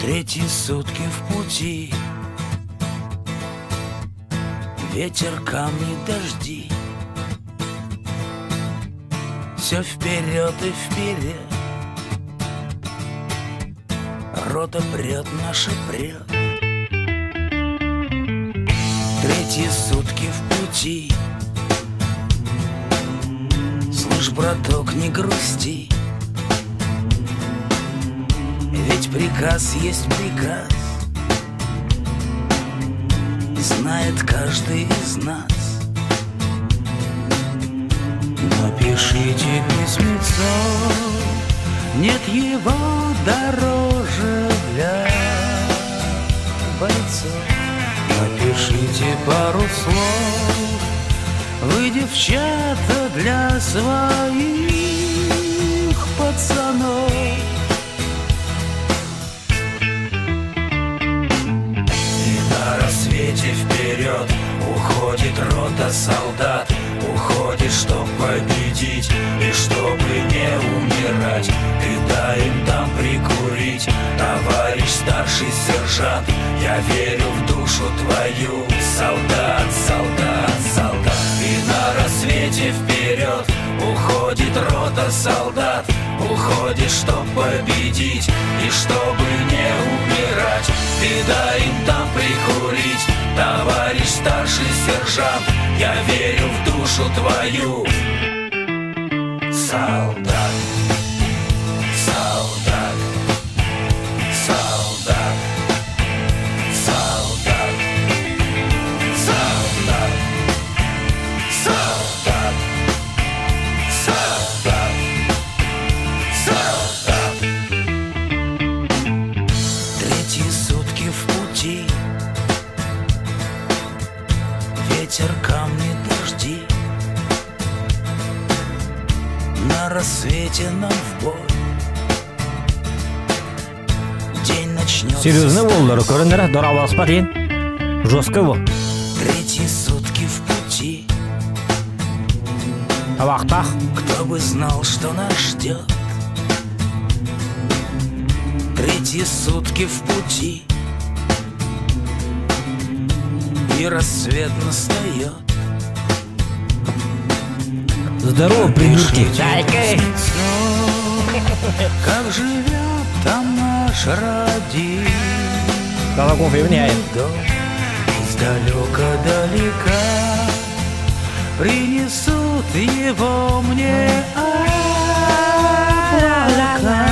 Третьи сутки в пути Ветер, камни, дожди Все вперед и вперед Рота прет, наша прет Третьи сутки в пути Слышь, браток, не грусти Ведь приказ есть приказ Знает каждый из нас Напишите письмецо Нет его дороже для бойцов Напишите пару слов Вы, девчата, для своих пацанов И на рассвете вперед уходит рота солдат Уходит, чтоб победить и чтобы не умирать Ты дай им там прикурить, товарищ старший сержант Я верю в душу твою, солдат, солдат, солдат И на рассвете вперед уходит рота солдат Уходит, чтоб победить и чтобы не умирать Ты дай им там прикурить, товарищ старший сержант Я верю в душу твою, солдат, солдат, солдат, солдат, солдат, солдат, солдат, солдат. Третьи сутки в пути Ветер, камни, дожди На рассвете нам в бой День начнется Серьезно буоллар, көрөннөрө дорабаласпат иин. Жестко бу. Третьи сутки в пути Табахтаах. Кто бы знал, что нас ждет Третьи сутки в пути И рассвет настает Здорово, придурки. Как живет там наш родимый Колоков явняет. дом Издалека-далека Принесут его мне облака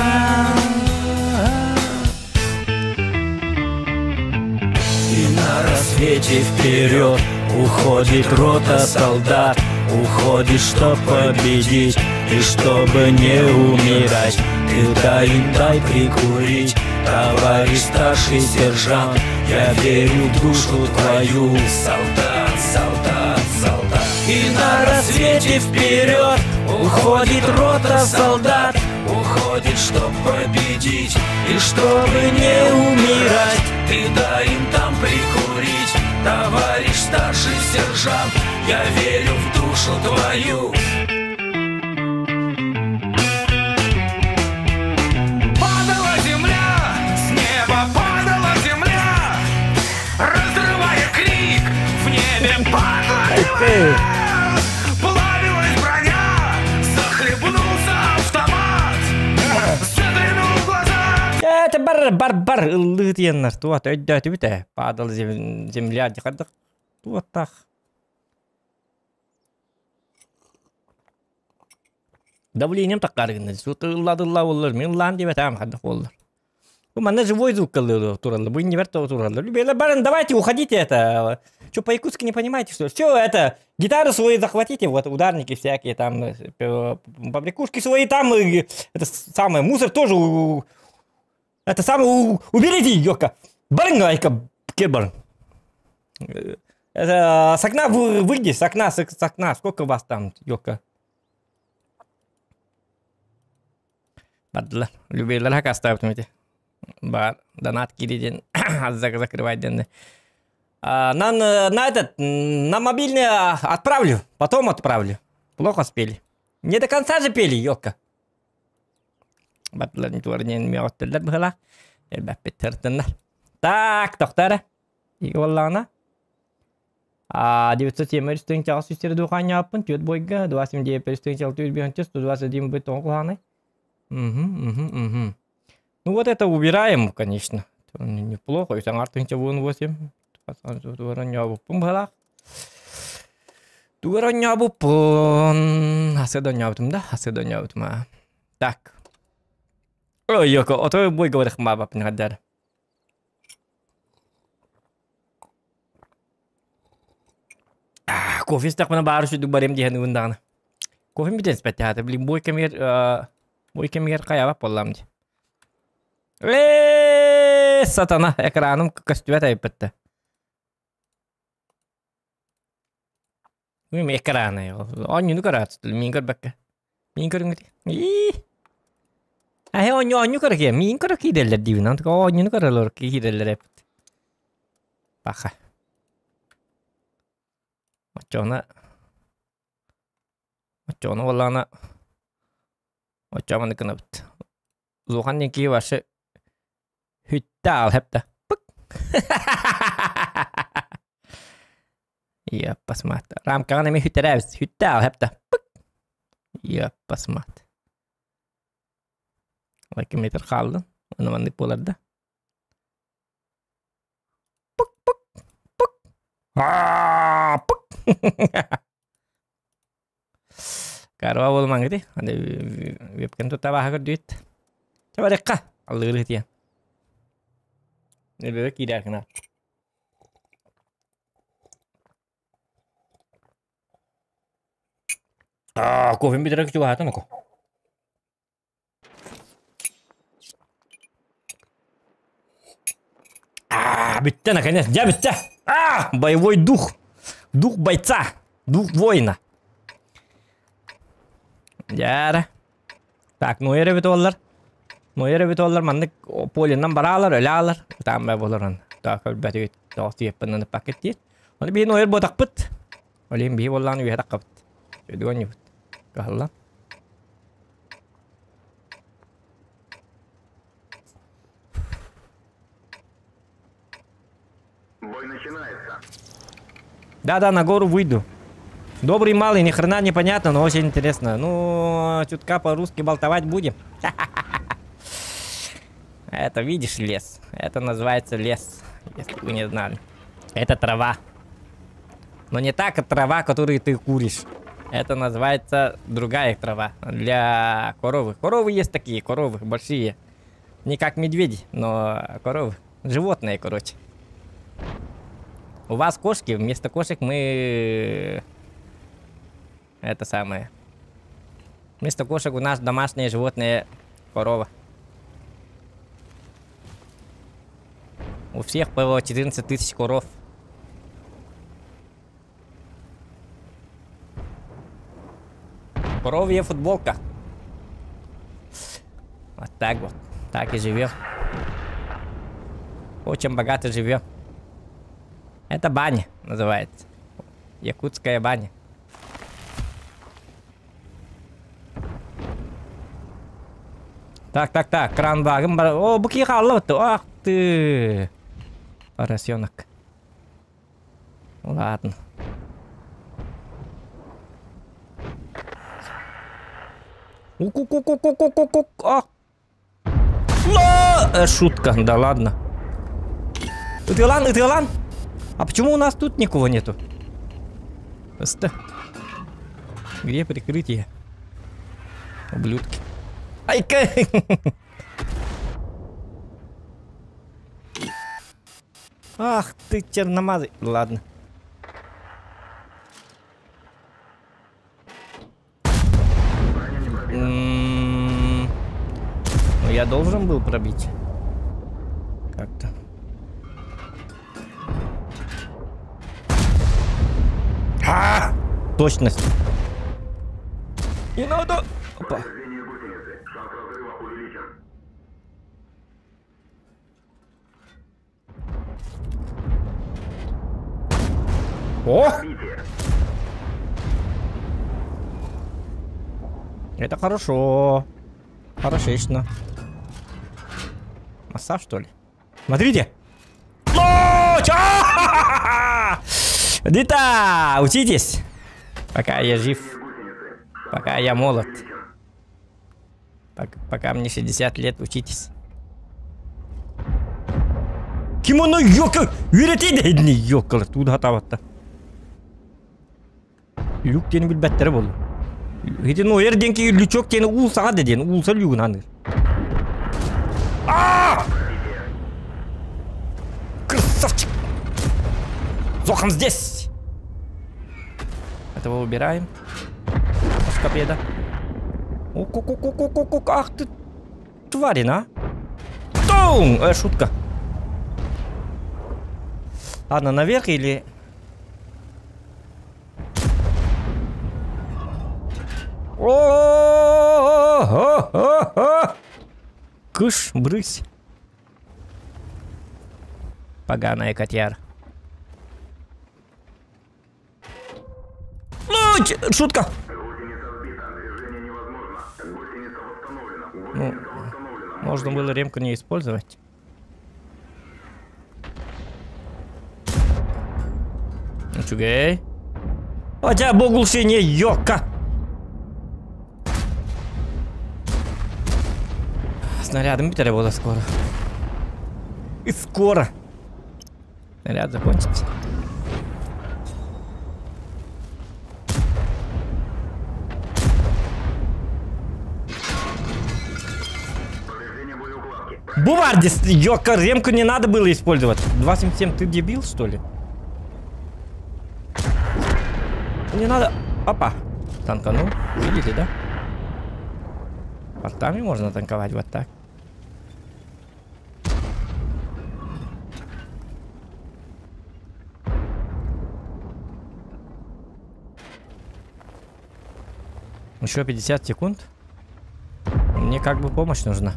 И на рассвете вперед уходит рота солдат Уходит, чтоб победить и чтобы не умирать Ты дай им дай прикурить, товарищ старший сержант Я верю в душу твою, солдат, солдат, солдат И на рассвете вперед уходит рота солдат Уходит, чтоб победить и чтобы не умирать Ты дай им там прикурить, товарищ старший сержант Я верю в душу твою Падала земля, с неба падала земля, разрывая крик, в небе падла земля. Плавилась броня, захлебнулся автомат, заглянул в глаза. Это бар бар бар ыллыы диэннэр туох өйдөөтүбүт ээ падал земля дихардах туоттаах давлением таккар гынна ыллаа буоллар мин ыллаан диэбэтээм хардах буоллар бу манна живой звук тураллар бу иннибэр тураллар любелер баран давайте уходите это что по-якутски не понимаете что все это гитары свои захватите вот ударники всякие там побрякушки свои там это самое мусор тоже это самое уберите ёка барың айка кел барың это с окна выйди с окна с окна сколько вас там ёка бардылар любейлер хакастаабытым ити бар донат кири диэн закрывать диэн на, на этот на мобильный отправлю потом отправлю плохо спели не до конца же пели ёлка бардылар не туар диэн мөҕөттөллөр быһалаах Элбэппит тыртыннар. Так, тохтоо Уоллаҕына 907 тыһыынчаҕа сүүстэри дуохаанньаабыппын, түөрт буойга, 29 тыһыынча 605 121 быт тоҕо куһаҕанай? Угу, угу, угу. Ну вот это убираем, конечно. Неплохо. Үс аҥаар тыһыынча буон восемь. Тугар быһалаах. Тугар онньообуппун. Хасы да онньообутум да, хасы да онньообутум аа. Так. Ой, йоко, ото бойга барых маабаппын хаддар. Кофе истэхпинэ баары сүрдүк барыам диэн ыгын даҕаны. Кофем бүтэн испэттэ блин бой кэмигэр бой кэмигэр хайаабат буоллам дии. Ээ, сатана, экраным көстүбэт айыппытта. Мин экраны оонньууну көрөөт, мин көрбөккө. Мин көрүҥүт. Ии. Аһы оонньуу оонньуу көрө киһи, мин көрө киирэллэр диибин. Онтука оонньууну көрөлөр киирэллэр эппит. Паха. Оччоҕуна оччоҕуна буоллаҕына оччоҕо маннык гынабыт. Улахан диэн киһи вообще хүттэ аал хэптэ. Пык. Яппасмат. Рамкаҕын эмиэ хүттэрээбит. Хүттэ аал хэптэ. Пык. Яппасмат. 2 метр хааллын. Оны маннык буолар да. Пык пык пык. Аа пык. Карва буолмаҥ ити. Аны вебкам тутта бааһа көрдүүт. Чэ барыахха. Аллыыры тиэн. Нөбөбө киирэр гына. Аа, кофем бүтэрэ чугаһаатым око. А, бүттэ наконец, дьэ бүттэ. А, боевой дух. Дух бойца. Дух воина. Дьээрэ. Так, ну эрэ бүтүоллар. Ну эрэ бүтүоллар маннык полинан бараалар, өлөалар. Там болорон. Так, өлбөтүгүт. Тоҕус тиэппинэн пакет диир. Оны биһи нойер буотахпыт. Олин биһи боллаан үөһэ таххабыт. Өдүгөн Кыһаллан. Бой начинается. Да-да, на гору выйду. Добрый малый, ни хрена непонятно, но очень интересно. Ну, чутка по-русски болтовать будем. Это видишь лес. Это называется лес, если вы не знали. Это трава. Но не так трава, которую ты куришь. Это называется другая трава для коровы. Коровы есть такие, коровы большие. Не как медведи, но коровы. Животные, короче. У вас кошки, вместо кошек мы... Это самое. Вместо кошек у нас домашние животные корова. У всех по 14 тысяч коров. Коровья футболка. Вот так вот. Так и живем. Очень богато живем. Это баня называется. Якутская баня. Так, так, так, кран багым бар. О, бу киһи хаалла Ах ты. Поросенок. Ладно. Ку-ку-ку-ку-ку-ку-ку. Ах. Но! Шутка, да ладно. Ытыалан, ытыалан. А почему у нас тут никого нету? Просто. Где прикрытие? Ублюдки. Ай-ка! Ах ты черномазый. Ладно. Ну, я должен был пробить. Как-то. А! Точность. Не надо. Опа. О! Это хорошо. Хорошечно. Массаж, что ли? Смотрите! Дита, учитесь! Пока я жив. Пока я молод. Пока мне 60 лет, учитесь. Кимоно ёка! Үөрэтии ёкалар тууда хатаабатта. Люк диэни билбэттэрэ буолла. Ити нойер диэн ки лючок диэни уулсаҕа да диэн уулса люгун аныыр. А! Красавчик! Зохан здесь! Этого убираем. Оскопеда. О, ах ты тварина. Тум! Шутка. Ладно, наверх или... О-о-о-о-о-о! Кыш, брысь. Поганая котяра. Ну, шутка. Ну, можно было ремку не использовать. Ну, чугай. Хотя боглушение, ёка. Снарядом было скоро. И скоро. Снаряд закончится. Бувардис, ёка, ремку не надо было использовать. 2.77, ты дебил, что ли? Не надо. Опа. Танканул. Видите, да? Портами можно танковать вот так. Еще 50 секунд. Мне как бы помощь нужна.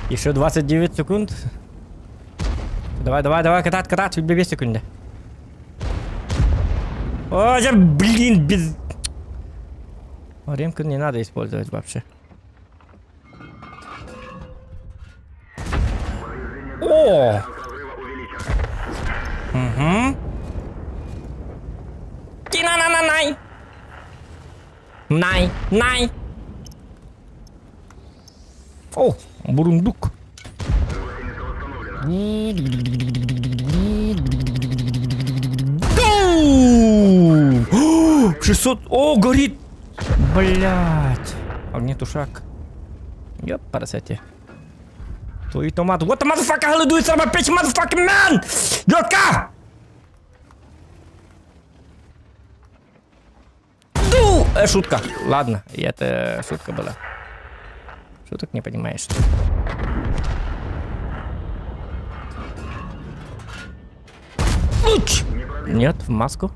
Еще 29 секунд. Давай, давай, давай, катать, катать, 2 секунды. О, я, блин, без... Ремку не надо использовать вообще. О! Угу. Ти-на-на-на-най! Най, най! О, бурундук. О, 600. О, горит. Блять. Огнетушак. Ёпарасоте. Твой томат. What the motherfucker hell do it, my bitch motherfucking man? Ёка! Ду! Шутка. Ладно, это шутка была. Шуток не понимаешь. Луч! Нет, в маску.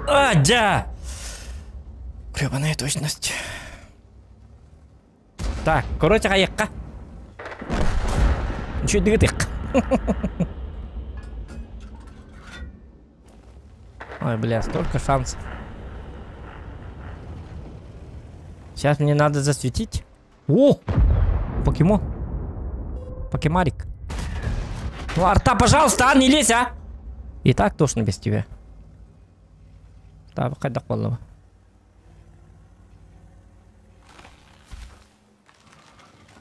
А, да! Гребаная точность. Так, короче, каекка. Ничего двигать. Ой, бля, столько шансов. Сейчас мне надо засветить. О! Покемон. Покемарик. Ну, арта, пожалуйста, а, не лезь, а! И так тошно без тебя. Так, хайдак.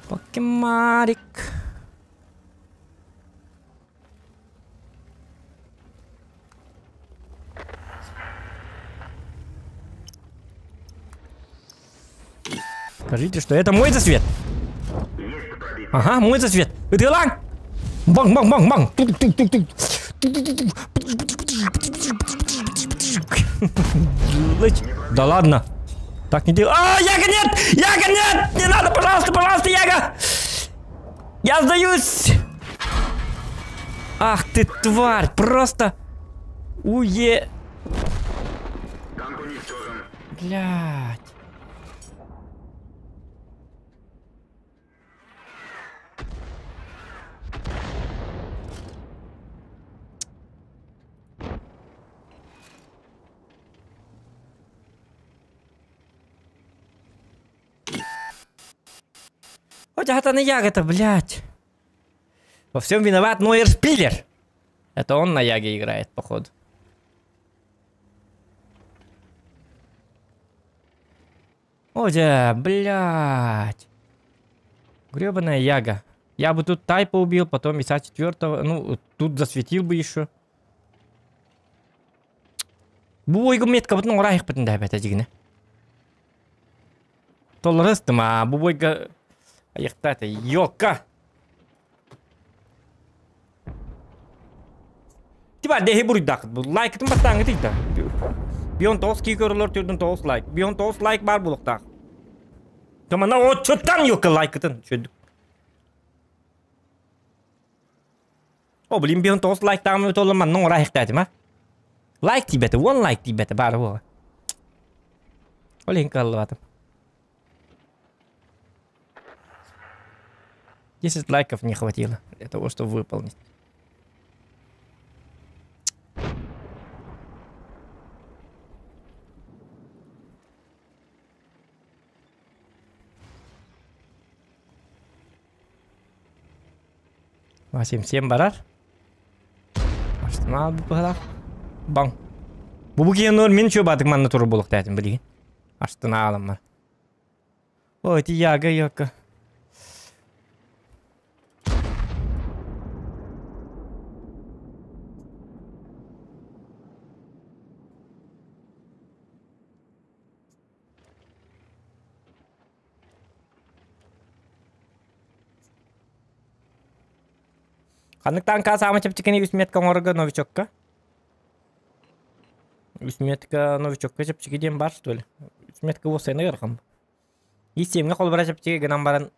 Покемарик. Скажите, что это мой засвет. Ага, мой засвет. Это ланг. Бang, бang, бang, бang. Да ладно. Так не делай. А, Яга, нет! Яга, нет! Не надо, пожалуйста, пожалуйста, Яга! Я сдаюсь! Ах ты, тварь! Просто... Уе... Блядь. Хоть это на ягода, блядь. Во всем виноват Нойер Шпилер. Это он на Яге играет, походу. О, да, блядь. Гребаная Яга. Я бы тут Тайпа убил, потом ИСа четвертого. Ну, тут засветил бы еще. Бу бойга метка бутун орайық бітін дәбәт әжігіне. Толырыстым, а бу бойга аяқтаты. Йока! Тиба деһи буруйдак. Лайкытын баттаңы тыйда. Бион тоғыз кей көрілер түрдің тоғыз лайк. Бион тоғыз лайк бар булуктак. Томана отчоттан йока лайкытын. Чөдүк. О, блин, бион тоғыз лайк тағым өте олыман, нон орайық дәдім, а? Лайк тибеті, он лайк тибеті, бары бола. Ол қалып 10 лайков не хватило для того, чтобы выполнить. Восемь семь барар. Аштына бу Баң. Бу бу киен мен чө батык манна туру болук дәтим билген. Аштына алам. Ой, ти яга яка. Ханнык танка саамы чэпчикини үс метка оҥорго новичокка. Үс метка новичокка чэпчики диэн бар что ли? Үс метка уосайна ыарахан. Исиэмҥэ холбара чэпчики гынан баран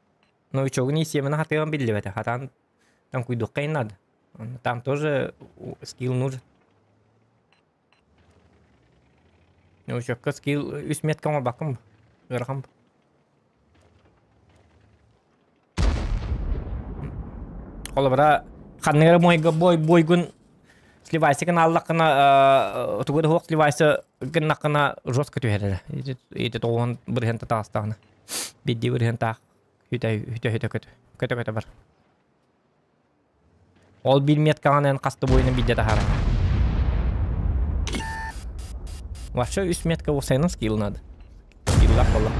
новичогун исиэмин хатыган биллибэтэ. Хатаан там куйдуохха надо. Там тоже скилл нужен. Новичокка скилл үс метка оҥорбаккын ыарахан. Холобура ханныгара мойга бой бойгун сливайсы гын аллакына тугуда хуок сливайсы гыннакына жестко түһэрэрэ. Ити тоҕуон бырыһын татаастаҕына. Бидди бырыһын таах хүтэ хүтэ хүтэ көтө көтө көтө бар. Ол бир меткаҕан хаста бойуна бидде тахара. Вообще үс метка уосайынан скилл надо. Скиллах болла.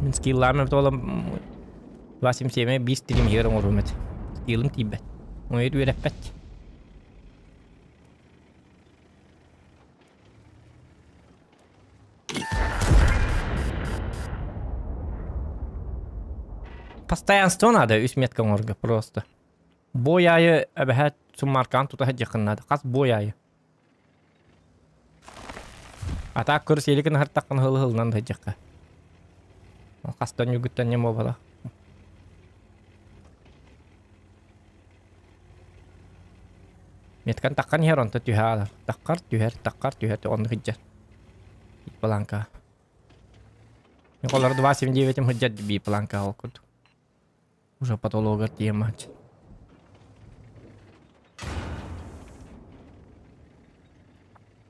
Мин скилларым толом 277 5 стрим хером орумет. Скиллым тиибэт. Ойр үөрэппэт. Постоянство надо, үс метка оҥорго просто. Бой айы эбэһэт суммаркан тута сылдьыаххын надо. Хас бой айы. А так көр сиэликин аһартаххына хылы-хылынан сылдьыахха. Хастан үгүттэн ньым буолбатах. Меткан таххан иһэр онто түһэ аалар. Таххар түһэр, таххар түһэр оннук сылдьар. Планка. Николар 2.79 сылдьар би планка ол курдук. Уже потологар тиийэн мааччы.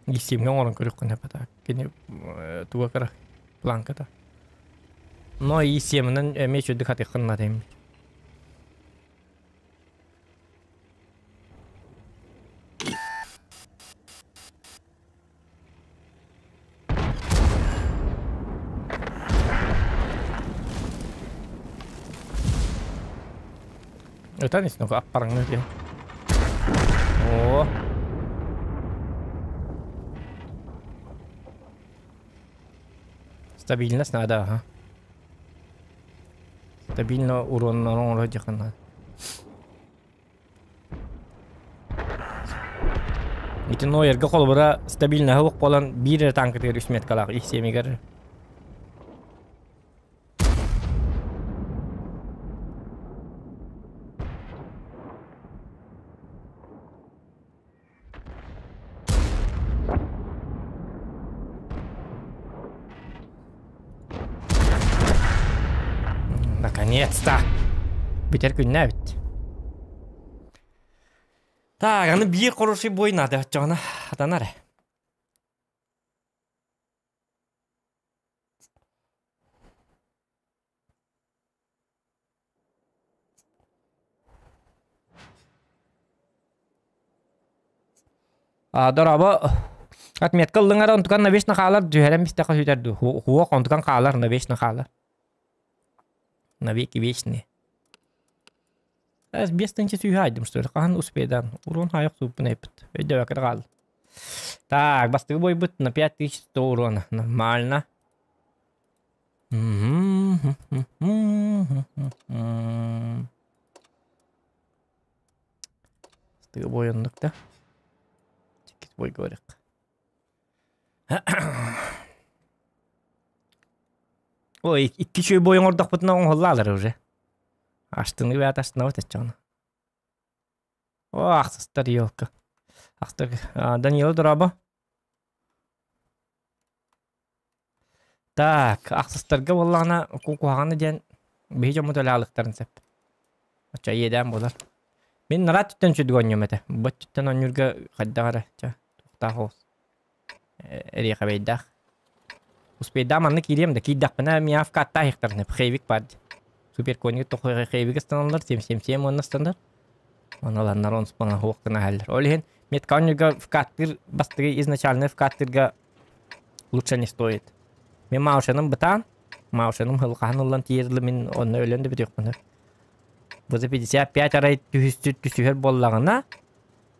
Исиэмҥэ оҥорон көрүөххүн сөп так. Кини туга кыра планката. Но исиэминэн эмиэ үчүгдүк хатыаххын наада эбит. Ытан ис ну аппараңны диэн. Оо. Стабильность надо, ага. Стабильно урон оҥоро надо. Ити Нойерга холобура стабильно суох буолан биир эрэ танкатыгар үс меткалаах исиэмигэр. Наконец-то! Бүтэр күннээбит. Так, аны биир хороший бой надо оччоҕуна хатанар. Дорообо отметка ыллыҥ эрэ онтукан навечно хаалар түһэрэн бистэххэ сүтэр дуу хуох онтукан хаалар навечно хаалар навеки вечные 5000 сүүһэ айдым что ли хаһан успейдаан урон хаайах сууппун эппит өйдөбөккө да хаалла так бастакы бойбут на 5100 урона нормально. Бастакы бой оннук да. Иккис бойга барыахха. Ой, икки үчүгэй бой оҥордохпутуна оҥоһуллаалар уже. Астыныы бэйэтэ астынабыт оччоҕуна. О, ахсыстар елка. Ахстар Данила дорообо. Так, ахсыстарга буоллаҕына куһаҕаны диэн биһи дьоммут өлө сөп. Оччо иэдээн буолар. Мин нараат түттэн үчүгдүк оонньуом этэ. Бу өттүттэн оонньуурга хайдах эрэ чэ туохтаах оҕус эриэхэбэйдээх. Успейдаах манна киириэм да киирдэхпинэ миавка аттаах хейвик баар дии. Суперконьга тохо хейвик ыстаналлар, 777 уонна ыстанар. Оны ыланнар онспана хуох гына иһэллэр. Ол иһин метка оонньуурга вкаттыыр бастакы изначально вкаттыырга лучше не стоит. Мин Маушеным бытаан, Маушеным хылҕаһан ыллан тиийэр мин онно өлөн да бүтүөхпүн. Бу за 55 арай түһүстүр түсүһэр буоллаҕына,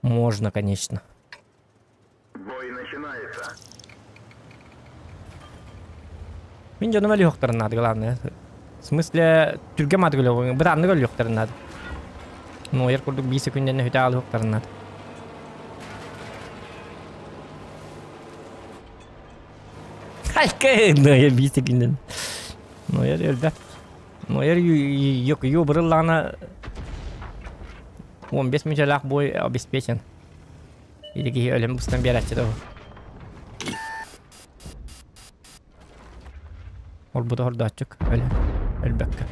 можно, конечно. Бой начинается. Мин дьонум өлүөхтэрин наада, главное. В смысле, түргэн маатык өлүөх, бытааннык өлүөхтэрин наада. Нойер курдук биир секундэннэ хүтэ аалыахтарын наада. Хайка, Нойер биир секундэн. Нойер өлбөт. Нойер ю бырыллаҕына 15 мүчэлээх бой обеспечен. Или киһи өлөн быстан биэрээччи да Орбута хордооччук өлө өлбөккө.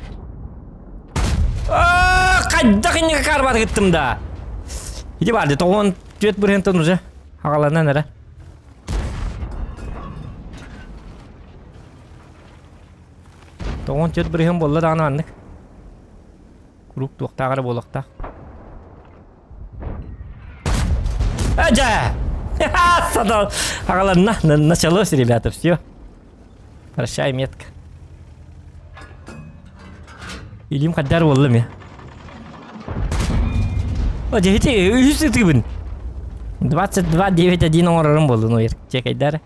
Хайдах инники карбат гыттым да. Иди барды тоҕон түөт бырыһынтан уже аҕаланан эрэ. Тоҕон түөт бырыһын буолла даҕаны маннык. Куруук туохтаах эрэ буолуохтаах. Ажа! Садал! Аҕаланна, началось, ребята, все. Прощай, метка. Илим хаддар буолла ми. О, дьэһити, үһүс ытыыбын. 22-9-1 оҥорорум буоллун, ой, чекайдар.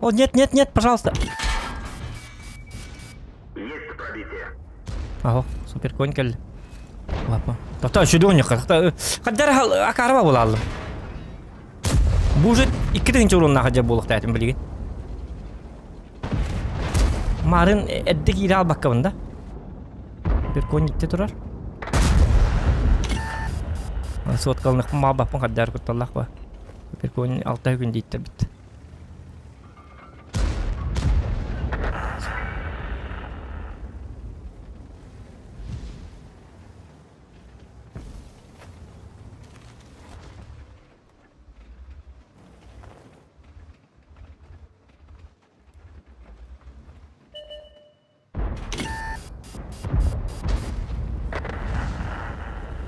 О, нет, нет, нет, пожалуйста. Есть пробитие. Ага, супер конь кэллэ. Лапа. Тоқта, үчүгэй оонньуохха. Хаддар акаарба буолааллым. Бу уже 2000 уруннаах дьэ буолуохтаатым билигин. Марын эрдэ киирэ албаккабын да. Бір конь итте турар. Соткалыныхпын маалбаппын хаддар кутталлах ба. Бір конь алта күн дииттэрбит.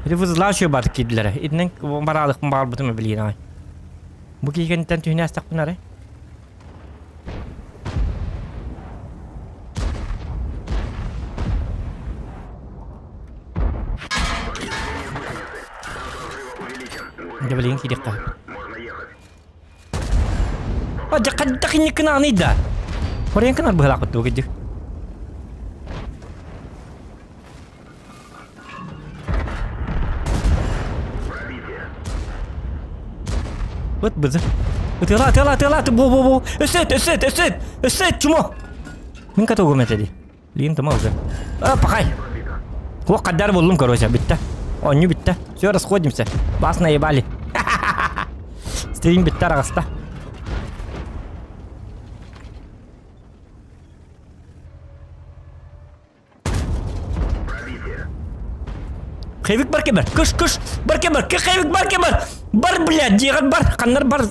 Ити вызлаачы бар киирдилэр. Итинэн бараалыкпын баҕарбытым билигин аҕай. Бу киһи кэнниттэн түһүнэ астахпын арай. Дьэ билигин киириэххэ. Дьэ хайдах инниккин аҕаный да? Хоройон гынар быһыылаахпыт дуо кырдьык? Ыт бызы. Ытыала, ытыала, ытыала, бу, бу, бу. Өссө, өссө, өссө, өссө, чмо. Мин катогум этэ дии. Лин тома уже. А, пахай! Хуох хаддар буллум, короче, бүтте. Онню бүтте. Все, расходимся. Вас наебали. Стрим бүтте араҕаста. Хевик бар кебер. Кыш, кыш. Бар кебер. Хевик бар кебер. Бар, блядь, дьиэҕэр бар. Ханнар бар.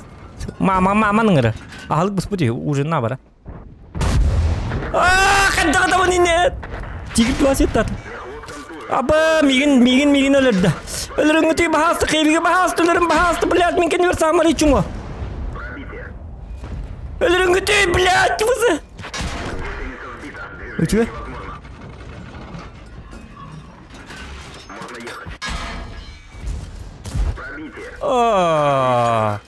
Мама, мама ныҥыры. Аһылык буспут ужинна бара. Аа, хайдах атабын инне. Тигр туасеттат. Аба, мигин, мигин, мигин өлөрдө. Өлөрүҥүтүй баһаасты, хевиги баһаасты, өлөрүм баһаасты, блядь, мин кеннибер саамар ичумо. Өлөрүҥүтүй, блядь, вызы. Үчүгэй. Аа.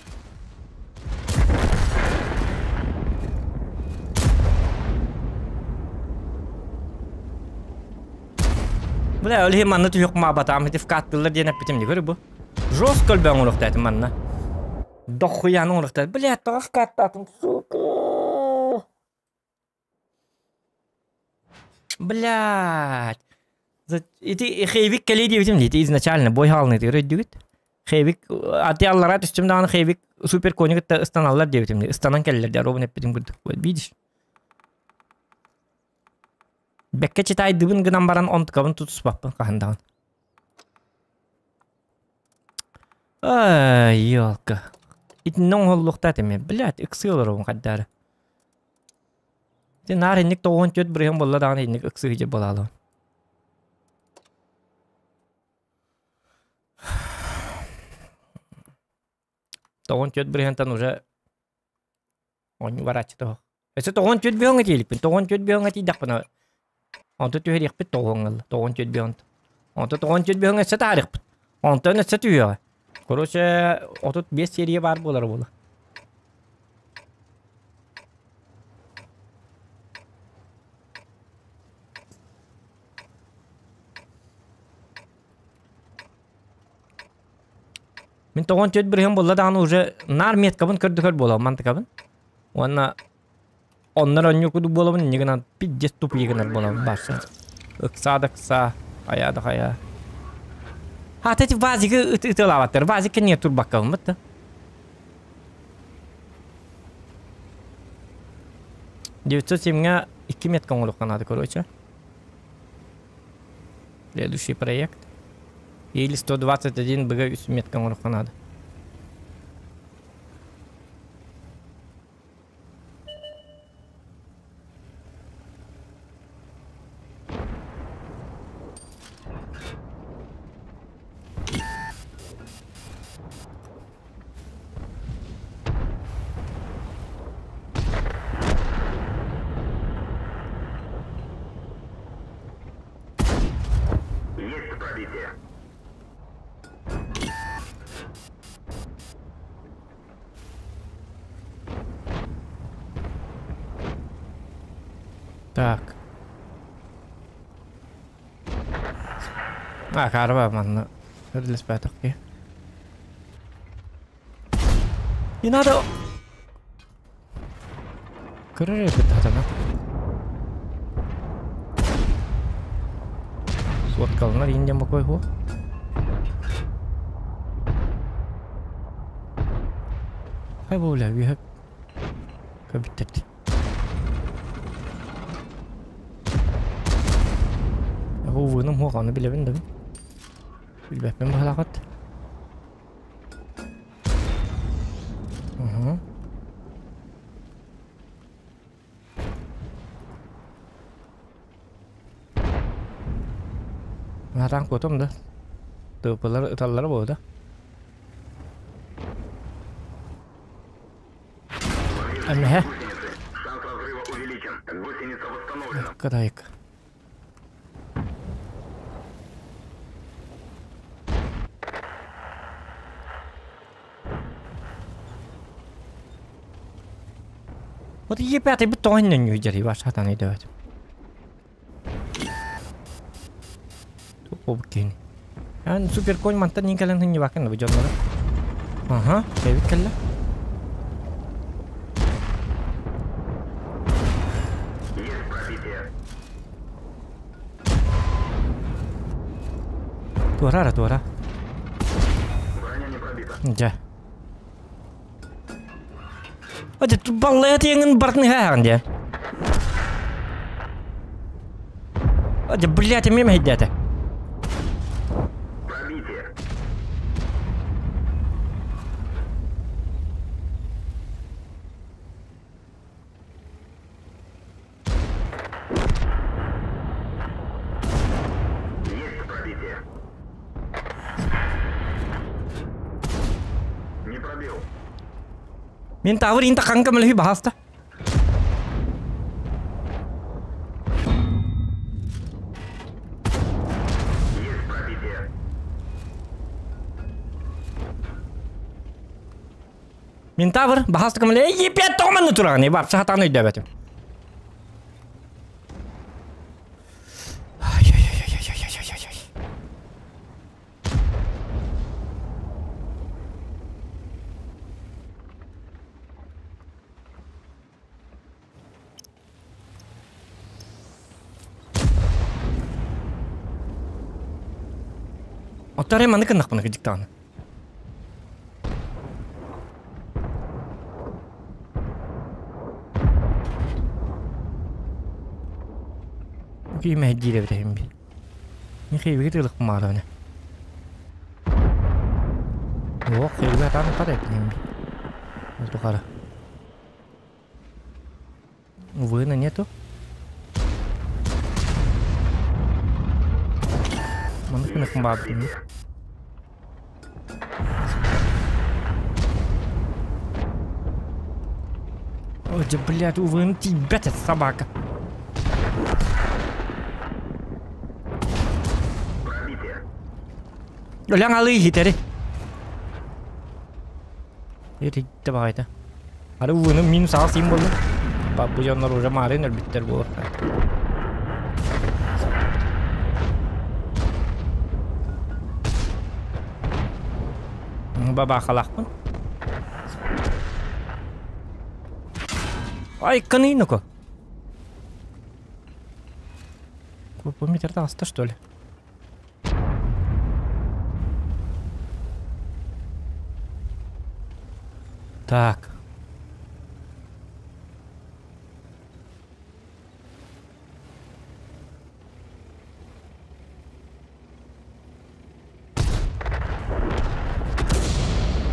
Бля, ол иһин манна түһүөх маабатаам ити вкаттылар диэн эппитим дии көрү бу. Жестко өлбөөн оҥоруохтаатым манна. Дохуяны оҥоруохтаатым. Бля, тоҕо вкаттаатым, сука. Блядь. Ити Хейвик кэлиэ диэбитим дии, ити изначально бой хаалыныытыгар өйдүгүт. Хейвик ати аллараа түстүм даҕаны Хейвик супер кони кытта ыстаналлар диэбитим дии. Ыстанан кэллэр дии, ровно эппитим курдук. Вот видишь? Бэккэ читайдыбын гынан баран онтукабын тутуспаппын хаһан даҕаны. Ай, елка. Итиннэ оҥоһуллуохтаах этим. Блядь, ыксыы олоробун хайдаары. Ити наар инник 94 бырыһыан буолла даҕаны инник ыксыы дьэ буолаалаан. 94 бырыһыантан уже оонньуу барааччы тоһох. Өссө 94 быһыаҥҥа тиийиликпин. 94 быһыаҥҥа тиийдэхпинэ онто түһэриэхпит тоҕуоҥҥа ылла. 94 быһыан. Онто 94 быһыаҥҥа өссө таарыахпыт. Онтон өссө түһүөҕэ. Короче, 35 серия баар буолар буола. Мин 94 бырыһыан буолла даҕаны уже наар меткабын көрдөхөр буолабын мантыкабын. Уонна оннор онньуу курдук буолабын инньэ гынан пиздец тупые гынар буолабын барса. Ыксаа да ыксаа, хайаа да хайаа. Хаата эти вазигы ытыалаабаттар. Вазик кэннигэр турбаккабын бытта. 907-ҥэ 2 метка оҥоруохха наада, короче. Следующий проект. Или 121 БГ 3 метка оҥоруохха наада. Есть пробитие. Так. А, карва манна. Өрлеспәтөкке. Не надо... Көрөр эбит хатана. Суоткаланар индиан бокой ху. Хай бу бля, үһэ көбүттэрди. Увыным хуох аны билэбин да Билбэппин баһалаахат. Угу. Наатаан куотум да. Тыыпылар ыталлара буолуо да. Эмэһэ. Шанс разрыва увеличен. Гусеница восстановлена. Кытайык. Вот Е5 бу тоҕо нөҥүө дьарый баар сатаан өйдөөбөтүм. Туох киһини. Ан суперконь мантан иин кэлэн хынньыбаккын бу дьоннору. Аха, бэйбит кэллэ. Туора ара туора. Броня не пробита. Дьэ. Ати баллая тиэҥин бартын иһээҕин диэн. Ати, блядь, эмиэ мэһэйдээтэ. Пробитие. Есть пробитие. Не пробил. Мин тавыр инта ханка мөлүһү баһаста. Есть пробитие. Мин тавыр баһаста көмөлө епет тоҕманны тураҕын бар саатаан өйдөөбөтүм. Ай-яй-яй-яй-яй-яй-яй-яй. Оттон маннык гыннахпына кырдьык даҕаны. Киһи мэһэйдиир эбит эһим бир. Мин хейбиги тыылыкпын маалабына. Ох, хейбиги атаан уппат эбиппин эһим бир. Ол тухары. Вына нету. Маннык гыныкпын баабытым. Ой, да, блядь, увы, тиийбэт собака. Пробитие. Өлөҥ алыы иһитэри. Иридде баҕайта. Ары ууну минус аҕыс сиин буолла. Бу дьоннор уже маарын өлбүттэр буолуохтаах. Бабаахалаахпын. Ай, кыныйныко. Кубометр таҕыста, что ли? Так.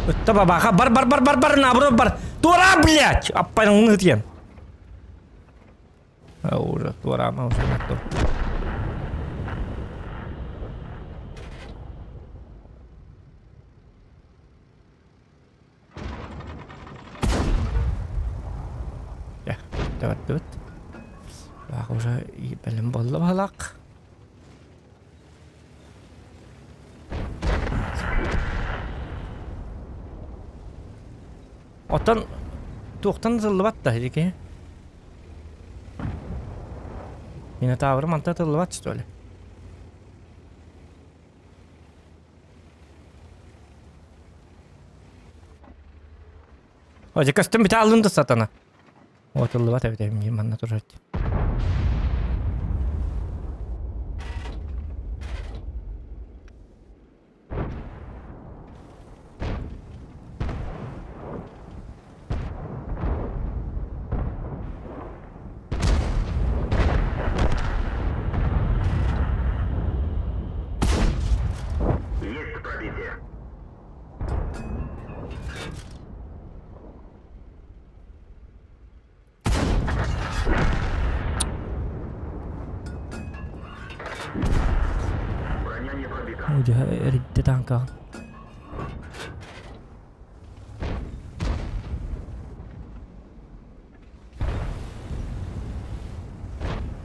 Ытта бабаха бар бар бар бар бар наоборот бар. Туора, блядь! Аппайның ытыйан. Уже туораама уже готов. Давай, Бах уже и бэлэм буолла баһылаах. Оттон туохтан тыллыбат да дики. Минотавр манта тыллыбат что ли? Ой, көстүм бите алынды сатана. О, тыллыбат эбит эми манна турар. Есть пробитие. Броня не пробита. Ой, эридде танка.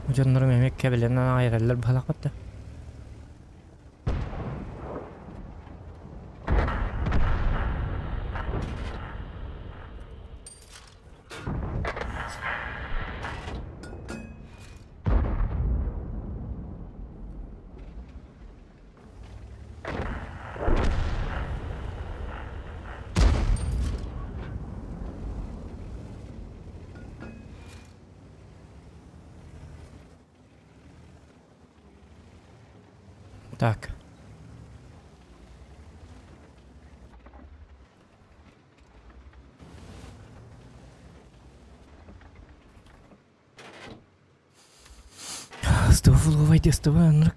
Дьоннорум эмиэ кэбилэнэн аҕай эрэллэр быһалаахпыт да. Так. Ыстыба фуловай ыстыба ынырык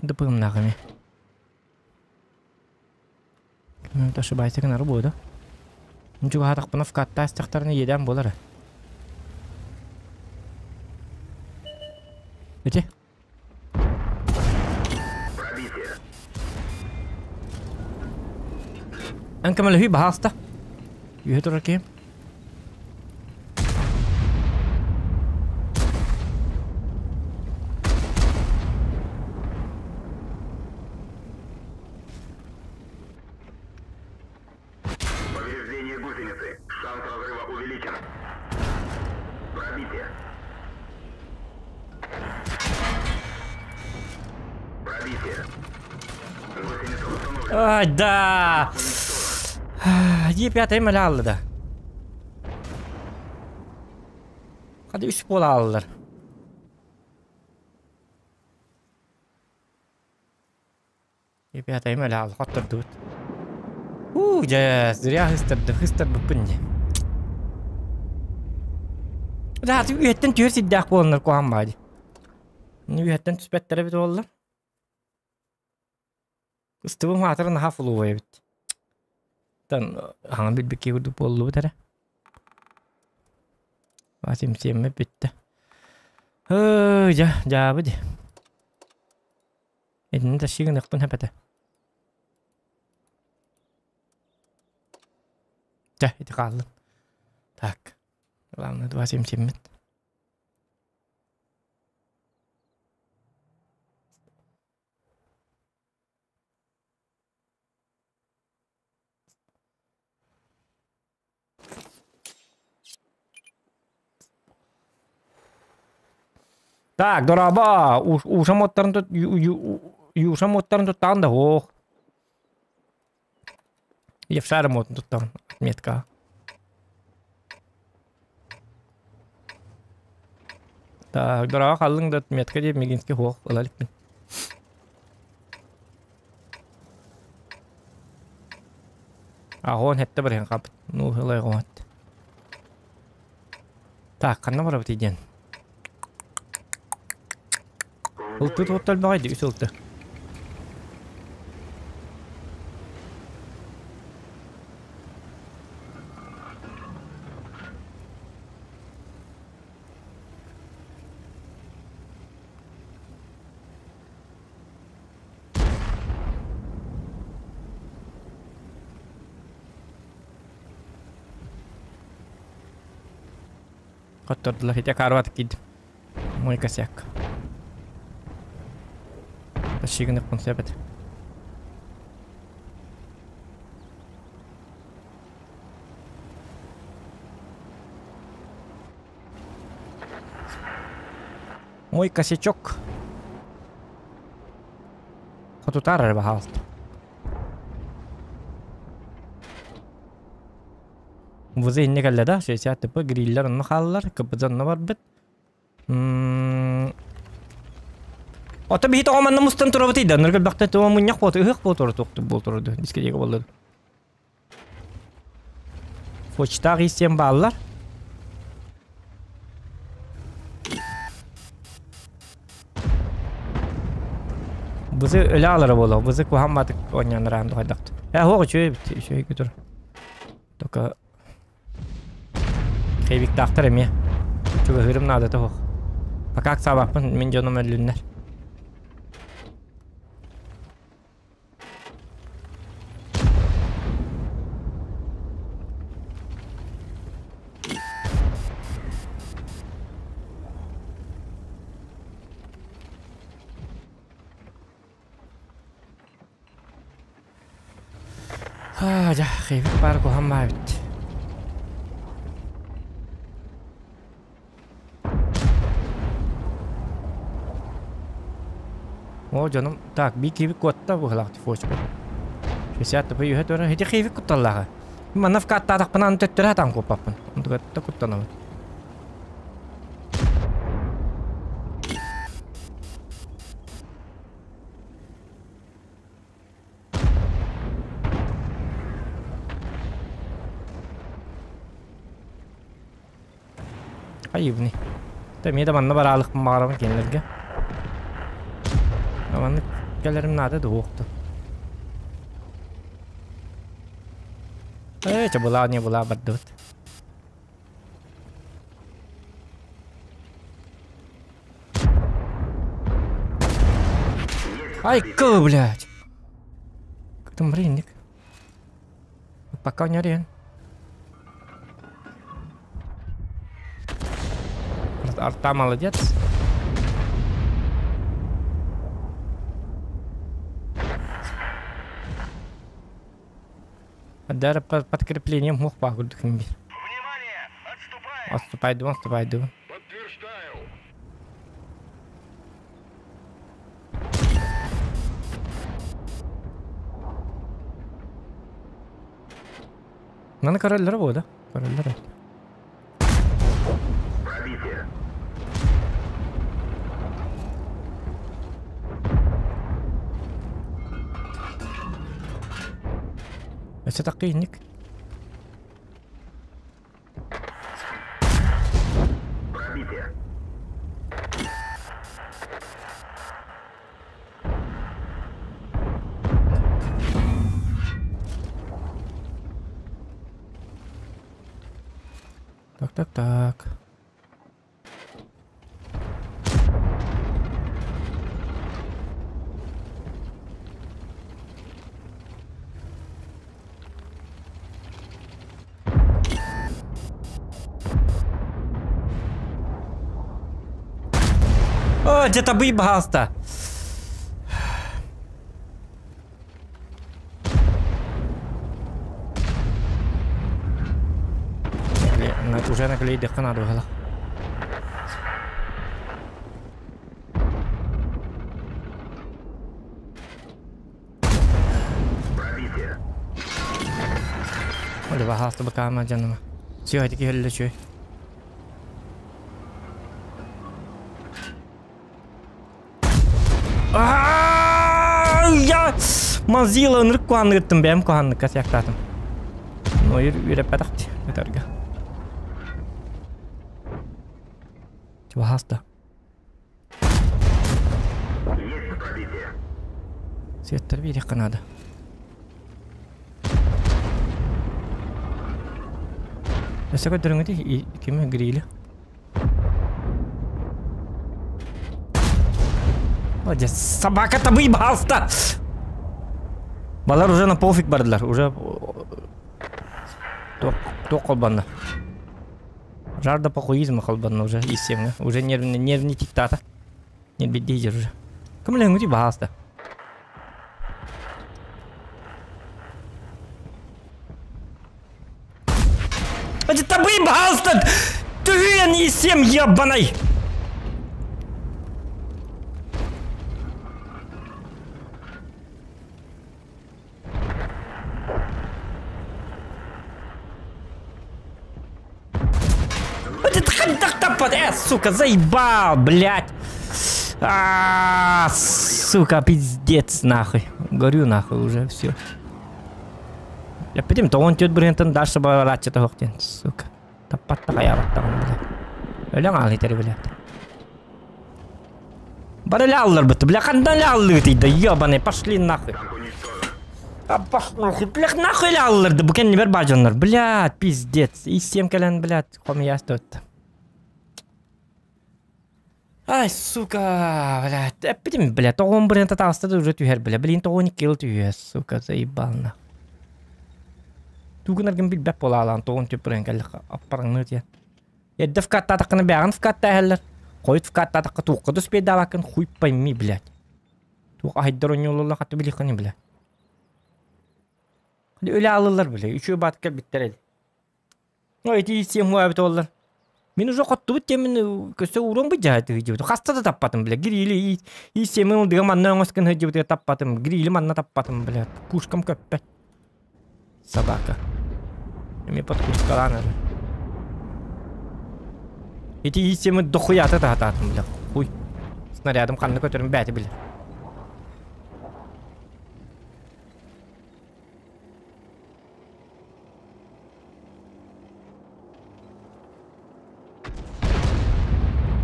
дыпыгымнаах эми. Ошибается гынары буолда. Чугаһатахпына вкаттаас тахтарына иэдээн буолар. Эти? Эн көмөлөһүй баһааста. Үһэ турар киһим. Повреждение гусеницы. Шанс разрыва увеличен. Пробитие. Пробитие. Гусеница восстановлена. Ай, да! Е5 мэлэ алла да. Hadi 3 буола аллар. Е5 мэлэ алла хоттордубут. Уу, дьэ, зря хыстарды, хыстарбыппын дьэ. Да, үйэттэн түһэр сирдээх буоланнар куһаҕан баа дии. Үйэттэн түспэттэрэ эбит буолла. Ыстыбым аатара наһаа флуовай эбит. Тан хаҥан билбиккэ курдук буоллубут эрэ. Симсиэммит бүттэ. Ыы, дьэ, дьаабы дии. Итини тащи гыныахпын сөп этэ. Чэ, ити хааллын. Так, главное два симсиэммит. Так, дорообо, уушам уоттарын тут юушам уоттарын туттаҕын да һуох. Евшарым уотун туттаҕын отметка. Так, дорообо халлыҥ да отметка диэн Мегинский һуох ыла иликпин. Аҕон хэттэ барыһын хаппыт. Ну, ылай оҕоот. Так, ханна барабыт диэн. Ылты туоттал баҕай үс ылты. Хоттордулар ити акаарбатык киирдим. Мой косяк. Тащигыныппын сөп этэ. Мой косячок. Хотутаар эрэ баһаалта. Вузы инне кэллэ да, 60 ТП гриллер онно хааллар, КПЗ онно барбыт. Ото биһи тоҕо манна мустан турабытый да, ныргыл бахта туо мунньах буолту, ыһыах буолтуру туохту буолтуру дискотека буолла. Почтаах иистиэн бааллар. Бызы өлө аалара буолуо, бызы куһаамматык оонньоон араан тухайдахт. Ээ, суох үчүгэй эбит, үчүгэй көтөр. Только Хейвиктаахтар эмиэ. Чугаһыырым наадата суох. Пока аксаабаппын, мин дьонум өллүннэр. Аа, дьэ, хейвик баар куһаҕан эбит. О, дьонум, так, биир киһибит куотта быһыылаах тифочка. 60 тп үһэ тура, ити хейвик кутталлааҕа. Манна вкаттаатахпына аны төттөрү сатаан куоппаппын. Онтугатта куттанабын. Айыбыный. Та эмиэ да манна бараалыкпын баҕарабын кинилэргэ. Маннык кэлэрим наада да уохту. Ээ, чабылаа не была бардыбыт. Ай, кы, блядь! Кытым ринник. Пока не рен. Арта молодец. Даже под подкреплением мог пагудхимби. Отступай, дум, отступай, дум. Подтверждаю. Маны короллары буо да? Короллары. Пробитие. Өссө таккыйынник. Пробитие. Так, так, так. О, где-то быйбаста. Уже наклеить надо было. Пробитие. Оле баһаста бакаама дьаныма. Сүө ити киһэллэ сүө. Я мазила ынырык куһанныгыттым бэйэм куһанныкка сыахтаатым. Но үрэппэтэх өтөргө. Баһаста. Есть пробитие. Светтер биэриэххэ наада. Өссө көрдөрүҥүтүй кими грили? Молодец. Собака-то выебался! Балар уже на пофиг бардылар. Уже туох холбанна. Жар да похуизма холбанна уже естественно. Уже нервный, нервный тиктата. Не бедейдер уже. Кымлэҥҥүтүй баһаалыста. Табый, баһаалыста! Түһүйэн исем ебаный! Сука, заебал, блядь! А, сука, пиздец, нахуй. Горю нахуй уже, все. Я пидим, то он тет брентен дальше барачча тохтен, сука. Таппатта хаябаттаган, блядь. Өлөң аалитер, блядь. Барыляллар быты, бля, хандан ляллы да, ебаный, пошли нахуй. А пошли нахуй, бля, нахуй ляллар, да букен не бажаннар, блядь, пиздец. И всем кэлэн, блядь, хомияс төттө. Ай, сука, блядь, эппитим, блядь, тоҕон брента таҕыста да уже түһэр, бля, блин, тоҕон килл түһэр, сука, заебал нахуй. Тугунаргын билбэт буолаалаан тоҕон түп кэллэх аппараңныы диэн. Эрдэ вкаттаатаххына бэҕин вкаттааһаллар. Хойут вкаттаатахха туохха да успейдаабаккын хуй пойми, блядь. Туох аһайдар онньуулалла хатты билиххини, блядь. Өлө алылар, бля, үчүө баат кэлбиттэр эди. Ой, ити сем хуабит оллар. Мин уже хоттубут темин көсө урон быдьааты дибит. Хаста да таппатым, бля. Грили и семин ылдыга манна оҥоскын дибит таппатым. Грили манна таппатым, бля. Пушкам көппөт. Собака. Эми подкускалаан эрэ. Ити и семин дохуята таатаатым, бля. Хуй. Снарядым ханна көтөрүм бэти бля.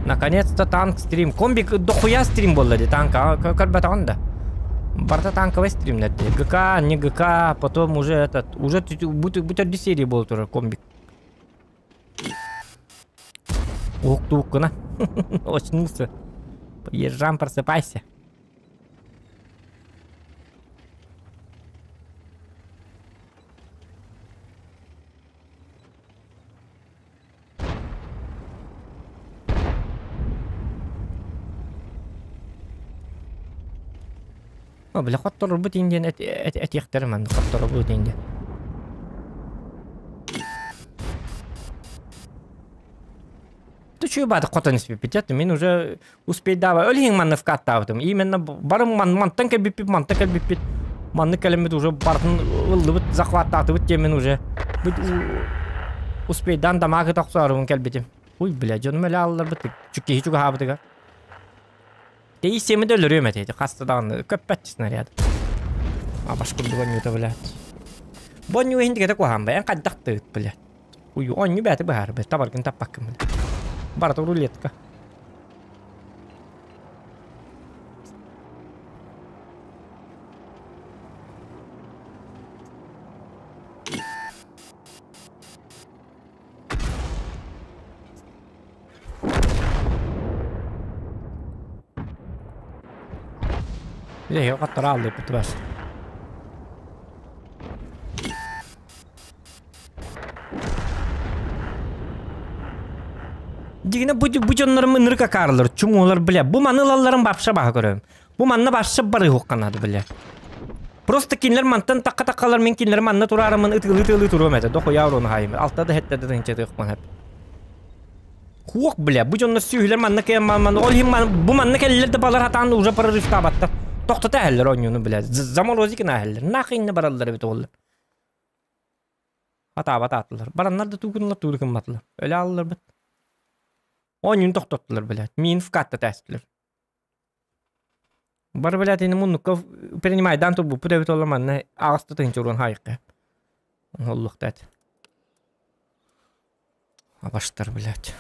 Наконец-то танк стрим. Комбик дохуя стрим буолла дии танка көрбөтөҕүн да. Барыта танковый стримнэр дии. ГК, не ГК, потом уже этот, уже бу төрдүс серия буола турар комбик. Уһуктубуккуна. Очнулся. Ержан, просыпайся. О, бля, хотторорбут иин диэн этиэхтэрэ манна хотторорбут иин диэн. Ты баады хотон испиппит, мин уже успейдаба өл иһин манна вкаттаабытым. Именно барым мантан кэлбиппит, мантан кэлбиппит. Маннык кэлэммит уже бартын ыллыбыт, захваттаатыбыт диэммин уже успейдаан дамаакы тохсоорубун кэлбитим. Уй, бля, дьонум эле алларбыт, киһи чугаһаабытыгар. Тэйиссиэмэ да өлөрүөм этэ, хаста даҕаны көппөт снаряд. Абаш курдук онньуута, блядь. Бу онньуу иһин тигэтэ куһаан бай, эн хайдах тыыт, блядь. Уй, онньуу бэйэтэ быһаар, блядь, табаргын таппаккын, блядь. Барыта рулетка. Илэ хаттара аллыппыт бас. Дигинэ бу бу дьоннорум ынырык акаарылар, чумуулар бля. Бу маны ылалларын бапша баха көрөм. Бу манна башша барыһуохха бля. Просто кинилэр мантан такка таккалар мин кинилэр манна тураарымын ытыылыы-ытыылыы туруом этэ. Дохуя уруну хаайым. Алта да хетте да тыһынча тыахпын хэп. Хуох, бля, бу дьоннор сүөһүлэр манна кэлэн ман ол иһин бу манна кэллилэр да балар хатаан уже прорывтаабаттар. Тохтото эһэллэр оонньууну, бля. Заморозик эһэллэр. Нахрен бараллар эбит оллар. Хатаабат аатылар. Бараннар да тугунулар тууду гымматылар. Өлө ааллар бит. Оонньууну тохтоттулар, блядь. Миин вкатта тээстилэр. Бары, блядь, ини муннукка принимайдаан турбуппут эбит олла манна аҕыста тыһыынча уруон хаайыкка. Оллуохта эт. Абаштар, блядь.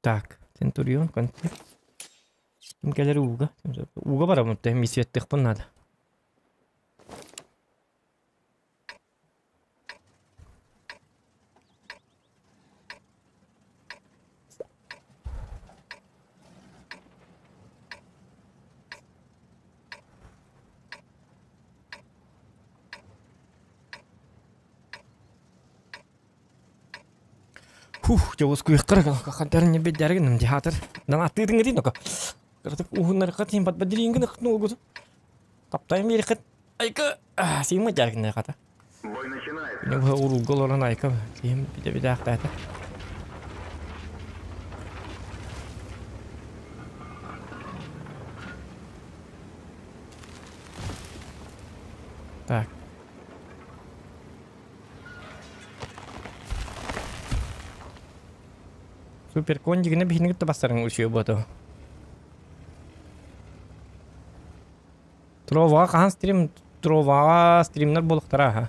Так, Центурион, контекст. Ким кэлэр ууга? Ууга барабын, миссияттыахпын наада. Хух, дьэ уоскуйахтара хантарын бэддэргин дьаатар. Нана аттыытын гытын ока. Кыратык уһуннарыкка тиин бат бадириингин ыкнуулгут. Таптайым биэриххит. Айка, сиимма дьааргин хата. Бой начинается. Күнү быһа уруулга олорон айка киһим битэ битээхтээтэ. Так. Супер кондигини биһини кытта бастарың үчүгэй буоту. Троваҕа хаһан стрим Троваҕа стримнар буолуохтара аха.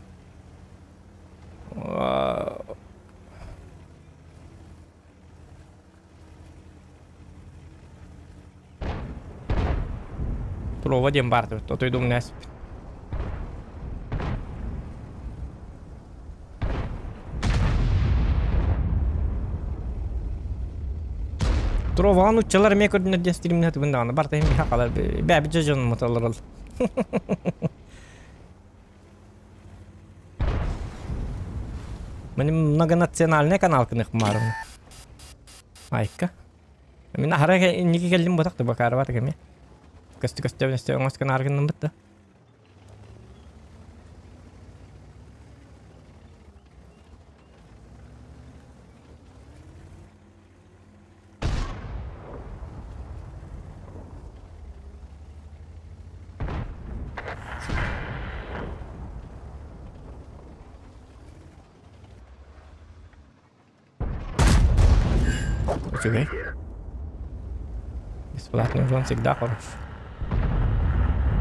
Трова диэн баар отой думнээспит. Троваҕа нууччалар эмиэ көрдүнэр диэн стримнэ тыбын даҕаны барта иһин биһа халар бээбит дьон муталлар Мин многонациональный канал кынык маарым. Айка. Мин аһара инники кэллим ботах да бакаарабат кэми. Көстү көстө өстө оҥос канааргынным бытта. Үчүгэй. Бесплатный урон всегда хорош.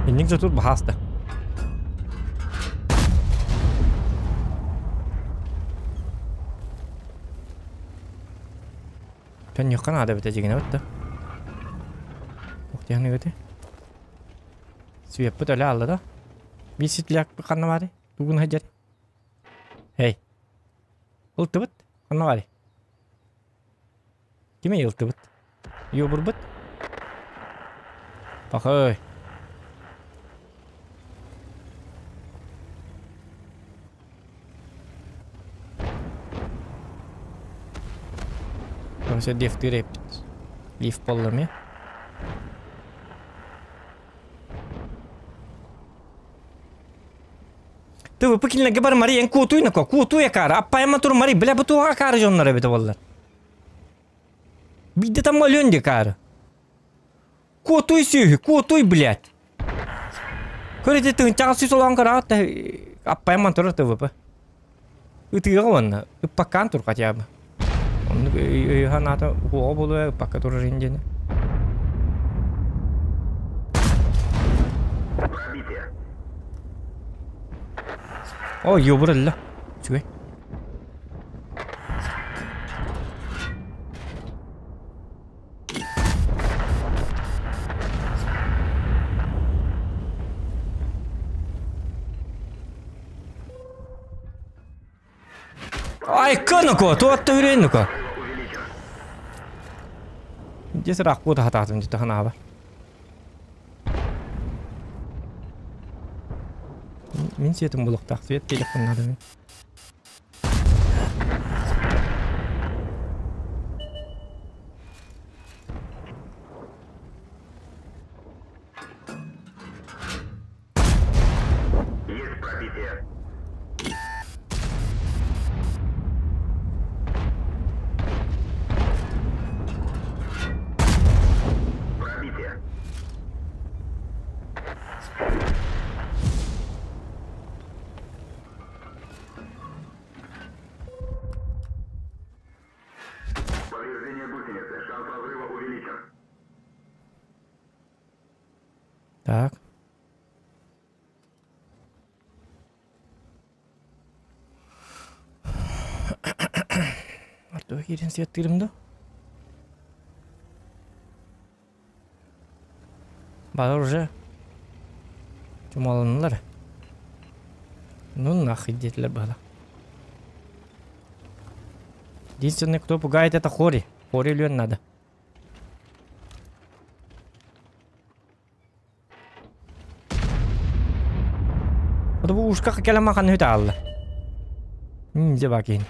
Инник же тут баһааста. Төннүөххэ наада эбитэ дьигинэ бытта. Туох диэн эбити? Свеппит өлө алла да. Биир ситляк ханна баарый? Тугун сылдьар? Эй. Ылтыбыт? Ханна баарый? Кими ылтыбыт? Юбурбут? Пахай. Короче, дефтир эппит. Лифт болла ме? ТВП кинилэргэ бар Мари эн куотуй нако, куотуй акаары, аппайма тур Мари, бля бу туох акаары дьоннор эбитэ буоллар. Биирдэ там өлүөн диэ акаары. Куотуй сүөһү, куотуй, блядь. Көр ити тыһынчаҕа сүүс олоон көрөҕүт да аппайман турар ТВП. Ытыыга уонна ыппаккаан тур хотя бы. Оннук өйө-санаата уоҕа буолуо ыппакка турар ин диэни. Пробитие. О, ёбур өллө. Үчүгэй. Айка ну-ка, туотта үрэн ну-ка. Дьэ сыраах куота хатаатым дьэ ханаабар. Мин сиэтим булуктаах свет телефон надо мин. Есть пробитие. Пробитие. Повреждение гусеницы. Шанс разрыва увеличен. Так. Артур киирэн светтыырым да? Балар уже чумаланнылар. Ну нахуй диэтилэр быһалаах. Единственный, кто пугает, это Хори. Хори өлүөн надо. Бу ушка кэлэн махан үт аалла. Дьэ бакин.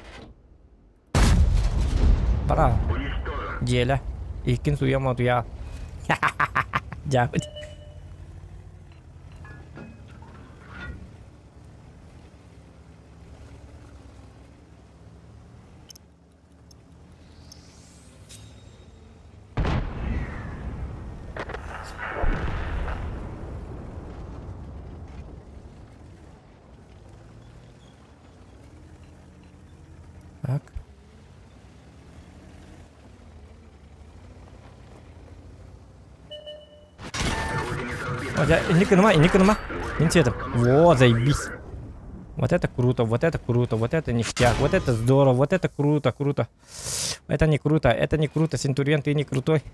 Бара. Дьиэлэ. Иккин суйам отуя. Дьаабыт. Так. Инник гыныма, инник гыныма. Мин сиэтим. Во, заебись. Вот это круто, вот это круто, вот это ништяк, вот это здорово, вот это круто, круто. Это не круто, это не круто, Сентурион, ты не крутой.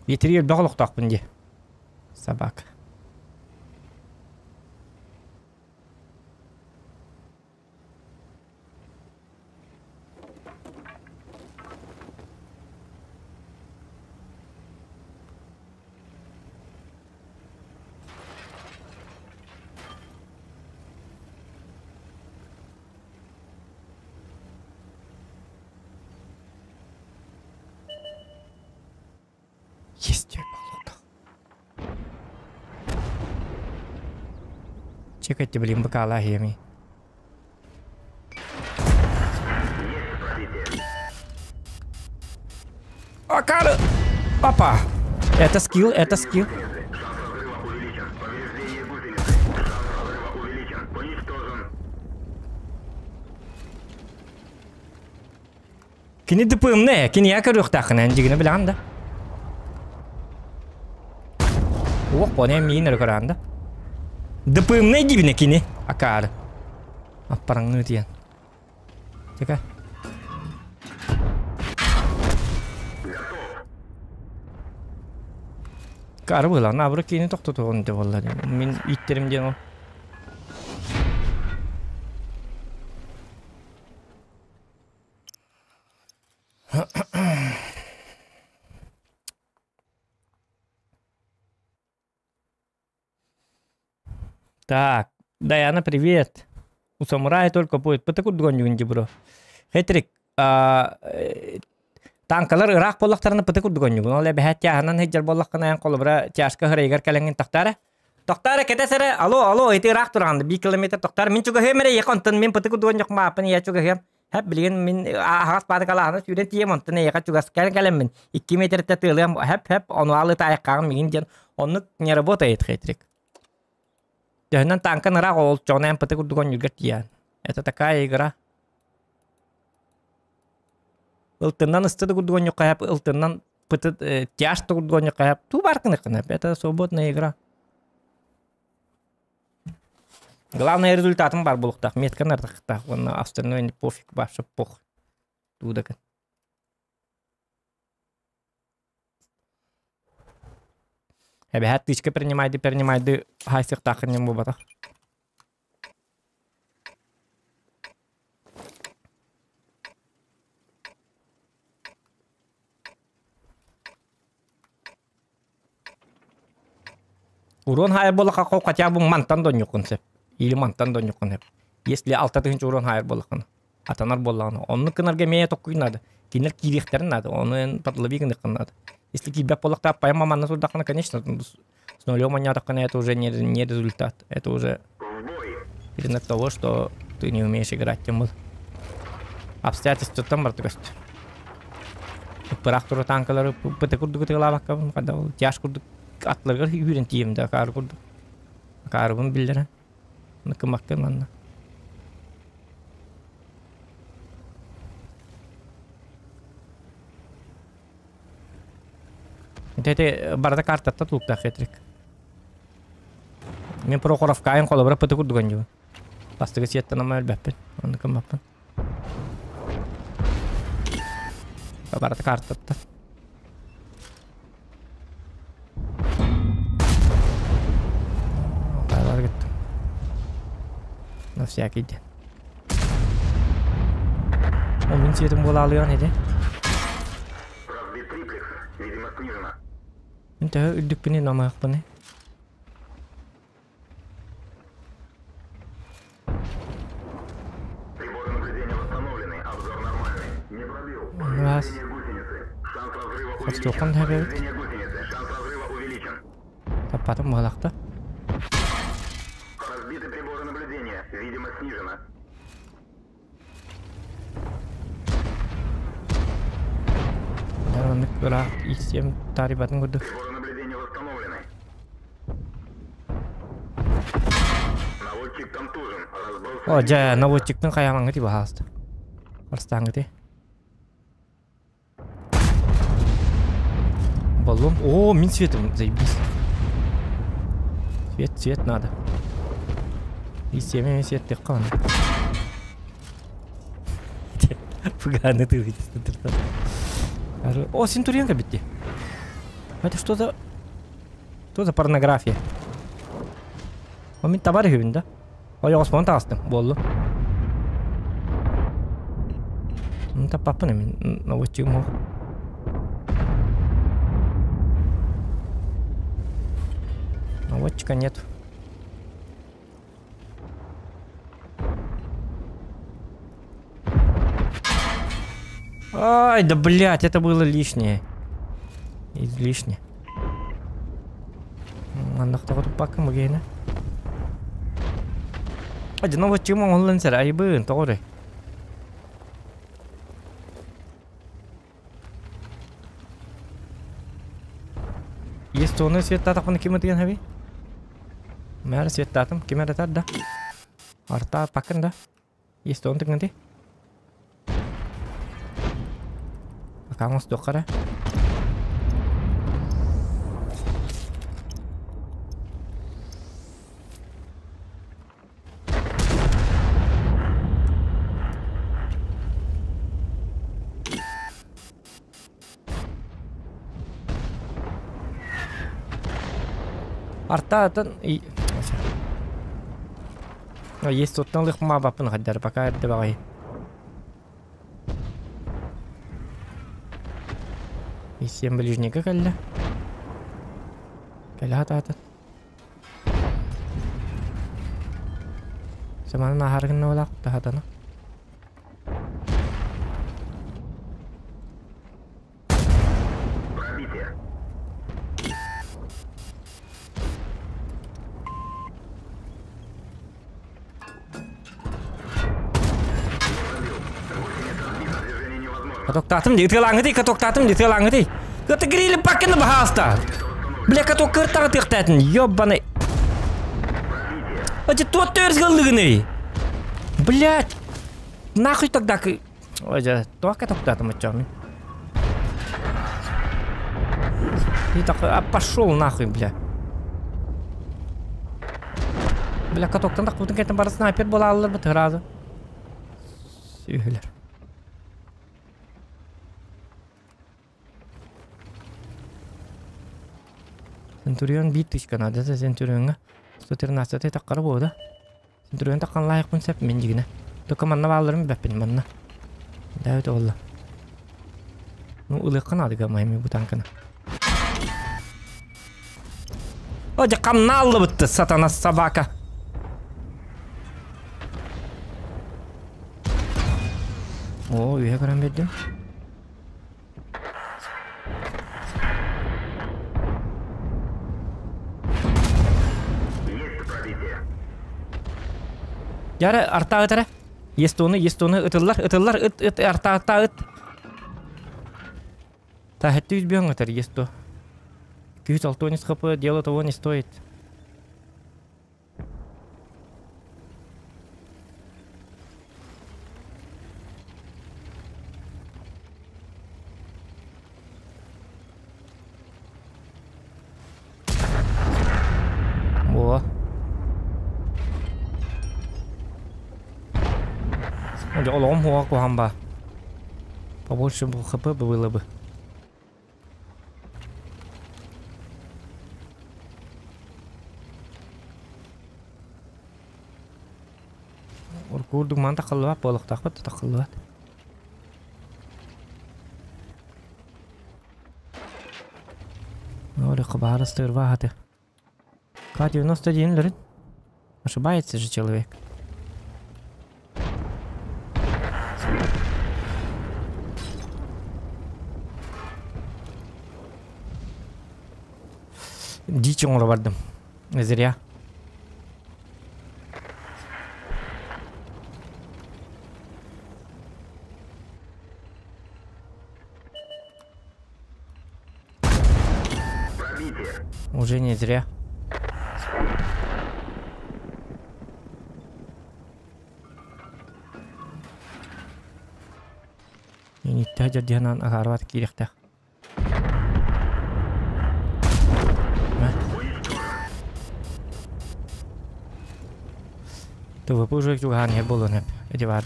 Биэтири элбэх олохтоохпун дии. Собака. Есть болото. Чекайте, блин, бакала хеми. Акара! Папа! Это скилл, это скилл. Кини ДПМ-не, кини я көрүөхтааххын эн дьигини билэҕин да. Уох боне миин эрэ көрөҕүн да. ДПМ-не дибине кини акаары. Аппараҥныы тиэн. Чека. Кары быһылаан абыры киини тохтотуоҕун дэ буолла мин ииттерим диэн ол. Так, Даяна, привет. У самурая только будет. Пыты курдуган дьүгүн бро. Хетрик, танкалар ыраах буоллахтарына пыты курдуган дьүгүн. Ол эбэһэ тяһынан сылдьар буоллаххына эн холобура тяжка хырайыгар кэлэҥҥин тахтаара. Тохтаара кэтэс эрэ, алло, алло, ити ыраах тураҕын, биир километр тохтаар. Мин чугаһыам эрэ, ийэхэ онтон мин пыты курдуган дьохмааппын, ийэ чугаһыам. Хэп билигин мин аһаҕас баатыкалааһына сүүрэн тиийэм, онтон эйиэхэ чугас кэлэммин 2 метртэ тыалыам, хэп-хэп, ону алы таайаххаҕын миигин диэн оннук не работает хитрик. Төһөнөн танкан ыраах ол чоҕун МПТ курдук оонньуурга тиийэн. Это такая игра. Ылтыннан ысты да курдук оонньуохха хэп, ылтыннан пыты тяж да курдук оонньуохха хэп. Туу бар гыныххына, это свободная игра. Главное результатым бар буолуохтаах, метканы ардахтаах уонна остальное не пофиг, вообще пох. Туудакын. Эбэһээт тычка принимайды принимайды хаайсыахтааххын диэн буолбатах. Урон хайар буоллахха хотя бы мантан да онньуккун сөп. Или мантан да онньуккун сөп. Если 6000 урон хайар буоллаххына. Атанар буоллаҕына. Оннук гынарга эмиэ токкуй надо. Кинилэр киириэхтэрин надо. Ону эн подлови гыныаххын надо. Если киирбэт буоллахта аппайан манна турдаххына, конечно, с нулем онньоотоххуна это уже не, не результат. Это уже признак того, что ты не умеешь играть, тем был. Обстоятельствоттан барыта көстөр. Ыппыраах турар танкалары пыты курдук ытыалаабаккабын, хада ол тяж курдук атларыгар үүрэн тиийэм да акаары курдук. Акаарыбын биллэрэн. Кымаккын манна. Ити барыта картатта тулуктаах хитрик. Мен Прохоровкайын холобура пыты курдуган дьуба. Бастыгы сиэттэн ама өлбөппүн. Онну кыммаппын. Барыта картатта. На всякий день. Ол мин сиэтим буолаалыан ити. Разбит триплекс. Видимо, снижена. Мин төһө үрдүкпүнүй намыһахпыный? Приборы наблюдения восстановлены. Обзор нормальный. Не пробил. Раз. Повреждение гусеницы. Шанс разрыва увеличен. Хостуоххан тэбэбит. Повреждение гусеницы. Шанс разрыва увеличен. Таппатым быһалахта. Разбиты приборы наблюдения. Видимо, снижена. Оннук ыраах ииссиэм таарыйбатын курдук. Приборы наблюдения восстановлены. Наводчик контужен. Разброс О, дьэ, наводчикпын хайаамаҥҥыт баһааста. Арстааҥҥыты. Баллон. О, мин светом, заебись. Свет, свет надо. И семя свет тыккан. Фуганы ты выйдешь. О, Сентуренко битти. Это что за... Что за порнография? О, мин табар үһүбүн да? Ойоҕоспон таҕыстым, буоллу. Таппаппын мин наводчигым ол. Наводчика нет. Ай, да блять, это было лишнее. Излишне. Манна туппаккын бу Один наводчигым оҥоһуллан сэр айбын тоҕо Есть оны светтаатахпына ким ытыган хаби? Мээр светтаатым, ким эрэ да? Арта пакын да? Есть он тыгын ти? Пока оҥостуохха эрэ. Артаатын есть оттон лыхмаабаппын хайдар пока эрдэ баҕайы. Исиэн ближника кэллэ. Кэлэ хатаатын. Саманын аһаргын олақ тахатана. Пробитие. Движение невозможно. Катоктаатым дии, ытыалааҥҥытый, катоктаатым дии, ытыалааҥҥытый. Кыта грили паккины баһаалта. Бля, каток кыртаҕа тыахтаатын, ёбаный. Эти тот төрс галлыгыный. Блять. Нахуй тогда... Ой, дьэ, туох катоктаатым оччоҕун. И такой, а пошел нахуй, бля. Бля, катоктан тахпытын кэнтэн бары снайпер буолааллар бу сразу. Сүһүлэр. Центурион биир тысяча надо, это Центурионҥа 113 таххара буолда. Центурион таххан лаайыкпын сөп мин дьигинэ. Только манна баалларын билбэппин манна. Да это олла. Ну, ылыахха наада моими бу танканы. О, дьэ хамна аллыбытты, сатана собака. О, үһэ көрөн бердим. Есть пробитие. Яра артаа ытара. Естоны, естоны ытыллар, ытыллар, ыт, ыт, артаа, артаа, ыт. Та хэттүүс бьон ытар, есто. Күүс алтонис хп, дело того не стоит. О. Дьэ, олоҕум хуоҕа куһаҕан баа. Побольше бы хп было бы. Уркуурдук маан таххаллыбат буолуохтаахпыт да таххаллыбат. Ори хабаарастыыр баахаты. К-91 лерин. Ошибается же человек. Дичь оҥоро бардым. Зря. Пробитие. Уже не зря. Иниттэ дьэрдиһэнэн аһаарбат киириэхтээх. ТВП уже чугаһаан иһэр буолуон сөп. Эти баар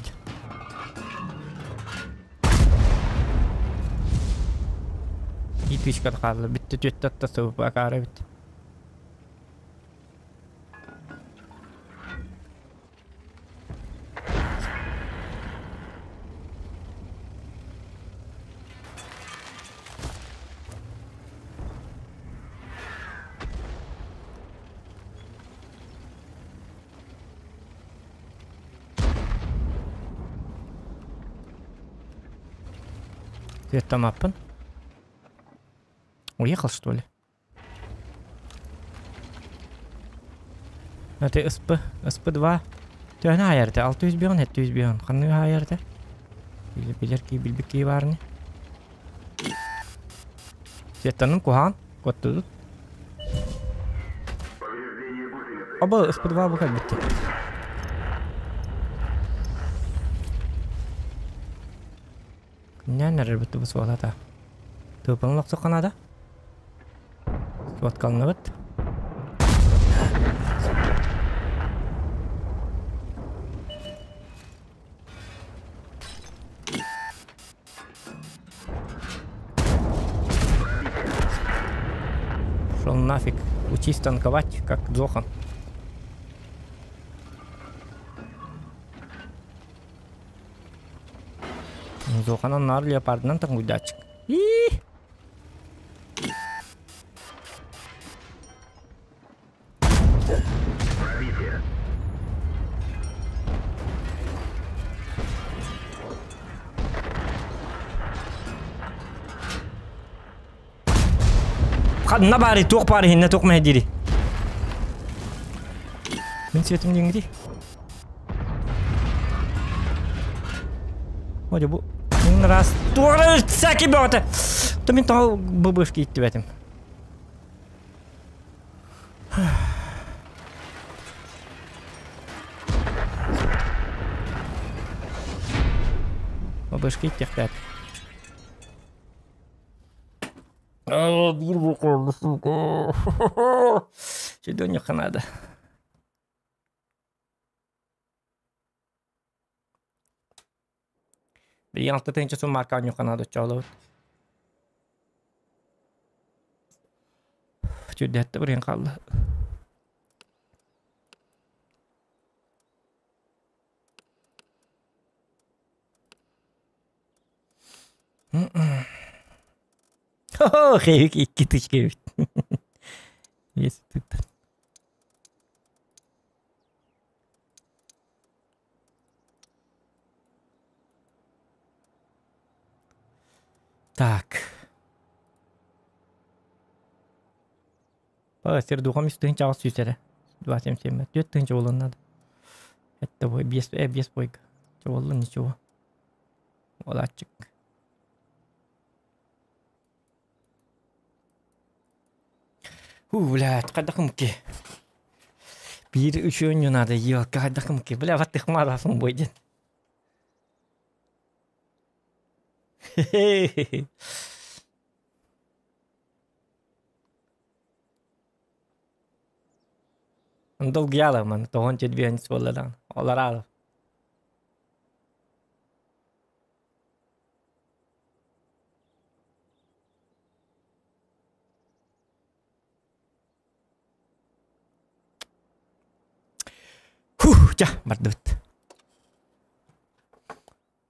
Итвичка хаалла бүттэ түөттэ атта ТВП акаара эбит. Светтамаппын. Уехал, что ли? Это СП, СП2. Төһөнү хаайарта? 600 бион, 700 бион. Ханныгы хаайарта? Билер ки билбит ки баарыны. Светтаным куһаан, куоттудут. Повреждение гусеницы. Оба СП2 бу кэлбитти. Күннээн эрэр бит бу суолата. Тыыппын олохсукка наада. Суоткаланабыт. Шел нафиг. Учись танковать, как Джохан. Зохан онноор леопардынан тоҥуйдааччык. Ии! Ханна баары, туох баары иһиннэ туох мэһэйдиирий? Мин светим диҥҥитий? О, бу раз туора всякий бөҕөтө. То мин тоҕо ББшки иттибэтим. ББшки иттиэхтээт. Биир букву сука. Чудонька надо. Билигин 6 тыһыынча сум марка оонньуохха наада оччоҕолобут. Чүрдээтте бырыйан хаалла. Хо-хо, икки тычка эбит. Есть тут. Так. Сир духом үс тыһыынча аҕыс сүүс эрэ. 277. Түөрт тыһыынча буолуон наада. Это бой без без бойга. Чоболлун ничего. Олааччык. Ху, блядь, хайдах муки. Биир үчүөнньү надо, елка, хайдах муки. Бля, ваттых маалафын бой диэн. Долгуйаалар маны, тоҕон четверть буолла Олараалар. Фух, дьэ, бардыбыт.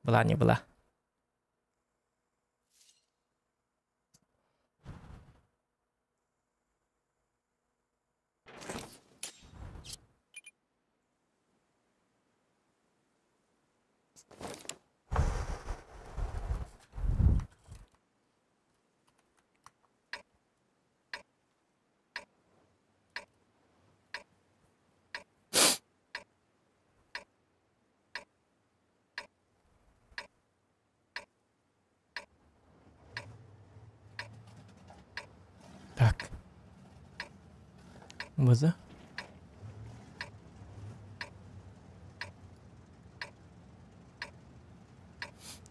Была не была. Так. База.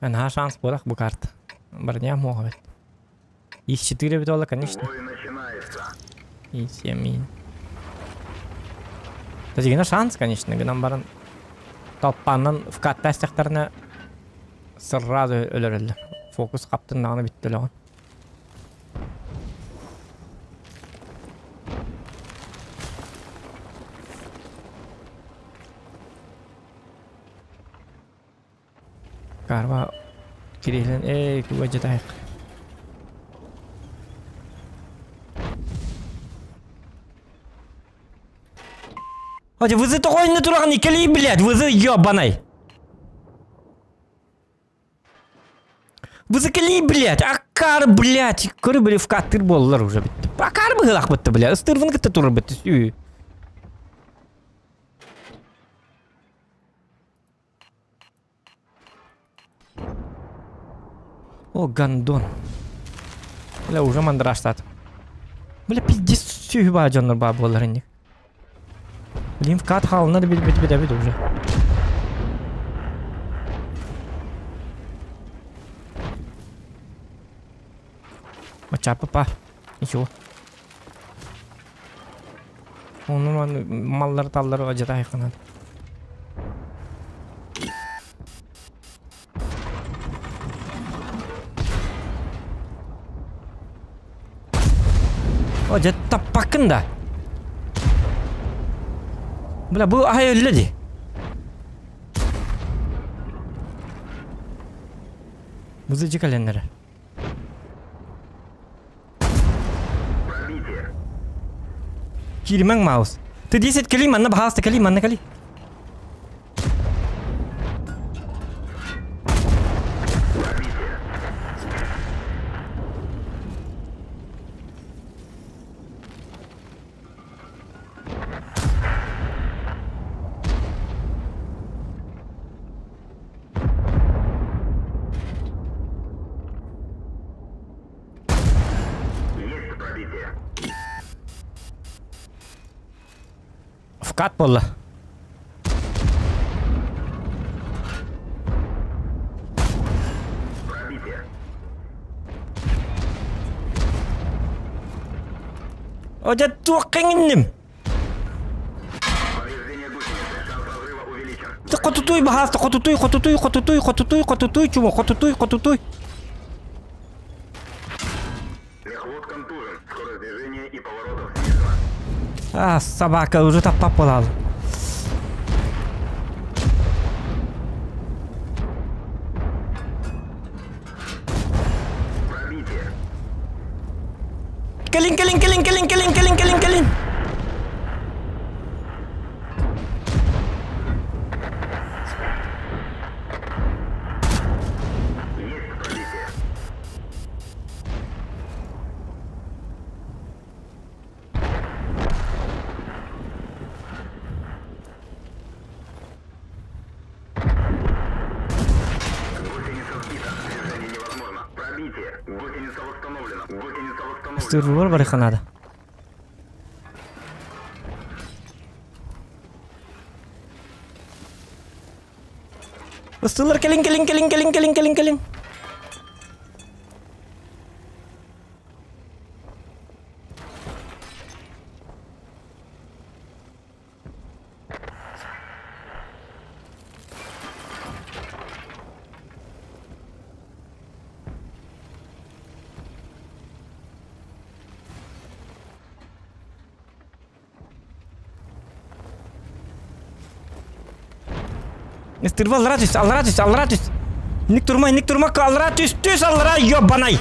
Наһаа шанс буолах бу карта. Броня муоҕа эбит. Х4 эбит буолла, конечно. Бой начинается. И7. Тажигина шанс, конечно, гынан баран талпааннан вкатта истэхтэринэ сразу өлөрөллөр. Фокус хаптыннаҕына бүттэ өлөҕүн. Карва кириһилэн эй туга дьатайык. Хотя вызы тоҕо инне тураҕын иккэлии блядь, вызы ёбаный. Вызы кэлии, блядь, акар, блядь. Көрү били вкаттыр буоллар уже битти. Акар быһылах бытты, блядь. Ыстырвын кытта турар бытты. Сүү. О, гандон. Бля, уже мандраштат. Бля, пиздец, сүүһү баа дьоннор баа буолар инник. Блин, вкат хаалына да бит бит бит бит уже. Чаппа. Ничего. Оны маллар таллар ажыта айқанады. О, дьэ таппаккын да. Бля, бу аһай өллө ди. Бузыжы каленнere. Киримең маус. Ты 10 кали, манна баһаста кали, манна кали. Вкат буолла. О, дьэ туох иҥинним? Хотутуй баһааста, хотутуй, хотутуй, хотутуй, хотутуй, хотутуй, чума, хотутуй, хотутуй. А, собака уже таппап буолал. Кэлин, кэлин, кэлин, кэлин, кэлин, кэлин, кэлин, кэлин. Сырылар барыха надо. Ыстылар кэлин, кэлин, кэлин, кэлин, кэлин, кэлин, кэлин. Ыстырба аллара түс, аллара түс, аллара түс. Ник турма, ник турма, аллара түс, түс, аллара, ёбанай.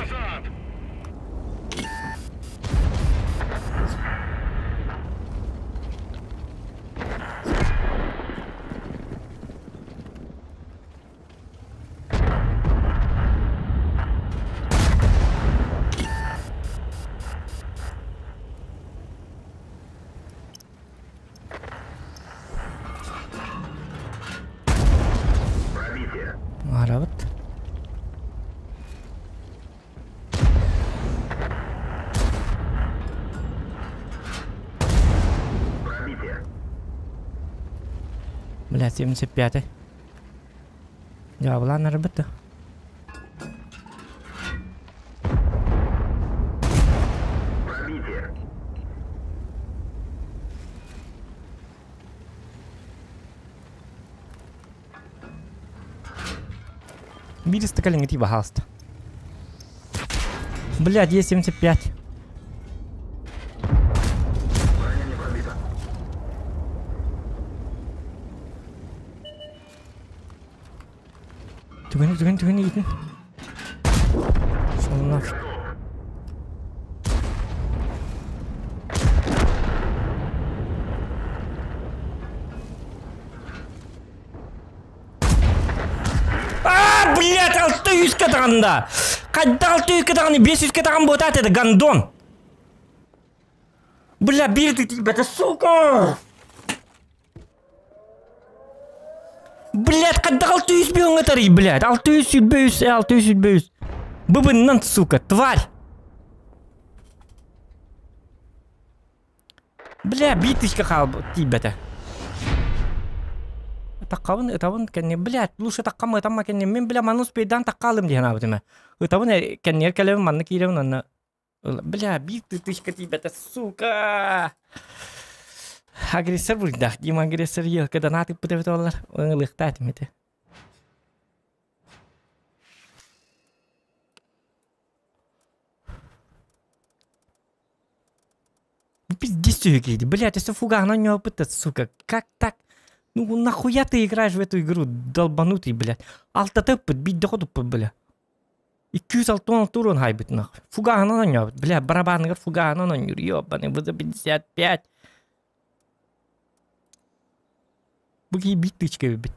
Арабыт. Бля, 75-й. Дьаабылаан арбыт да. Биир ыстакалиҥҥитий баһаалыста. Блядь, Е75. Түгэни, түгэни, түгэни итин. Сонна. А, блядь, 600 катағанда. Қайда 600 катағаны, 500 катаған ботат это гандон. Бля, бир ты тебя, это сука. Блядь, қайда 600 бең этарый, блядь. 600 бөйс, 600 бөйс. Быбыннан, сука, тварь. Бля, биточка хал тибета. Таккабын, ытабын кэнни, блядь, лучше таккам ытамма кэнни, мин бля манус пейдан таккалым диэн аабытыма. Ытабын кэнниэр кэлэбин манна киирэбин анна. Бля, биир тысячка тиийбэтэ, сука! Агрессор буруйдаах, Дима агрессор елка донат ыппыт эбит олар. Ылыахтаа этим этэ. Пиздец киһи. Блядь, если фугана не опыта, сука, как так? Ну нахуя ты играешь в эту игру, долбанутый, блядь? Алта тыппыт, бидде хотуппут, бля. 266 урон хайбыт нахуй. Фугаһынан оонньообут. Бля, барабаныгар фугаһынан оонньуур. Ёбаный, ВЗ-55. Бу киһи биир тычка эбит.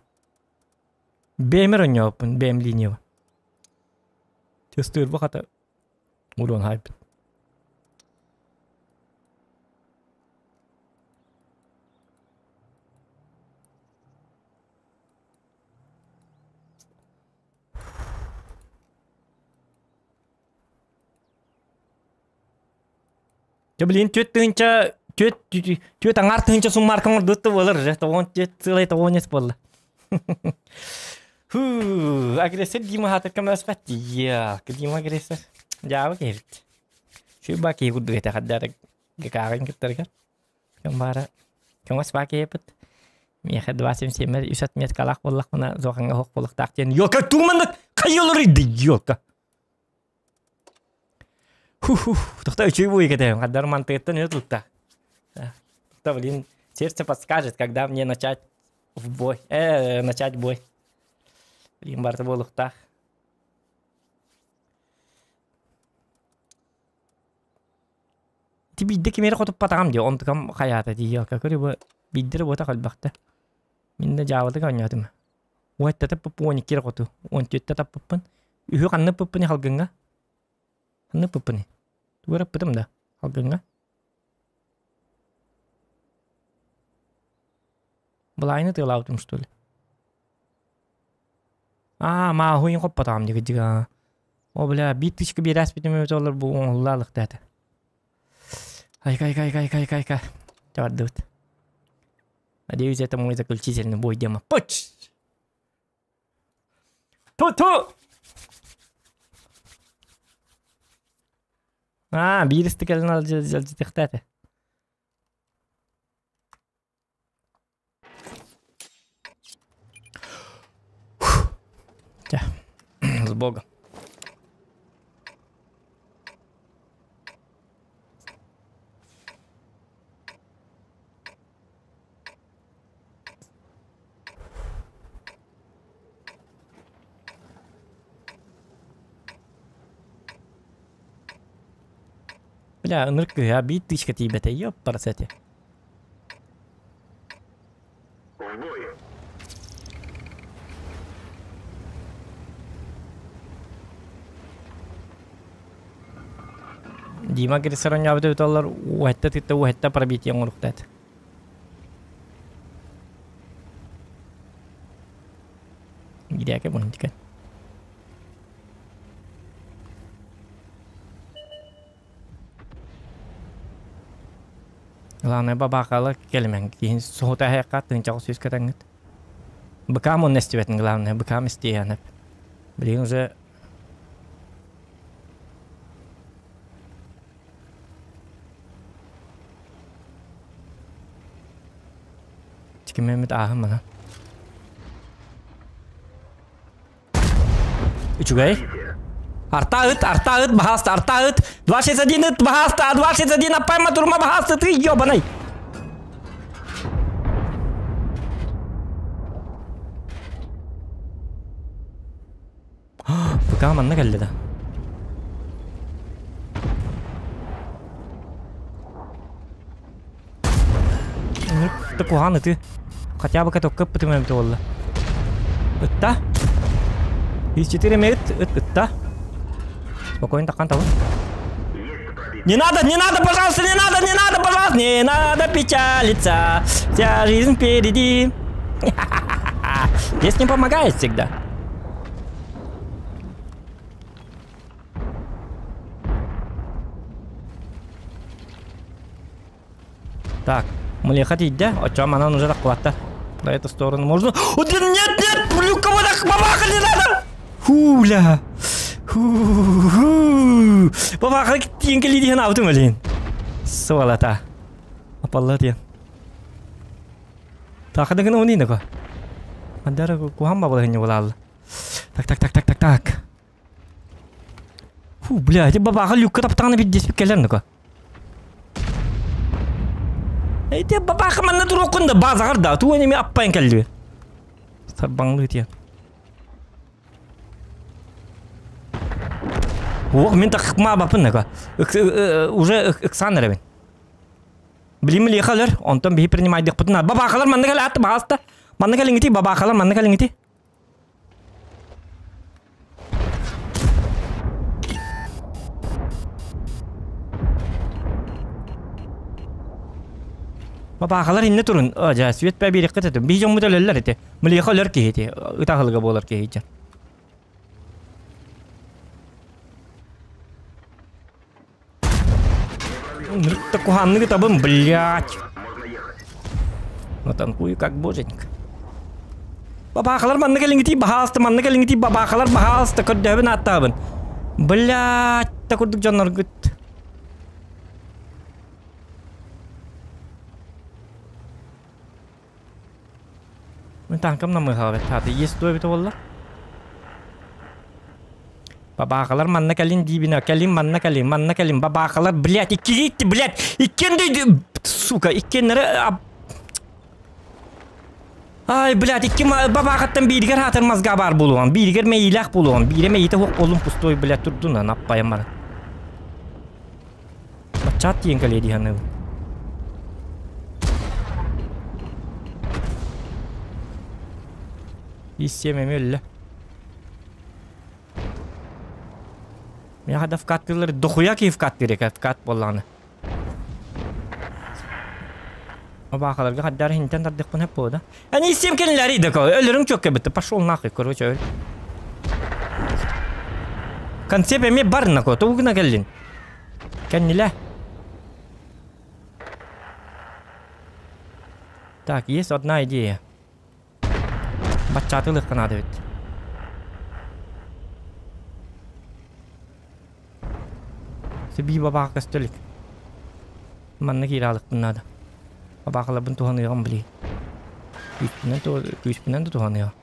Бэмер оонньообуппун, бэм линияба. Тестыырба хата урон хайбыт. Дьэ блин, түөрт тыһыынча түөрт түөрт аҥаар тыһыынча суммаарка оҥордубут да буолар уже тоҕуон түөрт сыалай тоҕуон эс буолла. Фу, агрессор Дима хаатыр көмөлөспөт дии. Дима агрессор. Дьаабы киһибит. Шуйба киһи курдук этэ хаддара ГК-ҕын кыттарыгар. Ким баара көҥөс баа киһипит. Миэхэ 277 үс отметкалаах буоллахпына зохаҥҥа оһох буолуохтаах диэн ёлка тугуманнык хайыылар ыйды ёлка. Ху-ху, тохто үчүгэй буй кэтэһим, хаддар мантыгыттан өтө тутта. Тохто, блин, сердце подскажет, когда мне начать в бой, начать бой. Блин, барыта буолуохтаах. Ити биирдэ кими эрэ хотуппатаҕым дии, онтукам хайаата дии, ёлка, көрү бу биирдэ эрэ буотах элбэхтэ. Мин да дьаабылык оонньоотум. Уотта таппыппын 12 эрэ хоту, 14 таппыппын. Үһү ханна ыппыппыный халгыҥҥа? Ханна ыппыппыный? Тугу эрэ ыппытым да халгыҥҥа? Былаайыны тыалаабытым что ли? Аа, мааһуйун хоппотоҕум дьиги О, бля, биир тысячка биэрээспитим эбитэ олор бу оҥоһулла алыктаата. Айка, айка, айка, айка, айка, айка. Чабардыбыт. Надеюсь, это мой заключительный бой, Дима. Пуч! Ту-ту! Аа, биир истикэлин алдьатыахтаата. Чэ, с Богом. Бля, ынырык кыыһа биир тыычка тиийбэтэ, ёппарасэти. В бой! Дима агрессор оонньообут эбит оллар уһэтта тытта уһэтта пробитие оҥоруохтаат. Гиряка бунтика. Главное бабаакала кэлимэҥ киһин соһута эһэххэ тыынчаҕа сүүс кэтэҥҥит. Быкаам онно эстибэтин главное быкаам истиэһэнэп. Билигин уже Кимэммит ааһын мана. Үчүгэй. Арта ыт, арта ыт, баһааста, арта ыт. 261 ыт, баһааста, 261 аппайма турма баһааста, ты ёбаный. Быкаа манна кэллэ да. Ынырык куһаҕан ытыы. Хотя бы катокка ыппытым эбитэ буолла. Ытта. 34 эмэ ыт, ыт ытта. Спокойно таххан табын. Не надо, не надо, пожалуйста, не надо, не надо, пожалуйста, не надо печалиться. Вся жизнь впереди. Здесь не помогает всегда. Так, млеха тиийдэ, оччоҕо манан уже таххыбаттар. На эту сторону можно... О, нет, нет, люка, бабаха не надо! Фу, бля. Бабаха тиин кэлии диэн аабытым өлейин. Суолата. Апалла диэн. Таахада гына уни нако. Андара куһам бабала хинне булаалла. Так так так так так так. Фу, бля, ити бабаха люкка таптаҕына биддеспит кэлэр нако. Ити бабаха манна туруоххун да базаҕар да туон эми аппайын кэллиби. Сарбаҥлыы тиэн. Уох, мин тахмаабаппын нака. Уже ыксаан эрэбин. Билим лиэхэ өлөр, онтон биһи принимайдыахпытын бабаахалар манна кэлэ атты баҕаста. Манна кэлиҥити, бабаахалар манна кэлиҥити. Бабаахалар инне турун. О, дьэ, свет пэ биэриэххит этим. Биһи дьоммут өлөллөр ити. Млиэхэ өлөр киһи ити. Ытаһылыга буолар киһи дьэ. Куханныгы табын, блядь. Ну танкую как боженька. Бабаахалар манна кэлиҥитий, баһаалыста, манна кэлиҥитий, бабаахалар баһаалыста, көрдөһөбүн ааттаабын. Блядь, та курдук дьонноргут. Мин танкам намыһаҕа тааты есть дуо эбитэ буолла. Бабаахалар манна кэлин диибинэ, кэлин манна кэлин, манна кэлин, бабаахалар, блядь, иккиги итти, блядь, иккиэн да, сука, иккиэннэри Ай, блядь, икки бабаахаттан бииригэр хаатар мазга баар буолуоҕун, бииригэр мэйиилээх буолуоҕун, биирэ мэйиитэ суох буоллун пустой, блядь, турдун, аппайан баран. Баччаат тиийэн кэлиэ дии саныыбын. Иссиэм эмиэ өллө. Миэхэ да вкаттыыллар дохуя киһи вкаттыыр эка вкат буоллаҕына. Обаахаларга хаддар иһинтэн тардыахпын сөп буолуо да. Эн иссиэм кэлинлэри да өлөрүҥ чөккө битте пошел нахуй короче өл. Концепт эмиэ бар нако тугу гына кэллин? Кэннилэ. Так, есть одна идея. Баччаатылыахха наада эбит. Сибии бабаах көстөлүк. Манна киирэ алыкпын наада. Бабаахаларбын туһаныаҕым билии. Күүспүнэн, күүспүнэн да туһаныаҕым.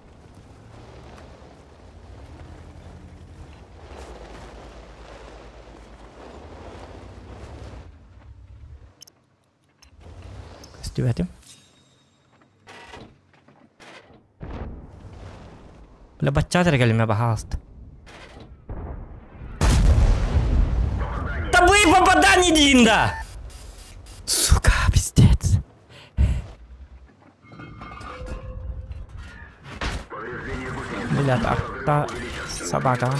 Көстүбэтим. Бля, баччаат эрэ кэлимэ баһаалыста. Да вы попадание диин да! Сука, пиздец. Блядь, а та собака.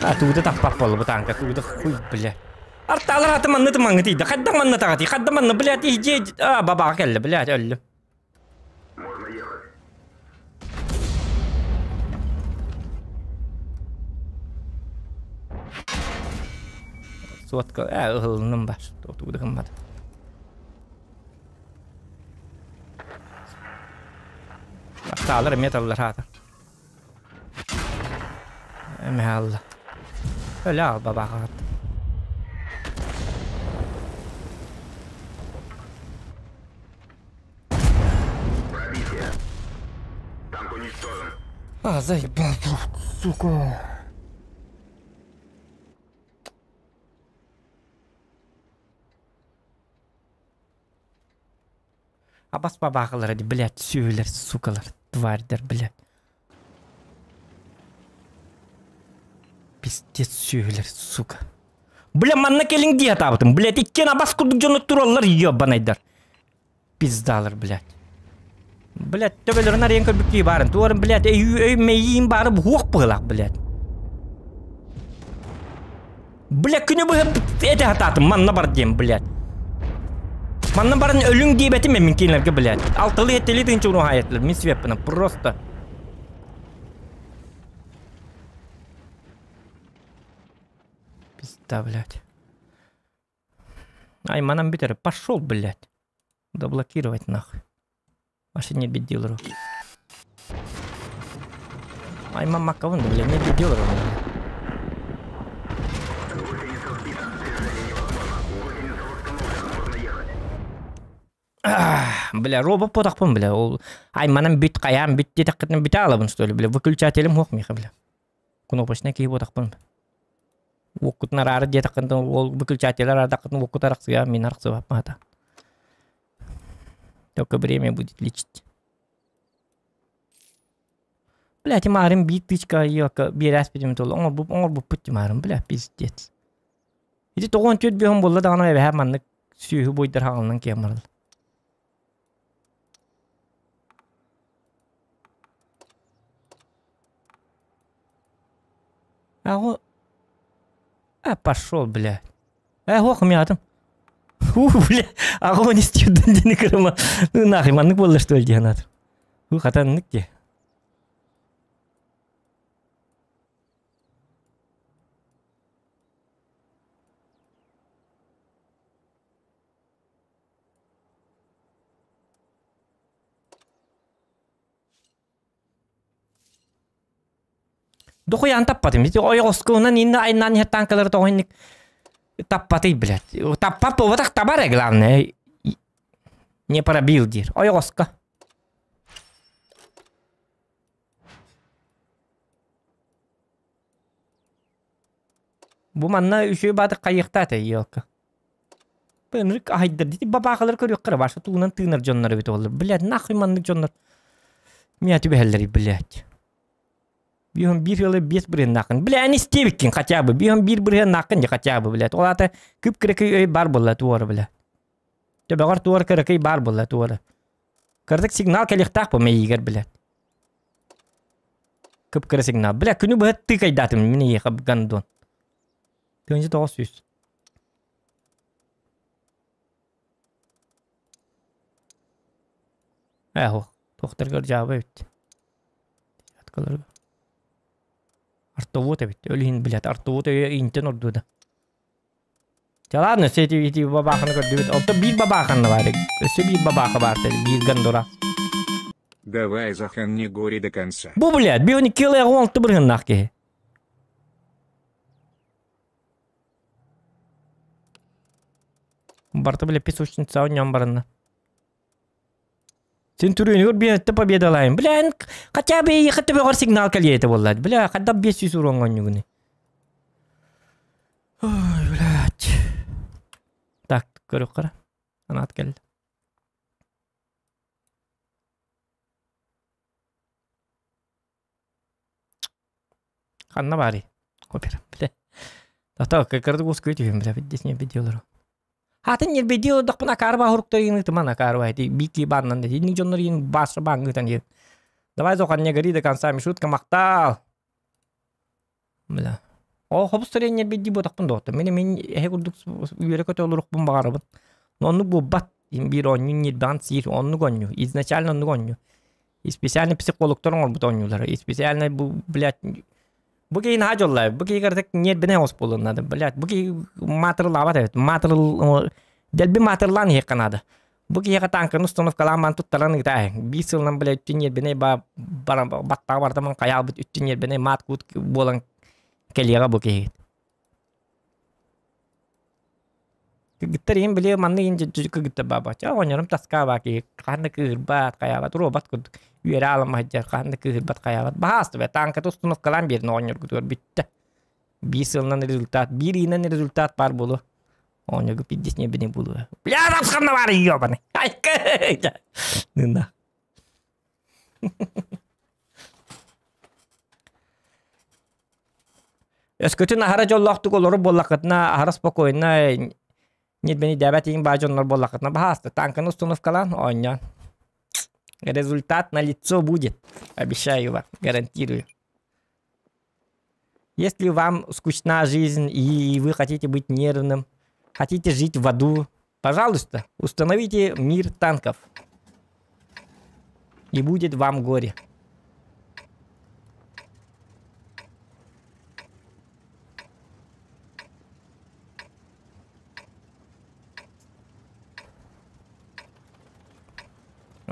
А тугуда таппап буолла бу танка, тугуда хуй, бля. Арталар аты манны тымаңы тиийдэ, хайда манна таҕатый, хайда манна, блядь, иһдьиэ, а, бабаҕа кэллэ, блядь, өллүм. Суотка, ыһылынным бар, тугуда гыммат. Арталар эмиэ таллар хаата. Эмэ алла. Өлө ал бабаҕа. А, заебал, сука. Абас бабаахалара ди, блядь, сүөлэр, сукалар, тварьдар, блядь. Пиздец сүөлэр, сука. Бля, манна кэлиҥ дии сатаабытым, блядь, иккиэн абас курдук дьону тураллар, ёбанайдар. Пиздалар, блядь. Блядь, төбөлөрүн арыйан көрбүт киһи баарын, туорун, блядь, өй, өй мэйиим баары буһуох быһылаах, блядь. Бля, күнү быһа этэ сатаатым, манна бар диэн, блядь. Манна баран өлүҥ диэбэтим мин кинилэргэ, блядь. Алтылыы эттэлии тыһыынча уруһаайатылар, мин свеппынан, просто. Пизда, блядь. Ай, манан бүтэр, пошел, блядь. Заблокировать нахуй. Вообще не бедилору. Айман маккабын да, бля, не бедилору. Бля, робот потахпын, бля, ол айманан бүт, хайаан бүт диэтэххитинэ бүтэ аалабын, что ли, бля, выключателем суох миэхэ, бля. Кнопочнай киһи буотахпын. Уоккутун араары диэтэххинэ, ол выключатель араардаххытына уоккут арахсыа, мин арахсыбаппын хата. Только время будет лечить. Бля, тимаарым биир тычка биэрээспитим тула оҥорбуп оҥорбуппут тимаарым, бля, пиздец. Ити тоҕон түөрт биэһин буолла даҕаны эбэһээ маннык сүөһү буойдар хаҕылынан киэн барыл. Аҕо А, пошел, бля. Э, ох, мятым. Фу, бля, аҕа истиирдэн диэни кырыма. Ну, нахуй, маннык буолла что ли диэн ат. Фу, хатаннык дии. Дохуйаан таппатым. Ити ойоҕоскуунан инна айнаан иһэр танкалары тоҕо инник таппатый, блядь. Таппат буолбатах табар э, главное. Не пробил диир. Ойоҕоско. Бу манна үчүгэй баатыр хайыахтаата елка. Ынырык аһайдар дити бабаахалар көрүөххэ эрэ баша тугунан тыынар дьоннор эбит олор. Блядь, нахуй маннык дьоннор миа түбэһэллэрий, блядь. Биһон биир ыалы биэс бырыһыаннааххын. Бля, эн истиэбиккин хотя бы. Биһон биир бырыһыаннааххын дии хотя бы, блядь. Ол аата күп-кыракый өй баар буолла туора, бля. Төбөҕөр туора кыракый баар буолла туора. Кыратык сигнал кэлиэхтээх бу мэйиигэр, блядь. Кып-кыра сигнал. Бля, күнү быһа тыыкайдаатым мин эйиэхэ гандон. Тыынча 900. Ээ, суох. Туохтаргар дьаабы эбит. Откаларга. Артовод эбит. Ол иһин, блядь, артовод өйө интен ордуо да. Чэ ладно, өссө ити, ити бабааханы көрдүбүт. Онто биир бабааханна баар. Өссө биир бабааха баар биир гандора. Давай, Захан, не гори до конца. Бу, блядь, биони кило 16 бырыһыннаах киһи. Барта, бля, песочница оонньоон баранна. Син түрүөнүгэр биэттэ победалаайын. Бля, эн хотя бы хотя бы сигнал кэлиэ этэ буолла. Бля, хайдах 500 уруоҥҥа оонньуугуный? Ой, блядь. Так, көрүөххэ Анаат кэллэ. Ханна баарый? Опера, бля. Тата, кырдык ускуй түһүм, бля, здесь не видеолору. Атын нербейдии олордохпуна акаарба хоруктар иин ытыман акаарба ити биики бааннан да инник дьоннор иин баасса бааҥҥытан диэн. Давай Зохан не гори до конца Мишутка махтаал. Бля. Ол хобустар иин нербейдии буотахпын доҕоттор. Мин мин эһэ курдук үөрэ көтө олоруохпун баҕарабын. Но оннук буолбат. Биир оонньуу ньирбэҕин сиир оннук оонньуу. Изначально оннук оонньуу. И специально психологтар оҥорбут оонньуулара. И специально бу, блядь, Бу киһи наһаа дьоллоох. Бу киһи кыратык ньиэрбинэй оҕус буолуон наада. Блядь, бу киһи маатырылаабат эбит. Маатырыл дэлби маатырылаан иһиэххэ наада. Бу киһиэхэ тааҥканы установкалаан баран туттаран ыытаа. Биир сылынан, блядь, үттүн ньиэрбинэй ба баран баттаҕа бардаман хайаабыт үттүн ньиэрбинэй маат-куут буолан кэлиэҕэ бу киһи. Кыргыттар иһин били маннык иһин кыргыттар баабачча оҕонньорум таскаабаа киһи хаһан да кыыһырбат хайаабат робот курдук үөрэ аалама сылдьар хаһан да кыыһырбат хайаабат баһаалыста бэ тааҥката установкалаан биэрин оҕонньоргутугар бүттэ биир сылынан результат биир ыйынан результат баар буолуо оҕонньорго пиздец ньиэрбинэй буолуо бля ханна баар ёбаный нына Өскөтүн аһара дьоллоохтук олорор буоллаххытына, аһара спокойно ньирбэнийдээбэт иҥ баа дьоннор буоллаххытына, баһаалыста, тааҥканы установкалаан оонньоон. Результат на лицо будет, обещаю вам, гарантирую. Если вам скучна жизнь и вы хотите быть нервным, хотите жить в аду, пожалуйста, установите мир танков. И будет вам горе.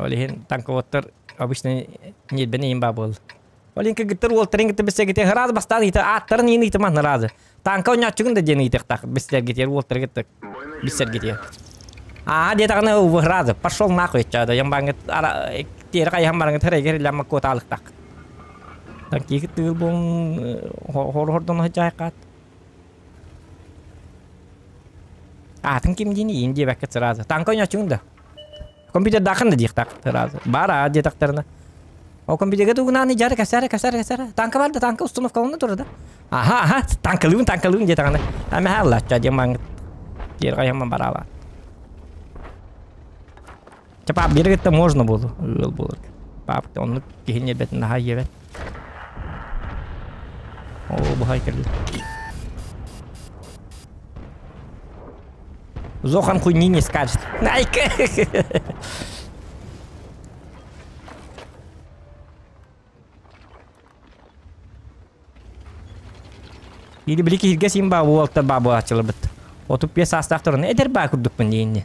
Ол иһин танководтар обычно ньиэрбэни иин баа буолла. Ол иһин кыргыттар уолтарын кытта билсэргитигэр ыраас бастаан ыйыта ааттарын иин ыйытыман ыраазы. Танка оонньооччугун да диэн ыйытыахтаах билсэргитигэр уолтары кытта билсэргитигэр. Аа диэтэҕинэ ыраазы пошел нахуй чаада ямбаҥҥыт тиэрэ хайыһан бараҥҥыт хэрэгэр илэмма куотаалыктаах. Танкиги тыыл буолун хор-хордон сылдьаайкаат. Аатын ким диэн иин диэбэккэ сразу. Танка ойночуҥ да. Компьютердаахын да диэхтаах сразу. Бар аа диэтэхтэринэ. О компьютерга тугунааны дьары кэсэрэ кэсэрэ кэсэрэ. Танка бар да танка установкалана турар да. Аха аха танкалыыбын танкалыыбын диэтэҕинэ. Амэһэ аллачча диэн маҥ диэр хайамман бараала. Чэ пап биир кытта можно буолу ыал буолар. Пап оннук киһи ньиэрбэтин наһаа иэбэт. Оо бухай кэллэ. Зохан хуйни не скажет. Найка! Или били киһиргэ син баа уолтар баа буолааччыларбыт. 35 саастаах туран эдэр баа курдукпун диинни.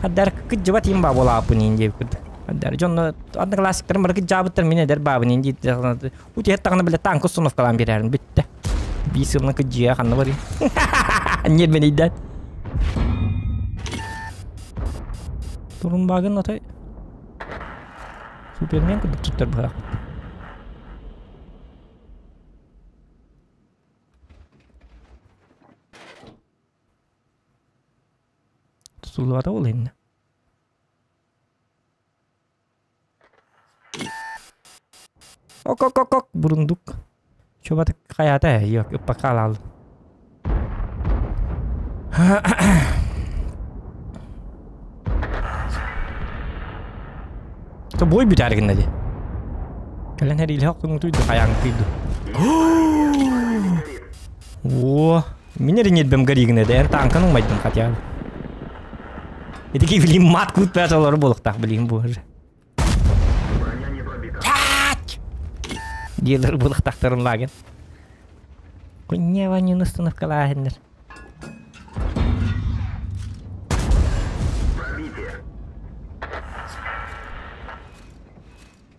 Хаддар кыдьыбат им баа буолааппын иин диэбит курдук. Хаддар дьонно одноклассниктарым бары кыдьаабыттар мин эдэр баабын иин диит утиһет таҕына биле танк установкалаан биэрэрин бүттэ. Бии сылына кыдьыа ханна барый. Ньиэрбэнийдэн. Турунбагын отой Супермен курдук туттар быһаахпыт. Тутуллубата ол иннэ. Ок-ок-ок-ок, бурундук. Чубатык хайата, yok, ыппакка алаалым. То бой бүтээр гынна дии. Кэлэн эриилэһэ охтуҥутуйду, хайаҥытыйду. О, мин эрэ ньиэрбэм горигына да, эн тааҥкан умайдым хотя бы. Ити киһи мат куут бэт олору буолуохтаах билигин бу уже. Диэлэр булахтахтарын лаген. Кунья ванюн установкалааһыннар.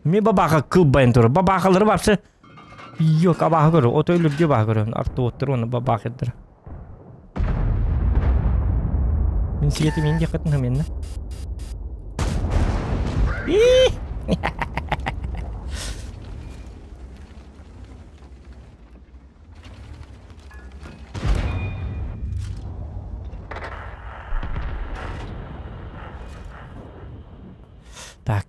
Ми бабаха кылбайын турар. Бабахалары вообще Yok абаха көрө. Ото өлүрдү баха көрө. Артуоттар оны бабах эддер. Мин сиэти мин диэххитин хэмиэннэ. Так.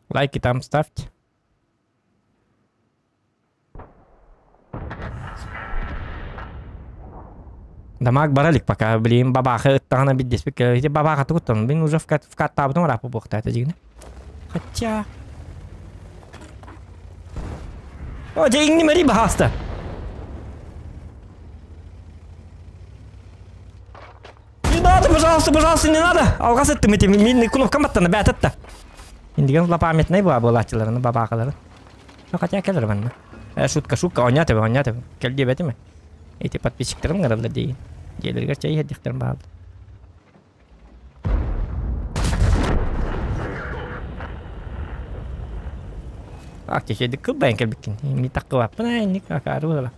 Лайки там ставьте. Дамаг бара илик пока, блин, бабаха ыттаҕына билдиспит ити бабаха тугуттан, мин уже вкаттаабытым ырааппыт буолуохтаата дьигинэ. Хотя... О, дьэ иҥним эрий баһааста. Не надо, пожалуйста, пожалуйста, не надо. Алҕас ыттым ити, мин кнопкам баттана, бээтэтта. Индиген злопамятный була буолааччыларын, бабаахаларын. Ну, хотя кэлэр манна. Шутка, шутка, оонньоо тэбэ, оонньоо тэбэ. Кэл диэбэтим ээ. Ити подписчиктарым ыҥыраллар диигин. Дьиэлэригэр чэй иһэрдиэхтэрин баҕалар. Ак киһи кылбайан кэлбиккин. Инни таккыбаппын аа инник акаары буола.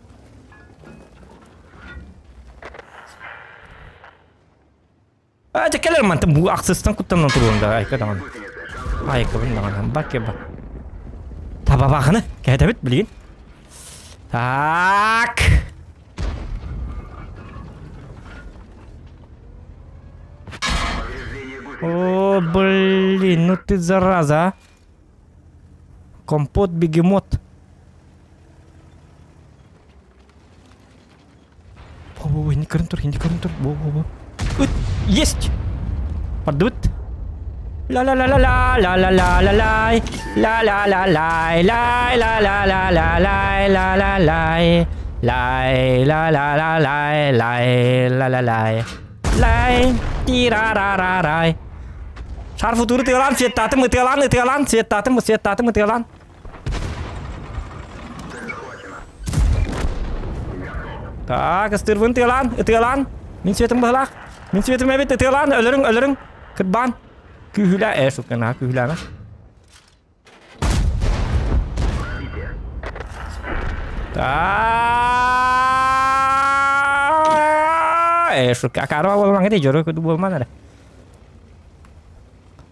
Аа, дьэ кэлэр мантан бу ахсыстан куттанан туруон да айка даҕаны. Айкабын даҕаны бакке ба. Табабаахыны кэтэбит билигин. Так. О, блин, ну ты зараза, а. Компот бегемот. Во-во-во, не көрөн тур, не көрөн тур. Во-во-во. Ыт, есть! Подут. Ла-ла-ла-ла-ла, ла-ла-ла-ла-лай. Ла-ла-ла-лай, лай, ла-ла-ла-ла-лай, ла-ла-лай. Лай, ла-ла-ла-лай, лай, ла-ла-лай. Лай, ти-ра-ра-ра-рай. Шар футуру тыалаан светтаатым, ытыалаан, ытыалаан, светтаатым, светтаатым, ытыалаан. Так, ыстыырбын тыалаан, ытыалаан. Мин светым быһылаах. Мин светим эбит ытыалаан өлөрүҥ өлөрүҥ. Кырбаан. Күүһүлээ э сука наһаа күүһүлээмэ. Э сука акаарба буолмаҥ ити дьоро куду буолман эрэ.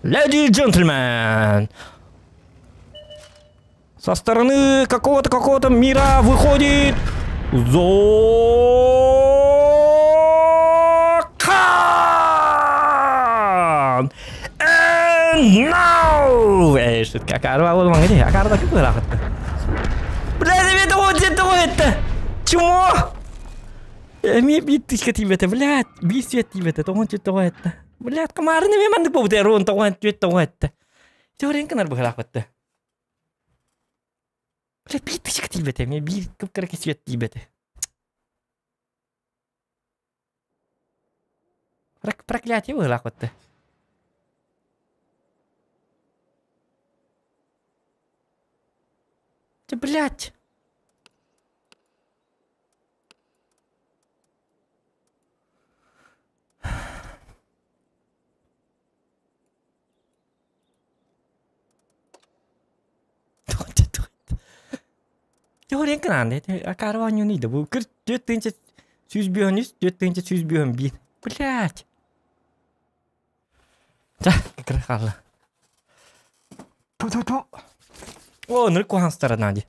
Леди и джентльмен! Со стороны какого-то какого-то мира выходит Зокан! And now! Эй, шутка, акаарба буолмаҥ ити, акаарда кыпыраахытта. Блядь, это вот это это! Чмо? Эмиэ биир тысяча тиийбэтэ, блядь, биир свет тиийбэтэ, тоҕон тоҕо этте. Блядь, комарын эмиэ маннык буолбута, руон тоҕон түөт тоҕо этте. Теориян кынар быһыраахпытта. Бля, биир тысяча тиийбэтэ, эмиэ биир кып-кыра свет тиийбэтэ. Проклятие быһыылаах Ты, блядь! Дьэ, гранды акаары оонньууну да бу кыр 4153, 4151. Блядь. Ча, кыр хаалла. Ту-ту-ту. О, нырык куһаҕан нади.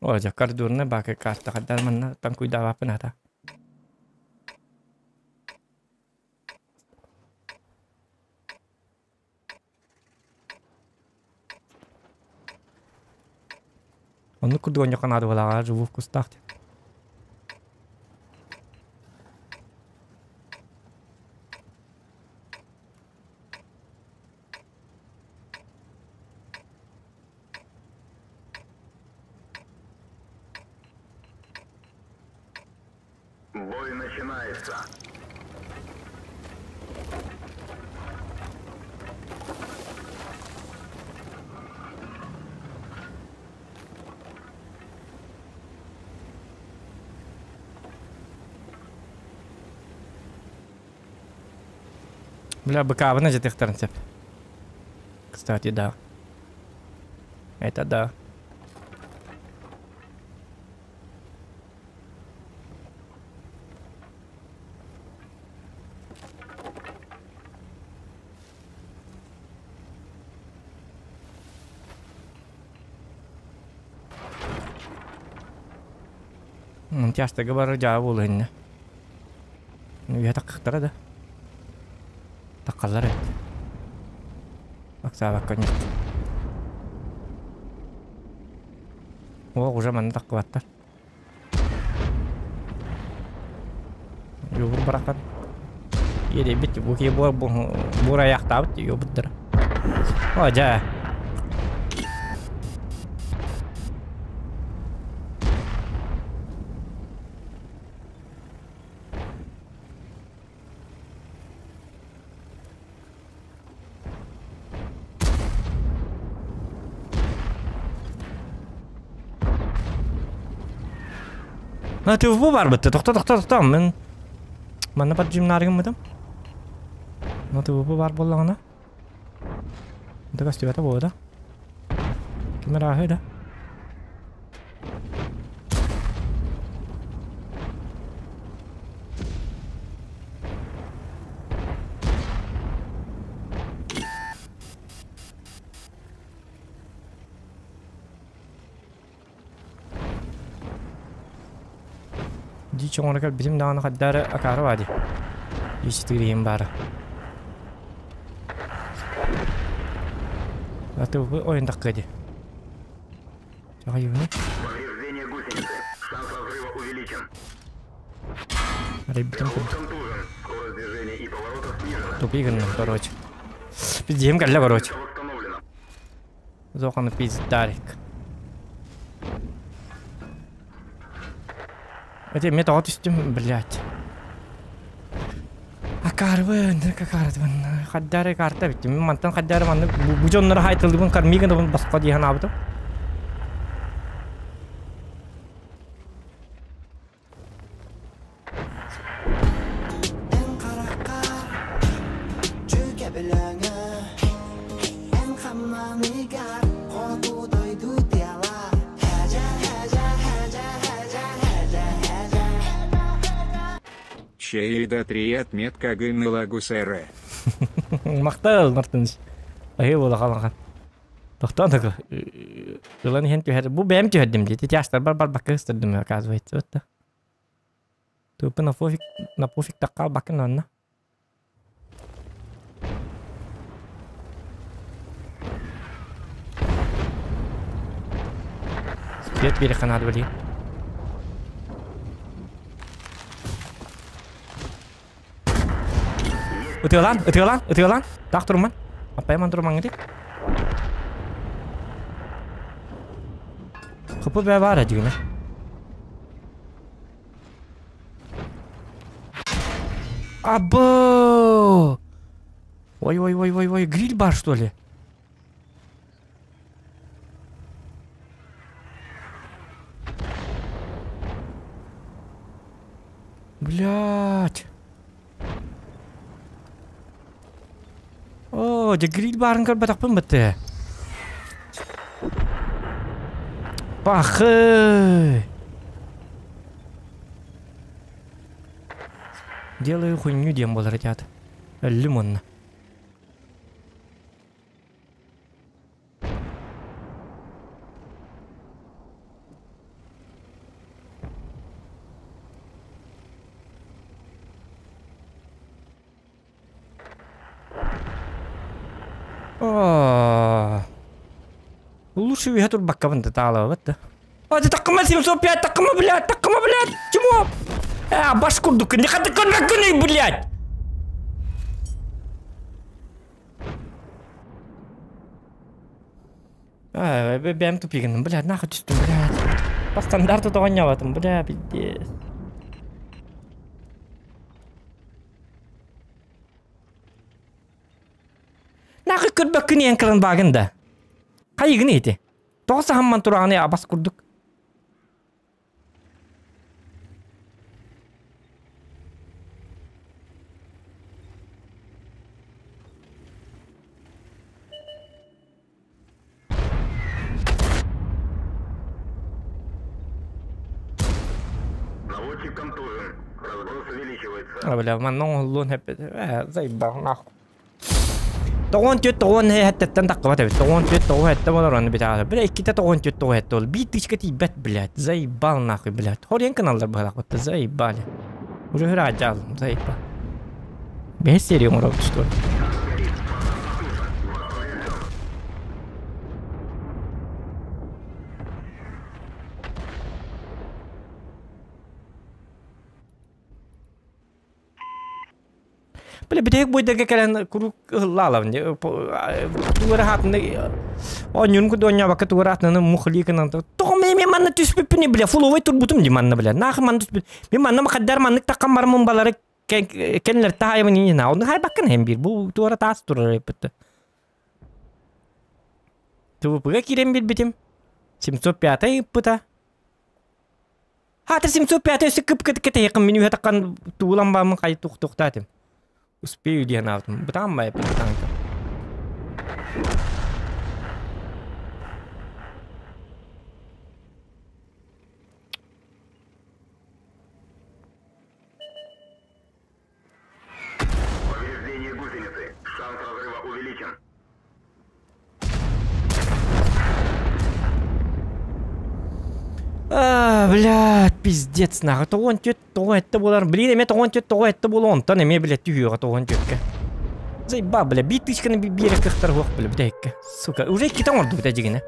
О, дьэ, коридорная бака карта хаддар манна таҥкуйдаабаппын ата. Оннук курдук онньоххо наада буолааҕа живу вкустаах диэн. Бой начинается. Бля, быкаабына дьэтиэхтэрин сөп. Кстати, да. Это да. Тяжтыга бары дьаа буолуһунна. Үйэ таккахтара да. Таккаллар эбит. Аксаабакка нет. О, уже манна таккыбаттар. Юбур барахан. Иэдэйбит бу киһи буор буор айахтаабыт юбуттара. О, дьэ. На ты бу бар бытты. Тохто, тохто, тохто. Мен манна бар жимнарыгым мытым. На ты бу бар боллаҕына. Да көстүбэтэ буолда. Ким эрэ да. Дии чоҥоругар битим даҕаны хайдары акаары баа дии. Ичтириим баара. Аты ойын такка дии. Чаҕайыбыны. Повреждение гусеницы. Шанс разрыва увеличен. Арай битим курдук. Контужен. Скорость движения и поворота снижена. Тупик гынным, короче. Пиздиһим кэллэ, короче. Восстановлено. Зоханы пиздарик. Эти мне тоҕо түстүм, блядь. Акаарбын, акаарбын. Хаддары карта биттим. Мин мантан хаддары маннык бу дьоннору хайтылыбын кармиган да босхо дии санаабытым. Чейда 3 отметка гынныла гусэрэ. Махтал, Мартыныч. Аһыы буола халахан. Тохтоон так ылан иһэн түһэр. Бу бэйэм түһэрдим дии. Тяжтарбар барбакка ыстырдым, оказывается. Вот да. Тупо на пофиг, на пофиг таккал бакын онно. Свет биэриэххэ наада билигин. Ытыалаан, ытыалаан, ытыалаан. Таах туруман. Аппайаман турумаҥҥыты. Хыпы бээ баар дигинэ. Абы! Ой, ой, ой, ой, ой, гриль бар что ли? Блять. О, дьэ гриль баарын көрбөтөхпүн бытты. Пахы! Делаю хуйню диэн буолар этят. Өллүм онно. Лучше үһэ турбаккабын да таалабат да. А ты таккыма 705, таккыма, блядь, таккыма, блядь, чему? А, баш курдук, не хаты көрбөккүнүй, блядь! А, бэм тупигин, блядь, нахуй түстүм, блядь. По стандарту тоҕонньоботум, бля, пиздец. Нахуй көрбөккүн иэн кыран багын да. Хайыгын ити? Тоҕо саһамман тураҕыный абас курдук? Наводчик контужен. Разброс увеличивается. А, бля, манна оҥоһуллуон сөп ээ, заебал нахуй. Тоҕон түөрт тоҕон хэттеттен таххыбат эбит. Тоҕон түөрт тоҕо хэтте болор оны битаҕа. Бля, иккитэ тоҕон түөрт тоҕо хэтте ол. Биир тысячка тиийбэт, блядь. Заебал нахуй, блядь. Хорен каналлар быһалаах бытта, заебали. Уже хыраачаалым, заебал. Бэһис серия оҥоробут что ли? Бile бүтэһик буйдарга кэлэн куруук ыһыллаалабын тугу эрэ хаатында оонньуурун курдук оонньообокко тугу эрэ атынаны мухликынан тоҕо мен манна түспүппүн бля фуловой турбутум ди манна бля нахы манна түспүт мен манна хаддар маннык таххан бараммын балары кэннилэр таайабын инна онну хайбаккын һэм биир бу туора таас турар эппит ТВП-га киирэн билбитим 705 ыыппыта Хаатыр 705 өссө кып-кыт кэтэһиэххин мин үһэ таххан туулан бааммын хай тух-тухтаатым. Успею диэн аабытым. Бытаан бай бытаанка. Повреждение гусеницы. Шанс разрыва увеличен. А, блядь, пиздец, нахуй. Тоҕон түөт, тоҕо этте буолар. Блин, эмиэ тоҕон түөт, тоҕо этте буолуо. Онтон эмиэ, блядь, түһүөҕэ тоҕон түөккэ. Заебал, бля, биир тычканы биэрэ кыахтар суох, бля, бүтэһиккэ. Сука, уже иккитэ оҥордубут эдьигинэ.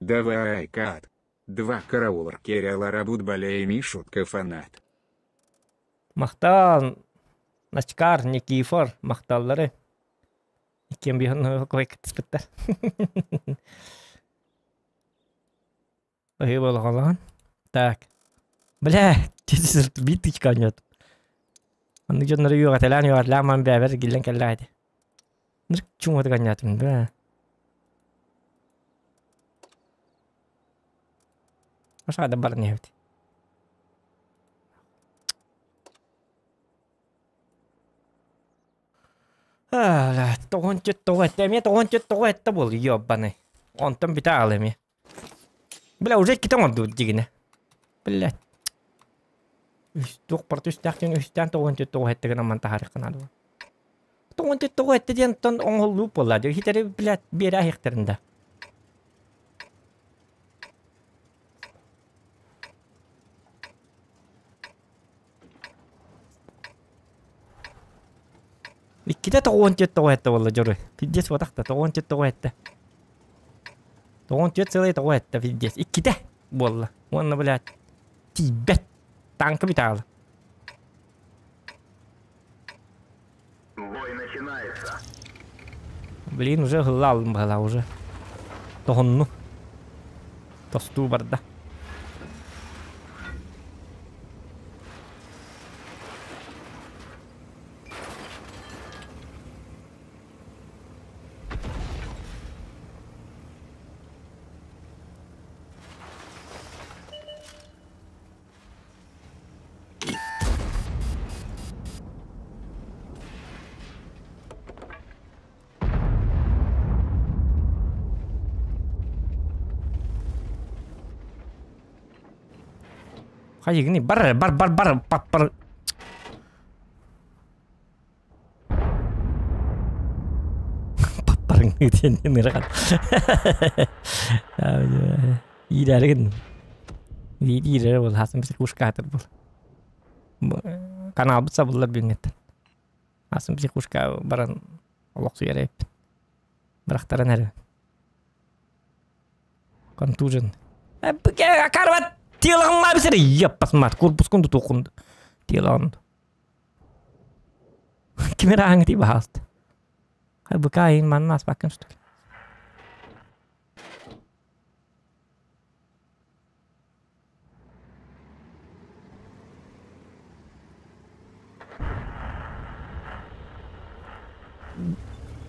Давай, Кат. Два караул Керела Рабут Балей Мишутка фанат. Махтал, Начкар, Никифор, махталлары. Иккиэн биһон кой кытыспыттар. Ой, болҕолоон. Так. Бля, биир тычка нет. Оннук дьоннору үөҕэтэлээн үөҕэтэлээн баран бэйэбэр гиллэн кэллэҕэ ити. Чуҥатык анньаатым да. Ашаада баран иһэбит. Тоҕон түт тоҕо этте эмиэ тоҕон түт тоҕо этте буол ёбаный. Онтон бүтэ аҕал эмиэ. Бля уже иккитэ оҥордубут дигинэ. Блядь. Туох барыта үстээх диэн үстээн тоҕон түт тоҕо этте гынан ман таһаарыахха наада буол. Тоҕон түт тоҕо этте диэн оттон оҥоһуллуу буолла дии. Хитэри блядь биэрэ аһыахтарын да. Иккитэ тоҕуон түөрт тоҕо этте буолла дьоруй. Пиздец буотах да тоҕуон түөрт тоҕо этте. Тоҕуон түөрт сылай тоҕо этте пиздец. Иккитэ буолла. Уонна блядь тиийбэт. Танка бүтаалы. Бой начинается. Блин, уже ыһылла аллым быһалаа уже. Тоһунну. Тостуу барда. Хайыгыный бар бар бар бар бар бар Паппарыҥныы диэн ырахан. Иирээри гынным. Иирэрэ буол, хасым психушка аатыр буол. Каналбыт сабыллар бүгүҥҥэттэн. Хасым психушка баран олохсуйар эбиппин. Бырахтаран эрэ. Контужен. Карват телоҕын бисер еппасмат корпускун тутуоххун телоҕын. Ким эрэ ааҥытый баһаалта. Быка айын манна аспаккын что ли?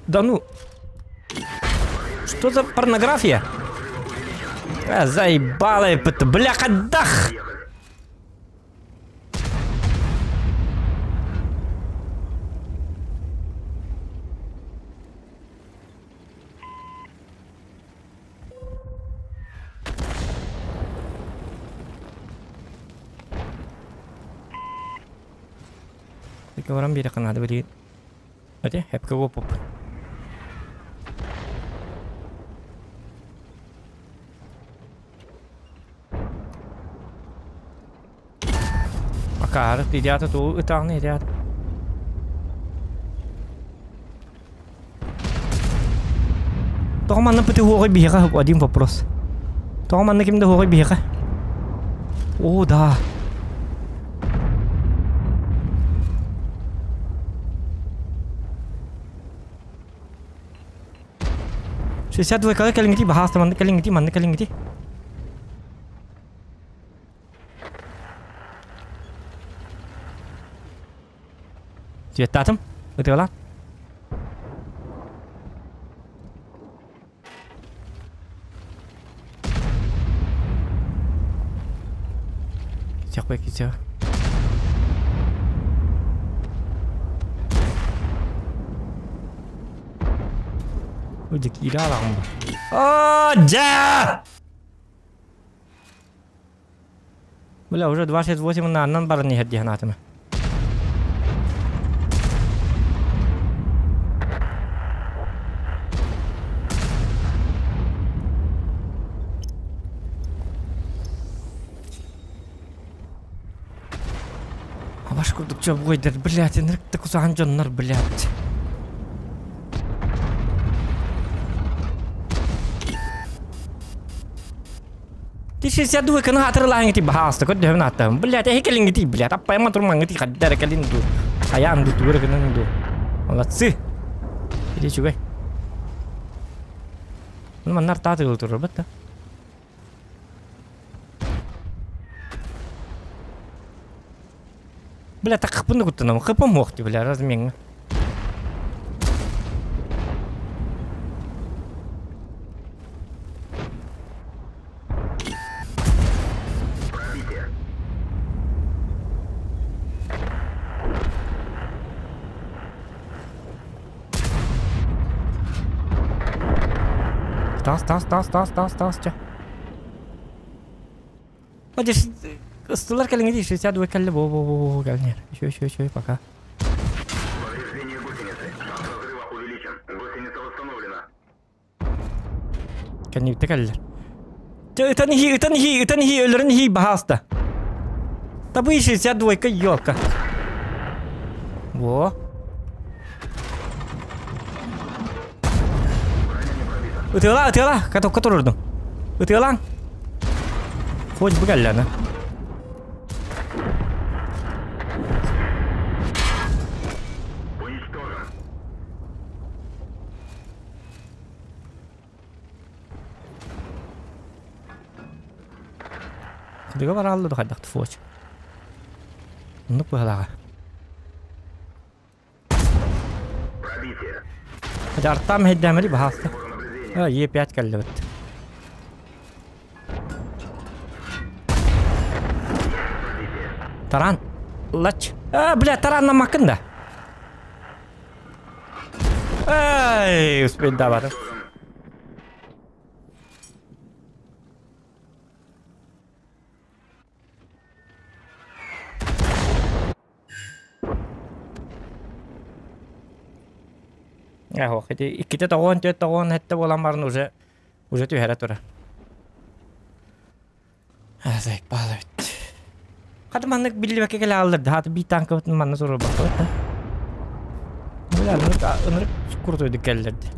Да ну... Что за порнография? А, заебало это, бляха, дах! Баран биэриэххэ наада билигин. Ати, хэпкэ уоппуп. Акаары идеята тугу ытаҕын идеята. Тоҕо манна пыты хуоҕай биһиэхэ один вопрос. Тоҕо манна ким да хуоҕай биһиэхэ? О, да. 62 кала кэлиҥҥитий баһаалыста манна кэлиҥҥитий манна кэлиҥҥитий. Светтаатым ытыалаан. Кичэхпэ кичэх. Дьэ киирэ алаҕым бу. Оо, дьэ! Бля, уже 28 нааннан баран иһэр дии санаатым. Абаш курдук чобуойдар, блядь, ынырыкта кусаҕан дьоннор, блядь. Ти 62 кына хатырылааҥҥытый баһаалыста көрдөһөбүн ааттаһым. Блядь, эһи кэлиҥҥитий, блядь, аппайма турмаҥҥытый хадда эрэ кэлин дуу. Хайаан дуу, тугу эрэ гынан дуу. Молодцы. Иди үчүгэй. Ну, манна артаатыгыл турарбыт да. Бля, так хыппын да куттанабын. Хыппым суох дии, бля, размеҥҥа. Таас, таас, таас, таас, таас, таас, чэ. Здесь ыстылар кэлиҥҥэ дии, 62 кэллэ, бо бо бо кэлиҥэр. Еще, еще, еще, пока. Повреждение гусеницы. Шанс разрыва увеличен. Гусеница восстановлена. Кэннибитте кэллэр. Чэ, ытан иһии, ытан иһии, ытан иһии, өлөрөн иһии, баһаалыста. Табыы 62 елка. Во. Ытыала, ытыала, катокка турурдум. Ытыалаң. Хоть бы кэллэ аны. Уничтожен. Кыдыга бараалла да хайдах фоч. Оннук быһалааҕа. Пробитие. Артам хэйдээмэри баһааста. Приборы наблюдения. А, Е5 кэллэбит. Пробитие. Таран. Лач. А, бля, тараннамаккын да. Эй, успейдаабатым. Уничтожен. Ох, ити иккитэ тоҕуон түөрт тоҕуон сэттэ буолан баран уже уже түһэрэ турар. Заебало ведь. Хата маннык биллибэккэ кэлэ хааллар да, хата биир танкабытын манна туруорбаппыт да. Бля, ынырык ынырык курутуйдук кэллэр дии.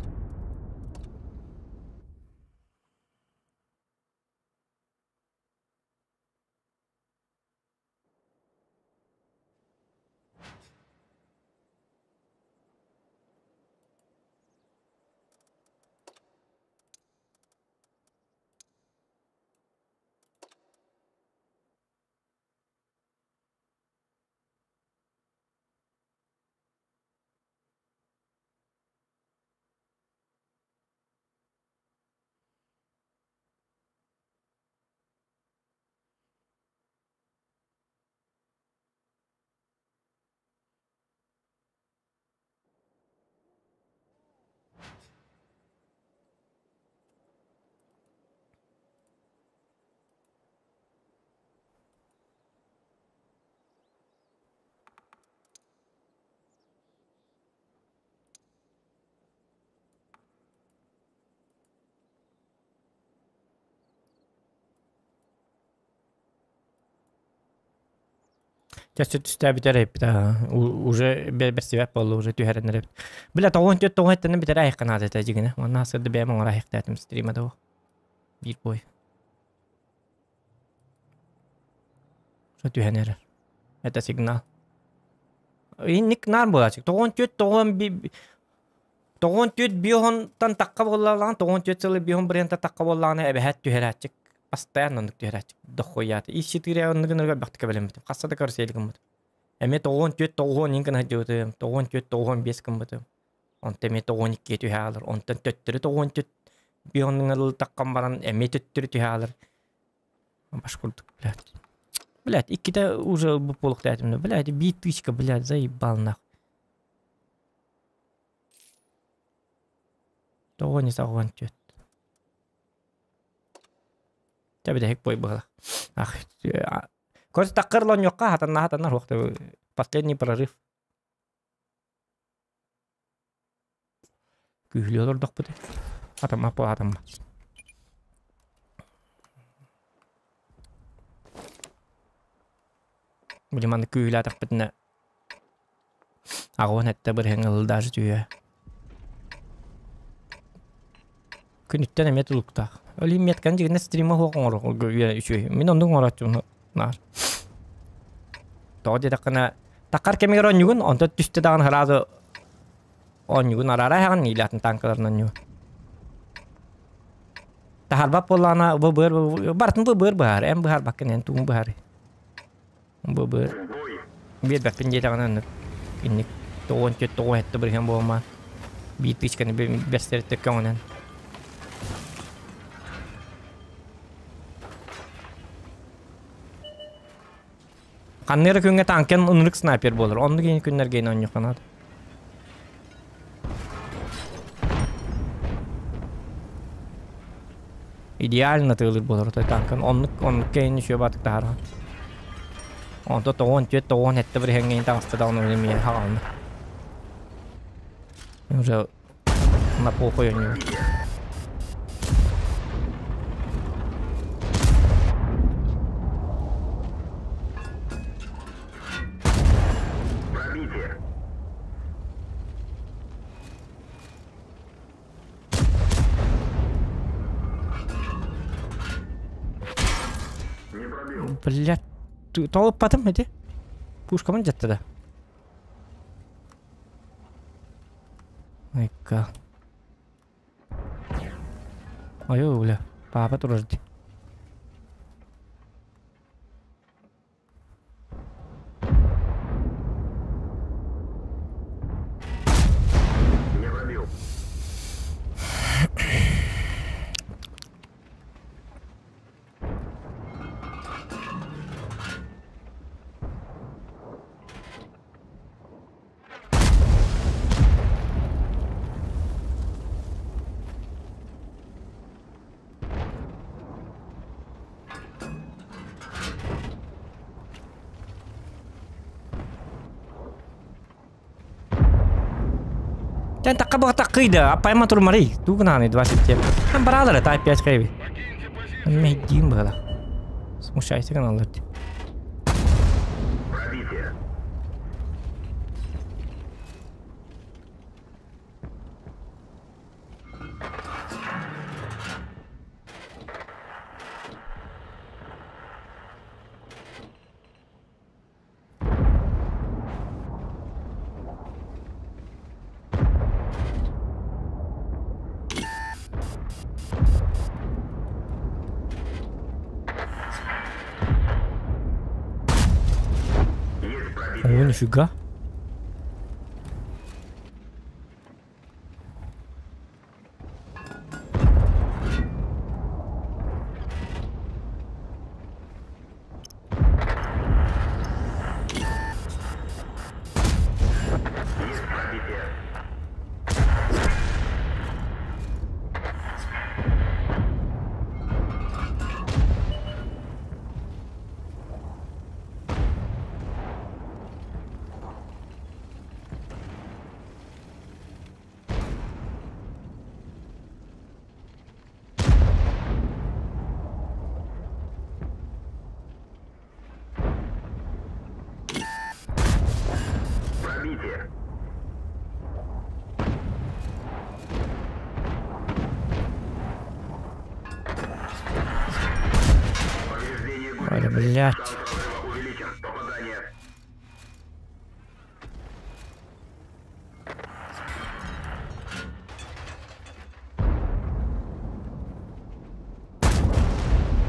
Чаччы түстээбит эрэйпит уже бэрсибэт буолла уже түһэрэн эрэбит. Бля тоҕуон түөрт тоҕуон эттэнэн бүтэрэ айахха наада этэ дьигинэ. Уонна сырды бэйэм оҥоро айахтаатым стрима да биир бой. Түһэн эрэр. Это сигнал. Инник наар буолааччы. Тоҕуон түөрт тоҕуон тоҕуон түөрт биоһонтон тахха буоллаҕына тоҕуон түөрт сылы биоһон брендтан тахха буоллаҕына эбэһээт түһэрээччик. Постоянно оннук түһэрээччик. Дохуйаата. Ис четыре оннугун элбэхтик кэбилэммитим. Хасса да көрсө гыммытым. Эмиэ тоҕуон түөрт тоҕуон иин гына сылдьыбытым. Тоҕуон түөрт тоҕуон биэс гыммытым. Онтон эмиэ тоҕуон иккигэ түһэ хаалар. Онтон төттөрү тоҕуон түөрт биоһонуҥ ылтаххын баран эмиэ төттөрү түһэ хаалар. Баш курдук, блядь. Блядь, иккитэ уже ылбыт буолуохтаатым. Блядь, биир тысячка, блядь, заебал нах. Тоҕо не тоҕуон түөрт. Чэ бүтэһик бой быһыла. Ах, короче, таккыр лонньуохха хатанна хатанна суох последний прорыв. Күүһүлүү олордохпут. Хатамма по хатамма. Били маннык күүһүлээтэхпитинэ аҕыан эттэ бырыһыҥ ылылдаажы түһүө. Күнүттэн эмиэ тулуктаах. Ол иһин метканы дьигинэ стрима суох оҥоруох үчүгэй. Мин оннук оҥорооччубун наар. Тоҕо диэтэххинэ такар кэмигэр оонньугун, онтон түстэ даҕаны сразу оонньугун араара иһэҕин, илиатын танкаларын оонньуу. Таһарбат буоллаҕына бу быар барытын бу быар быһаар, эн быһаарбаккын, эн тугун быһаарый? Бу быар биэрбэппин диэтэҕинэ оннук инник тоҕуон түөрт тоҕуон сэттэ бырыһыан буолма биир тыычканы бэстэриттэ көҥөнөн. Ханна эрэ күҥҥэ танкен ынырык снайпер буолар. Оннук иһин күннэргэ ин оонньуохха наада. Идеально тыалыр буолар отой танкан. Оннук оннук кэйини үчүгэй баатык таһааран. Онто 94 97 бырыһыаҥҥа таҕыста даҕаны эмиэ хаҕална. Уже на похуй у него. Пробитие. Не пробил. Блядь, толуппатым ити. Пушкамын дьатта да. Айка. Ой, бля, папа турар дии. Не пробил. Тэн такка баҕа таккыйда, аппайма турмарый. Тугунаны 27. Там баралар это опять хэви. Мейдин было. Смущайся каналлар. Пробитие. Есть О, пробитие. нифига. Есть пробитие. Пробитие. Повреждение Ой, гусеницы. блядь. Шанс разрыва увеличен. Попадание.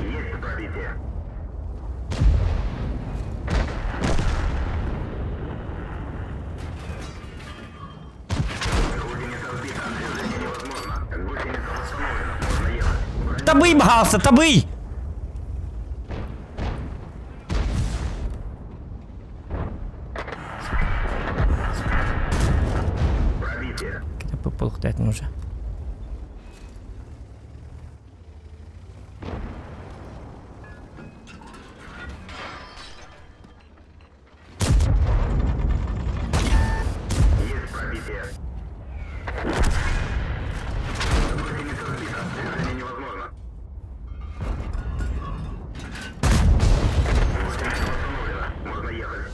Есть пробитие. Гусеница сбита. Движение невозможно. Гусеница восстановлена. Можно ехать. Табый бахался, табый! Пробитие. Полухтать уже. Есть пробитие. Гусеница сбита. Движение невозможно. Гусеница восстановлена. Можно ехать.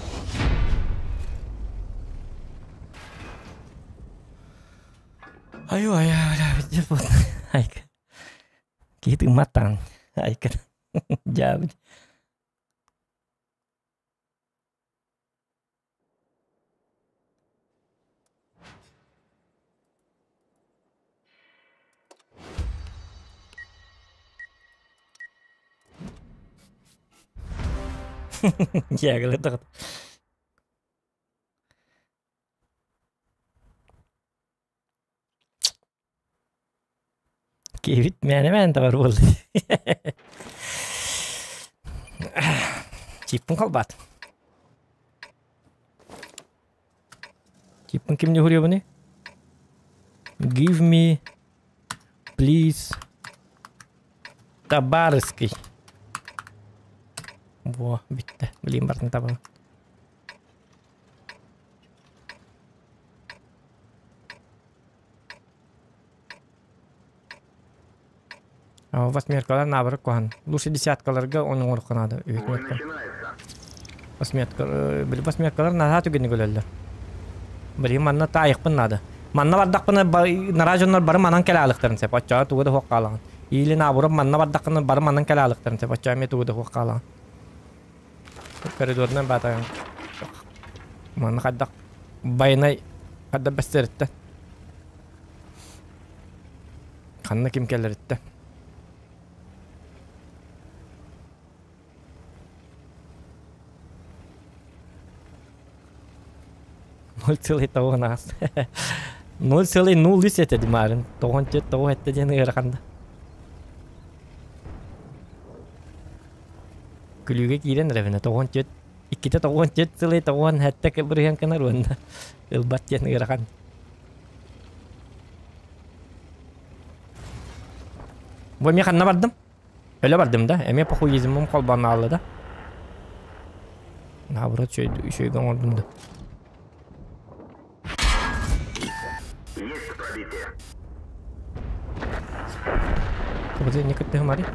Ай, ай, ай, айка. Киһи матан. Айка. Дьабыт. Дьягылы тоҕо. Киһибит мээнэ мээн табар буолла. Чиппин халбат. Чиппин кимне хуруйабыный? Give me, please. Табаарыский. Во, бүттэ. Билим бартын табан. Восьмеркалар наоборот куһан. Лучше десяткаларга ону оҥоруохха наада. Үһүт Восьмерка, били восьмеркалар наһаа түгэнник өлөллөр. Били манна таайыхпын наада. Манна бардахпына нараа дьоннор бары манан кэлэ аалыктарын сөп. Оччоҕо тугу да суох хаалаҕын. Или наоборот манна бардаххына бары манан кэлэ аалыктарын сөп. Оччоҕо эмиэ тугу да суох хаалаҕын. Коридорунан баатаҕын. Манна хайдах байанай хайдах бэстэриттэн. Ханна ким кэлэриттэн. Ноль целый того нас. 0,03 этэ димарын. Тоҕон тет тоҕо этте диэн ыараханда. Күлүүгэ киирэн эрэбинэ тоҕон тет иккитэ тоҕон тет целый тоҕон хэттэ бырыһан кынар уонна ылбат диэн ыарахан. Бу эмиэ ханна бардым? Өлө бардым да? Эмиэ похуизмым холбоон аалла да? Наоборот, үчүгэйгэ оҥордум да. Есть пробитие. Кыбыты не кыттыһымари.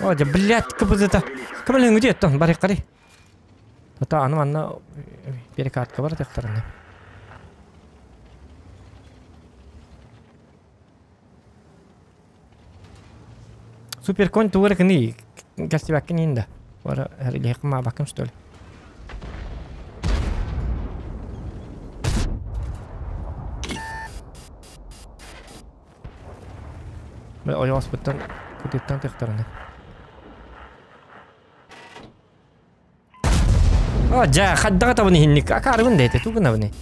О, дьэ, блядь, кыбызыта. Кымылын үтүөттон, бары қари. Тата аны манна перекатка бар тахтарына. Суперконь тугар кини кастибаккин инда. Бара харлиһ бакым что ли. Ойооспуттан кытыттан тыктарына. О, дьэ, хайдаҕа табын иһинник акаарыбын да этэ, тугунабыный?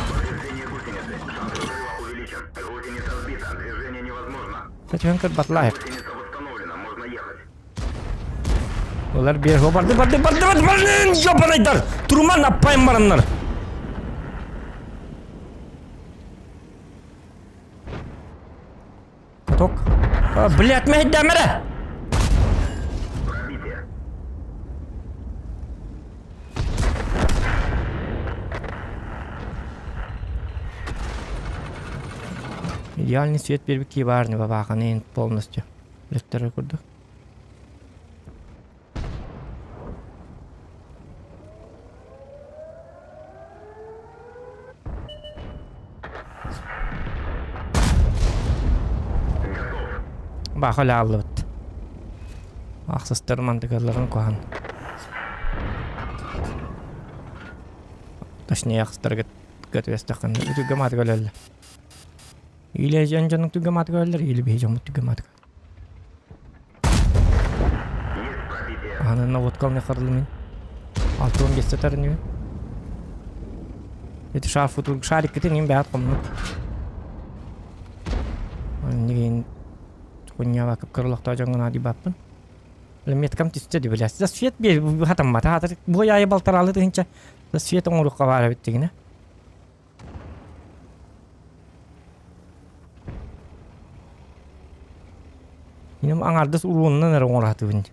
Повреждение гусеницы. Шанс взрыва увеличен. Гусеница сбита. Движение невозможно. Сатюн батлайт. Гусеница восстановлена. Можно ехать. Олар бер барды барды барды барды барды ёбанайдар. Турман аппайым бараннар. Каток. А, блядь, мэйдэмэрэ! Пробитие. Идеальный свет первый баарны бабааханын полностью. Лектор курдук. Баха аллыбыт. Ахсыстар мантыгалларын куһан. Точнее, ахсыстарга көтүөстөххөн үтүгө матыга өлөллөр. Или жан жаның түгө матыга өллөр, или бии жомут түгө матыга. Есть пробитие. Аны наводкал не харлымын. Алтын бесте тарыныы. Эти шарф утур шарик кытын им бәят комну. Нигин хуйня бакып кырлакта жаңына ди баппын. Меткам түсте ди биләс. За свет бе хатам мата хатыр. Бу яйы балтаралы дыгынча. За свет оңрукка бара биттигине. Инем аңардыс урууннан эрэ оҥоратыбын.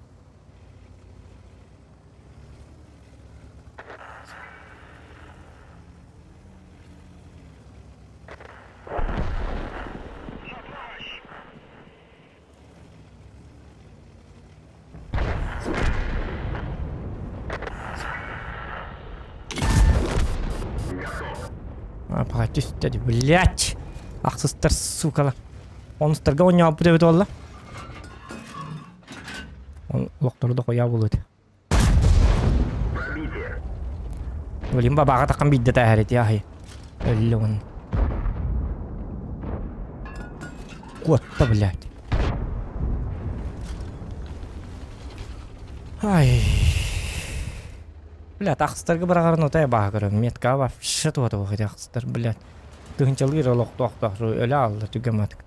А, түстеді, блять! Ақсыстар, сукалар. Онустарга ойнап деп олла. Он лоқторду қоя болуд. Пробитие. Блин, бабаға таққан бидді тәһәрет, яхи. Өлі он. Куотта, блядь. Ай. Блядь, ахстарга быраҕарын отой бааһа көрөм. Метка вообще туота буох ахстар, блядь. Тыһынчалыыр олохтоохтоох өлө аалла түгэматык.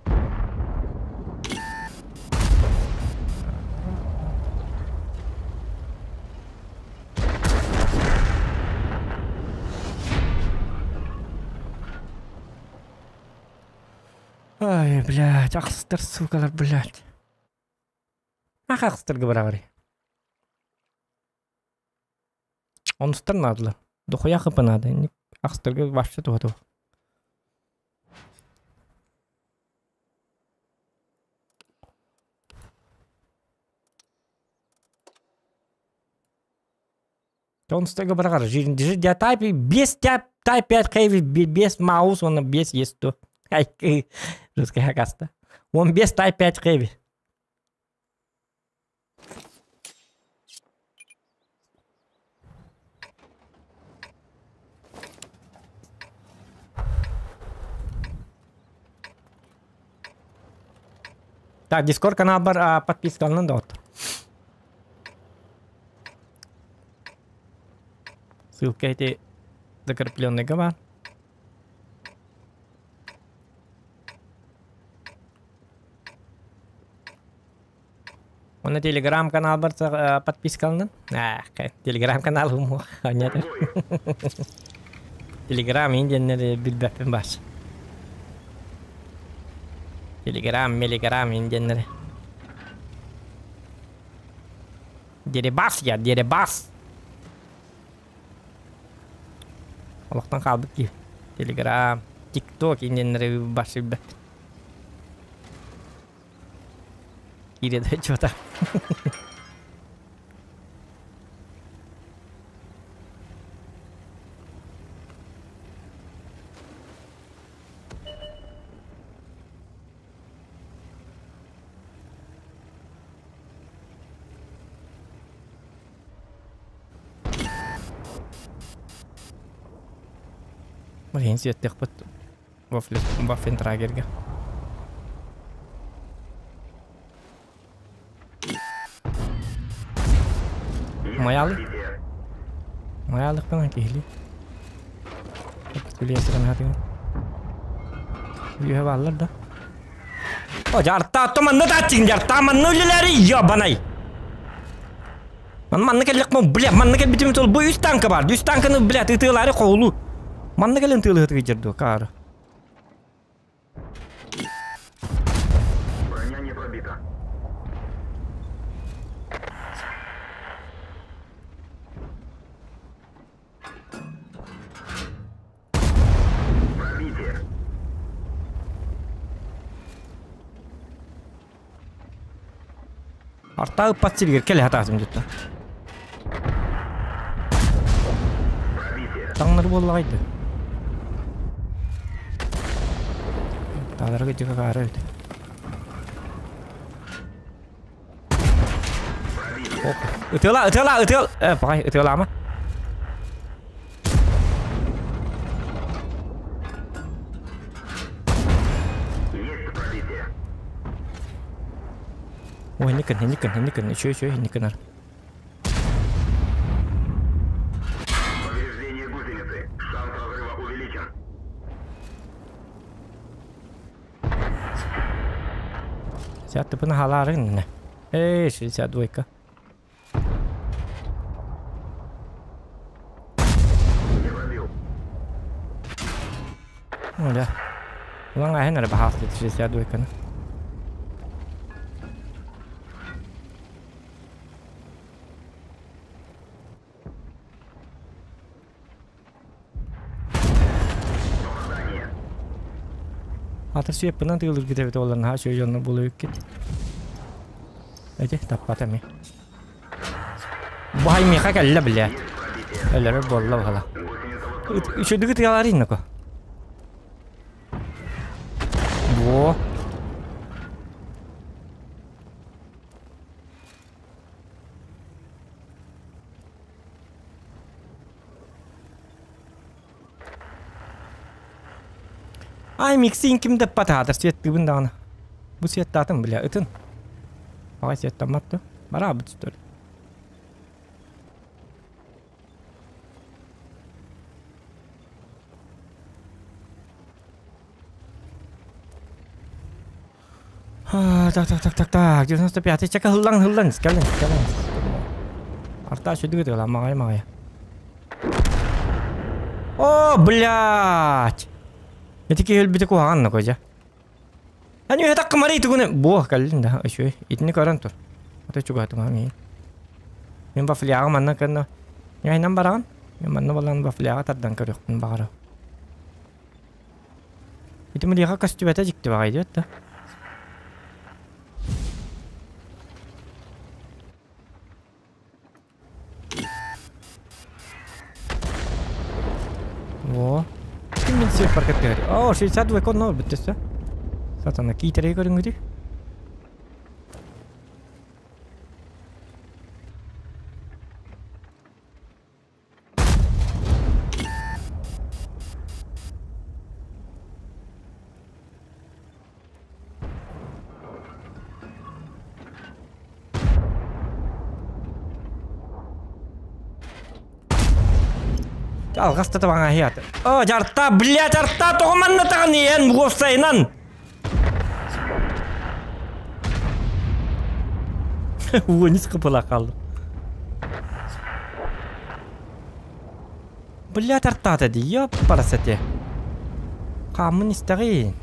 Ай, блядь, ахстар, сукалар, блядь. Ах, ахстарга быраҕарый. Онустар наадалар. Дохуя хп наада. Ахстарга вообще туһа туох. Онустарга быраҕар. Жи тайп без тайп 5 хэви без маус он без есть то. Ай, русский хакаста. Он без тайп 5 хэви. Так, Дискорд канал бар подпискаланан да от. Ссылка эти закрепленный гава. Оны телеграм-канал бар подпискаланан. Телеграм-канал уму. Телеграм индианнер билбэппин бас. Телеграм, мелеграм индианнер. Деребас я, деребас. Олохтон хаалбыт киһи. Телеграм, тикток индианнер бас билбэппин. Киирэ чего-то. Блин, сиэттиэхпит Ваффентрагерга. Маялы? Маялыкпын киһили. Үйе баллар да. О, жарта томанны да тиң, жарта манны үлеләри, ебаный. Ман манны келлек мо, бля, манны кел битим тол бу үс танка бар. Үс танканы, бля, тытылары коулу. Манны келен тылы хыты жерду, кары. Броня не пробита. Пробитие. Артағы пассивгер кел хатасым juttu. Пробитие. Таңнар боллағайды. Таларға жыға қары өті. Ытыла, ытыла, ытыл. Бай, ытыла ма? Есть пробитие. Ой, никон, никон, никон, еще, еще, никон. Повреждение гусеницы. Шанс разрыва увеличен. Сятты бұны халарын. Эй, 62. Не пробил. Ну да. Улан айын әрі бахақты 62-ны. Попадание. Атыр сүйеп бұнан тығылыр кетебет оларын ха шөй жонны болу кет. Эти таппата ми. Бай ми хакалла бля. Есть пробитие. Әлері болла бала. Гусеница восстановлена. Еще дыгыт яларын нако. Во. Ай, миксин ким деп батадыр свет тыбын дағына. Бу сиэттаатым, бля, ытын. Баҕай сиэттаммат да. Бараабыт что ли? Так, так, так, так, так, 95 чека хыллаң, хыллаң, кэлэн, кэлэн. Арта сүдүгү тыла, маҕай, маҕай. О, блядь! Ити киһи өлбүтэ куһаҕан на кожа. Ани үһэ таккымарый тугуны буо кэллин да үчүгэй итини көрөн тур. Ата чугаһатыма миин. Мин вафляҕа манна кэннэ Ньайнан бараҕын. Мин манна балан вафляҕа тардан көрүөхпүн баҕарабын. Ити милиэхэ көстүбэтэ дьикти баҕайы диэт да. Во. Ким мин сир паркет түһэр. О, 62 конно бүттөссө. Сатана киитерей көрүҥүтүй. Алҕас да табаҥа аһыйааты. О, дьарта, блядь, арта тоҕо манна таҕын иһэн уопсайынан. Уонис кыпыла хаалла. Блядь, артаата дии, ёппарасате. Хааммын истэҕиин.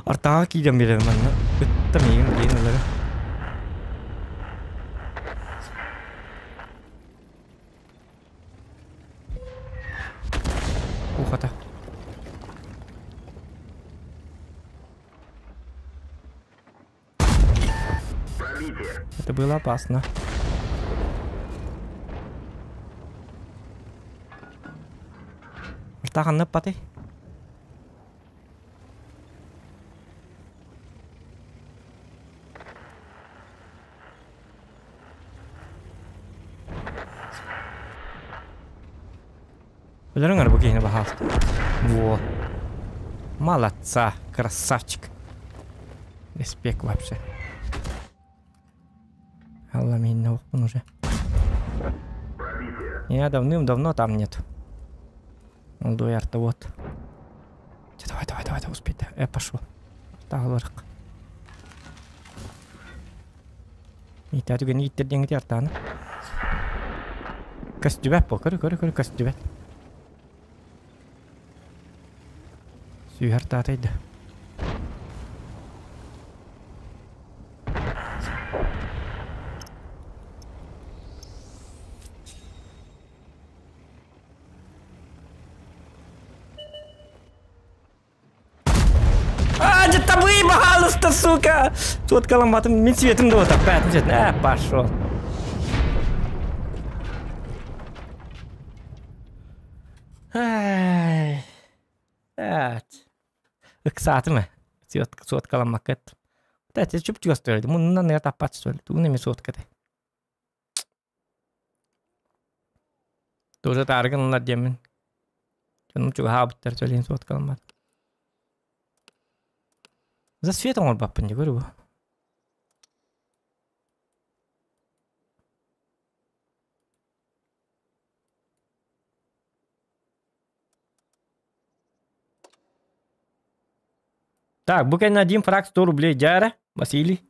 Артааҕа киирэн биэрэр манна. Ытта миигин диэн ылара. Ухата. Это было опасно. Артаҕанна паты. Өлөрүҥ бу киһини баһаалта. Во. Молодца, красавчик. Респект вообще. Алла минна охпун уже. Я давным-давно там нет. Молдой арта вот. Давай, давай, давай, давай, успей. Я пошел. Тағылырық. Итә түгэн ииттэр диэҥҥити артааны. Көстүбэт бу, көрү, көрү, көрү, көстүбэт. Сүүһэр таатайда. А, где-то вы, пожалуйста, сука! Соткаламматым, мин светым да вот опять, свет. А, пошел. Ай. Эт. Ыксаатым э. Соткаламмакка эттим. Тәте чүп-чүгас төлөдү. Муннан нер таппат төлөдү. Тугун эми соткаты. Тоже таарыгын ылар диэммин. Дьонум чугаһаабыттар төлөйүн соткаламмат. За свет оҥорбаппын дии көрү бу. Так, бу кэннэ один фраг 100 рублей дьаара, Василий.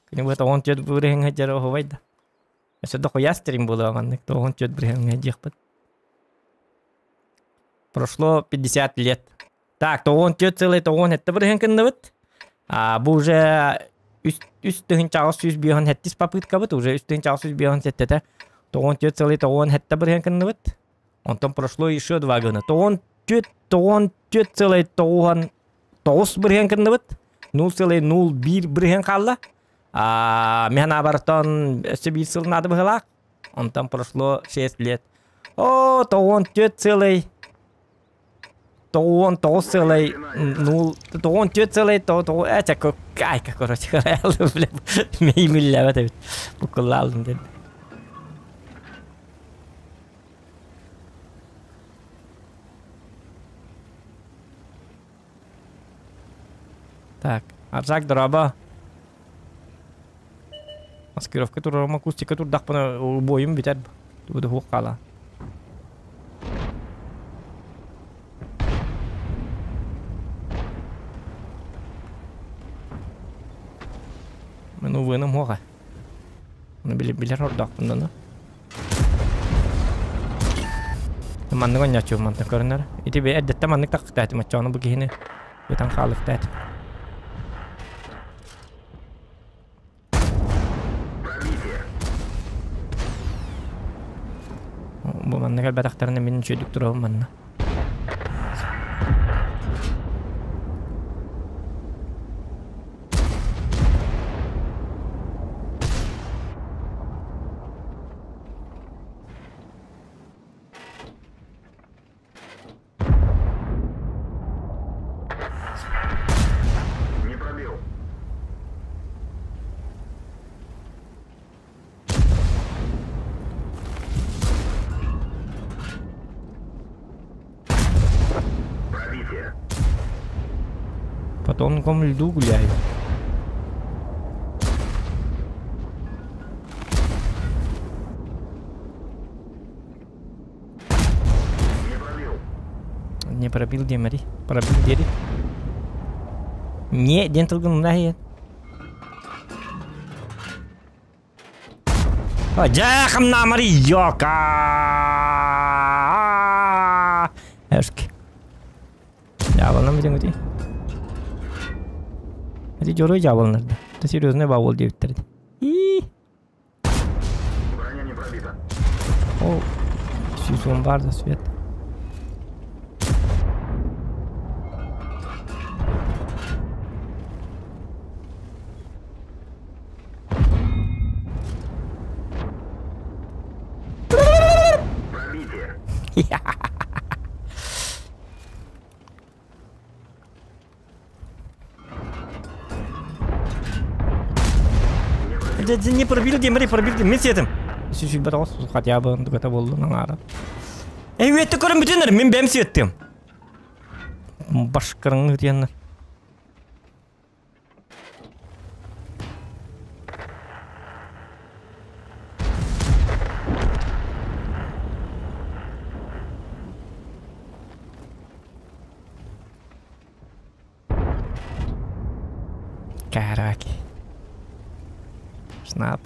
Күнү быһа 14 бырыһыҥҥа дьара оһубай да. Өссө дохуя стрим буолуо маннык 14 бырыһыҥҥа диэхпит. Прошло 50 лет. Так, 94,97 бырыһын кынныбыт. А, бу уже үс тыһынчаҕа сүүс биэһин сэттис попыткабыт, уже үс тыһынчаҕа сүүс биэһин сэттэтэ 94,97 бырыһын кынныбыт. Онтон прошло еще два гына. 94,99 бырыһын кынныбыт. 0,01 бырыһын хаалла. А, мен абартан өссө биир сыл наада быһылаах. Онтон прошло 6 лет. О, 94 целый. 99 целый 0 94 целый 99 э ча кайка короче бля меймиллээбэт эбит буккуллаалым диэн. Так, Арзак дорообо. Маскировка турарым акустика турдахпына бойум бүтэр. Тугу хуох хаала. Мен увыным хуоха. Билер ордоохпун да. Маннык онньооччу мантан көрүнэр. Ити бе эрдэттэн маннык тахтаатым оччоҕуна бу киһини ытан хаалыктаат. Бу манна кэлбэтэхтэринэ мин үчүгэйдик турабын манна. Не пробил. Пробитие. По тонкому льду гуляю. Не пробил. Не пробил демари. Пробил дери. Не, ден тылгын мына Дьэ, намари йока. Эшки. Дьяволна бүтүн үти. Эти дьоруй дьяволнарда. Это серьезный бабол диэбиттэр. И. Броня не пробита. О, сүүс бар да свет. Пробитие. Дьэ, не пробил демари, пробил дем. Мин сиэтим. Сүүс бат хотя бы тугата болду наҥаара. Эй, үөттэ көрөн бүтүннэр, мин бэм сиэттим. Башкарың диэннэр. Караки. Снап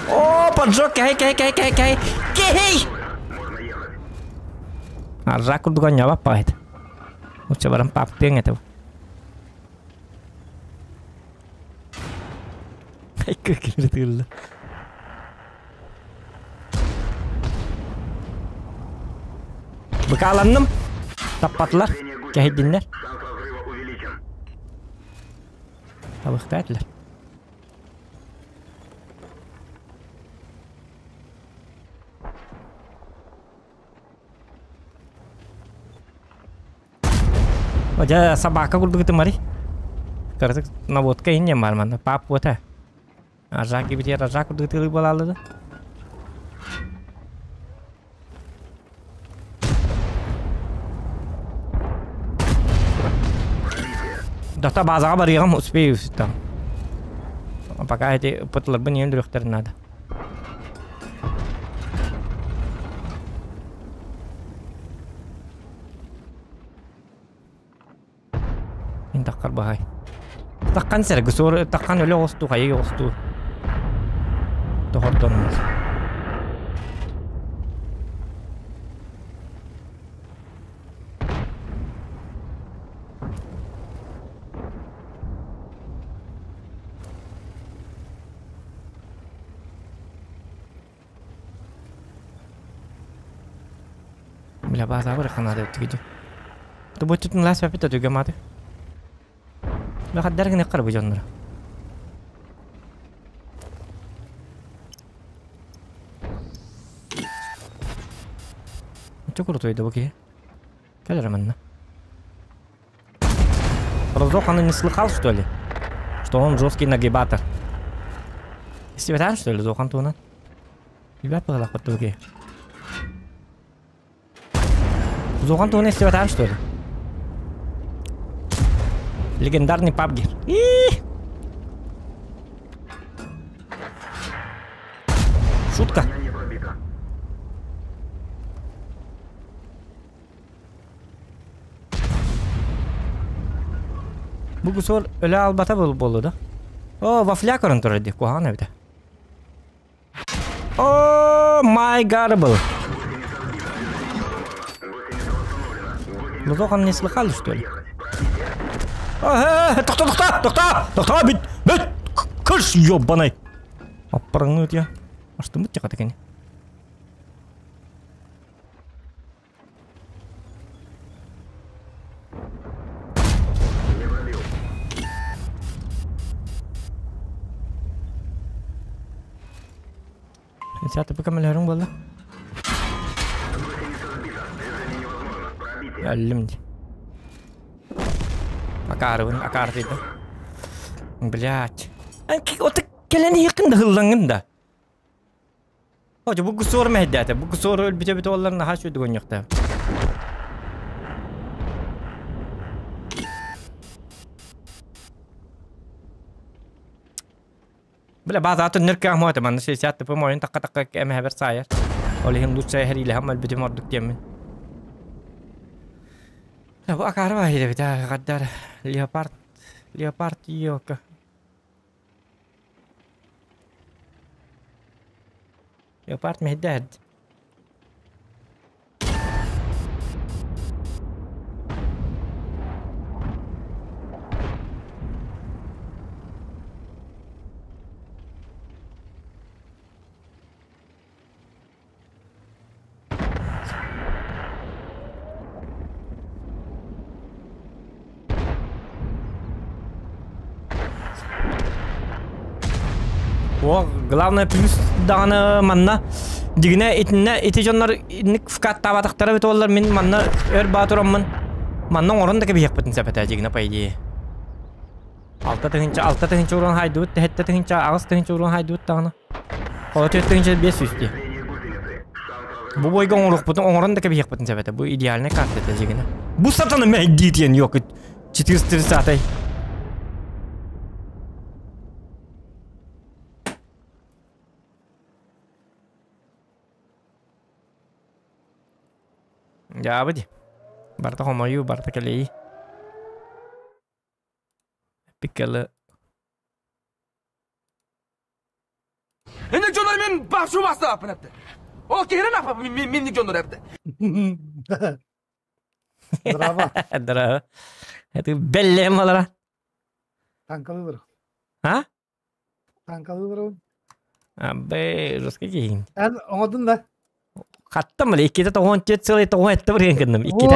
О, поджог, кэй, кэй, кэй, кэй, кэй. Кэй! Можно ехать. Аржак курдуган яба пайт. Уча баран паптың это. Ай, как киртылды. Быкаланным. Таппатылар. Зрение гусеницы. Кэһэйдиннэр. Шанс разрыва увеличен. Табыхтаатылар. Дьэ собака курдук мари. Кырдык наводка инне бар манна. Пап вот. Ажак битер ажак курдук тылы балалы да. Доста базаға барыйғам успею там. Пока эти пытларбы не өлдүрүөхтэрин надо. Мин таккар баһай. Таккан сэр гысор таккан өлө осту хайы осту. Тохордон. Бля база бар ханады тигиди. Тубутутун лас папита түгематы. Бля хаддар гыны кар бу дьоннор. Чо крутой да бу киһи. Кэл эрэ манна. Разох не слыхал, что ли? Что он жесткий нагибатор. Истибэтэн, что ли, Зохан туһунан? Билбэт быһыылаах бу киһи. Зохан туһунан истибэтэн, что ли? Легендарный пабгер. Шутка. Бу кусор өлө албата буолла да. О, вафля көрөн турар дии, куһаҕан эбитэ. О, май гад был. Ну он не слыхали, что ли? Ага, тохто, тохто, тохто, тохто, бит, бит, кыш, ёбаный. Аппарыңныы я. Аштымыт тяка такени. Сәті көмөлөрүң буолла. Өллүм дии. Акаарыбын, акаартыйдым. Блять. Ота кэлэн иһиккин да һыллаҥҥын да. О, бу кусуор мэһэйдээтэ. Бу кусуор өлбүтэ бүтэ оллар наһаа үчүгэй оонньуохтаах. Бля, баазаҕа төннөр кыаҕым этэ, манна 60 тп моойун такка-такка эмэһэбэр саайар. Ол иһин лучше эһэриилэһэн өлбүтүм ордук диэммин. Бу акаары баайы эбит гаддар леопард леопард йока. Леопард мэһэйдээһэрд. О, главное плюс даҕаны манна дигинэ итиннэ ити дьоннор инник вкаттаабатахтара эбит буоллар мин манна өр баа тураммын манна оҥорон да кэбиһиэхпитин сөп этэ дигинэ по идее. 6 тыһыынча 6 тыһыынча уран хайдыбыт 7 тыһыынча 8 тыһыынча уран хайдыбыт даҕаны. О 4 тыһыынча 500 дии. Бу бойга оҥоруохпутун оҥорон да кэбиһиэхпитин сөп этэ. Бу идеальный карта этэ дигинэ. Бу сатана мэйдиитиэн yok 430. Дьаабы дии. Барыта хомойуу, барыта кэлэйии. Пиккелы. Инник дьоннор мен башу бастааппын эпти. Ол киһирен апа минник дьоннор эпти. Здраво. Здраво. Это беллем балара. Танкалыыр. А? Танкалыыр. Абы, жесткий киһин. Эн оҥодун да. Хаттым бile иккитэ тоҕон түөрт сылай тоҕон этте бір гынным иккитэ.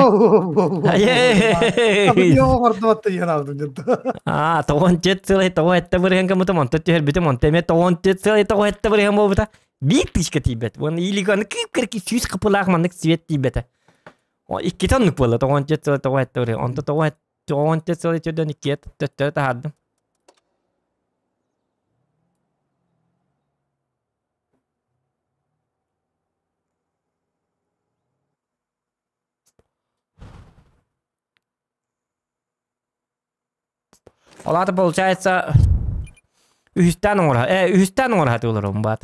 Аа, тоҕон түөрт сылай тоҕон этте бір гыммытым, онтон түһэрбитим, онтон эмиэ тоҕон түөрт сылай тоҕон этте бір буолбута. Биир тысячка тиийбэт. Уонна илик аны кыып-кыракый сүүс хапылаах маннык свет тиийбэтэ. Иккитэ оннук буолла, тоҕон түөрт сылай тоҕон этте бір. Онто тоҕон түөрт сылай төрдөн иккиэ төттөрү таһаардым. Ол аата получается үһүстээн оҥоро үһүстээн оҥоро сатыылар баат.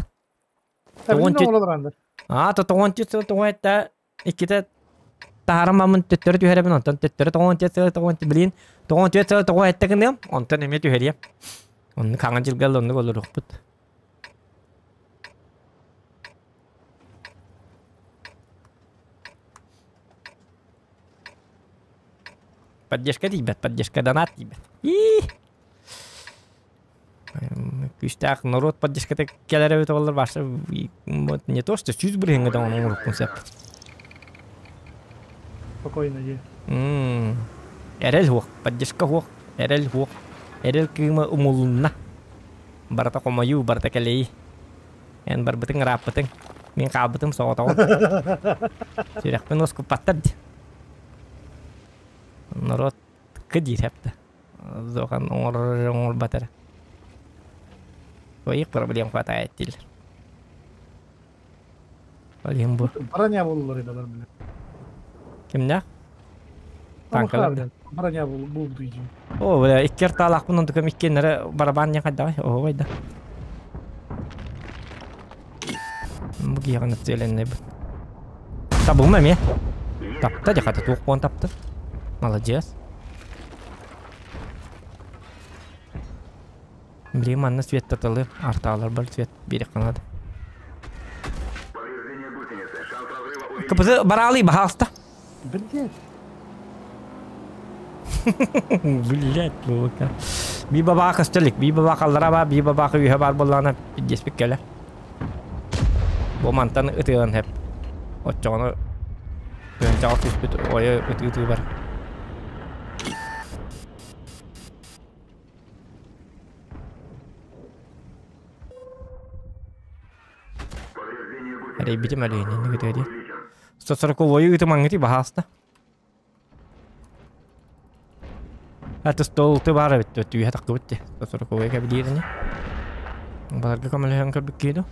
Аа, то тоҕон түөрт сыл тоҕон этте иккитэ таһааран төттөрү түһэрэбин, онтон төттөрү тоҕон түөрт сыл тоҕон блин тоҕон түөрт сыл тоҕон этте гыныам, онтон эмиэ түһэриэм. Оннук хаҥан дьылгал оннук олоруохпут. Поддержка тиийбэт, поддержка донат тиийбэт. Күүстээх норуот поддержката кэлэр эбит буоллар баша вот не то что 100 бырыһыҥҥа да оҥоруохпун сөп. Спокойно дии. Эрэл суох, поддержка суох, эрэл суох. Эрэл кыыма умулунна. Барыта хомойуу, барыта кэлэйии. Эн барбытыҥ ырааппытыҥ. Мин хаалбытым соҕотоҕун. Сүрэхпин уоскуппаттар дии. Норуот кы диир хэпта. Зохан оҥорор оҥорбат эрэ. Своих проблем хватает дииллэр. Ол иһин бу. Броня буоллар идалар бile. Кимнээх? Танкалар да. Броня буолбут иди. О, бля, икки артаалаахпын онтукам иккиэннэрэ барабан диэн хайдаҕай? Оһуобай да. Бу киһиэхэ нацеленнэйбин. Табылма эмиэ. Тапта дьэ хата туох буолан тапта. Маладьыас. Блин, манна свет таталы, артаалар бар свет биэриэххэ наада. КПЗ бараалый баһаалыста. Блять. Блять, лука. Би бабаа көстөлүк, би бабаа халлара ба, би бабаа үйэ бар боллаана пиздеспик кэлэ. Бу мантан ытыан хэп. Оччоҕуна тыынчаҕа түспүт ойо ытыы бар. Эрэйбитим өлүөннү көтүө дии. 140 ыытымаҥҥыт баһааста. Это стол ты баар эбит түһэ тахтыбыт дии. 140 кэбилиир ини. Баларга көмөлөһөн көрбүт киһи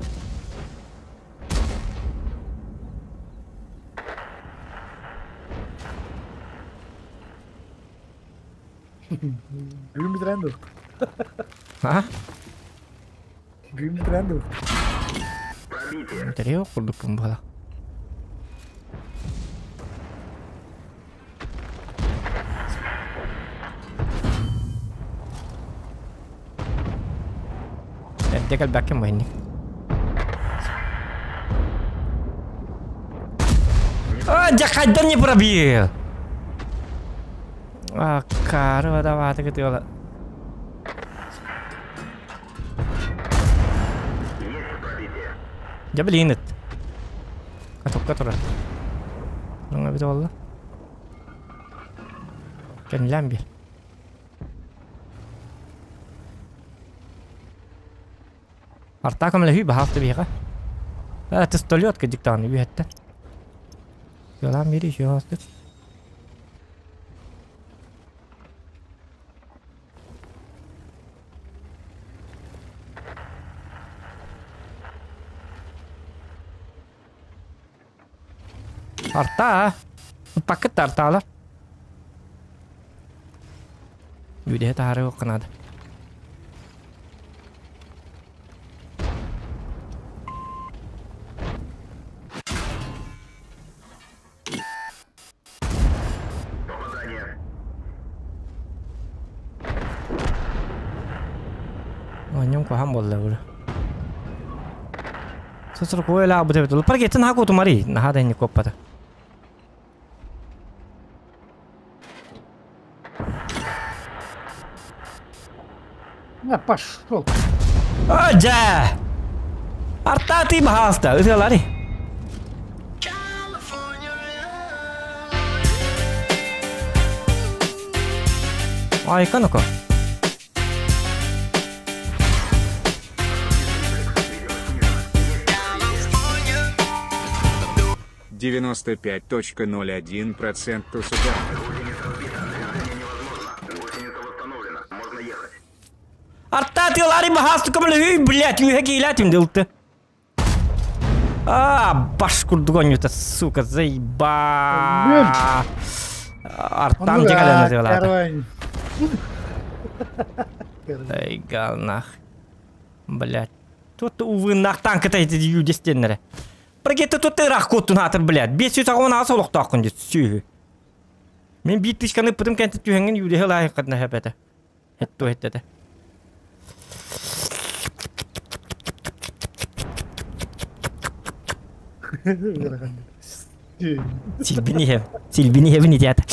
Бүгүн бүтэрэн дуо? А? Бүгүн бүтэрэн дуо? Бүтэриэ курдукпун буола. Эрдэ кэлбэккин бу инник. А, дьэ хайдан не пробил? Аккаары бадабааты кытыала. Дьэ билигин ыт. Катокка турар. Оҥо эбит буолла. Кэннилээн биэр. Артаа көмөлөһүү баһаалта биһиэхэ. Ээ, тестолет кырдьык даҕаны үөһэттэн. Ялаан биэри еще астык. Артаа! Ыппаккыт да артаалар. Үөдэһэ таһаарыахха наада. Оонньуум куһаҕан буолла бу. Сосрукуой лаабыт эбит. Паргеттен наһаа куотумарый. Наһаа да инник куоппата. На, пошел. А, дьэ! Артаатый баһаалыста, ытыалари. Айка ну-ка. 95.01% сюда. Артаатыалари баһаалыста көмөлөһүй, блядь, үһэ киилээтим дылты. А, баш курдук оонньуута, сука, заеба. Артам Оннук дьэ кэлэн аа, ытыалаата. каравайн. Эй, галнах. Блядь. Тут увыннаах танката ити юдестеннere. Прагетта тут ыраах куоттун аатыр, блядь. 518 олохтооххун дии, сүөһү. Мин биир тычканы ыппытым кэнтэ түһэҥҥин юдеһи лаайыккатына хэпэтэ. Хетту хеттете. Ыарахан. Силбини иһэм. Силбини иһэбин итиата.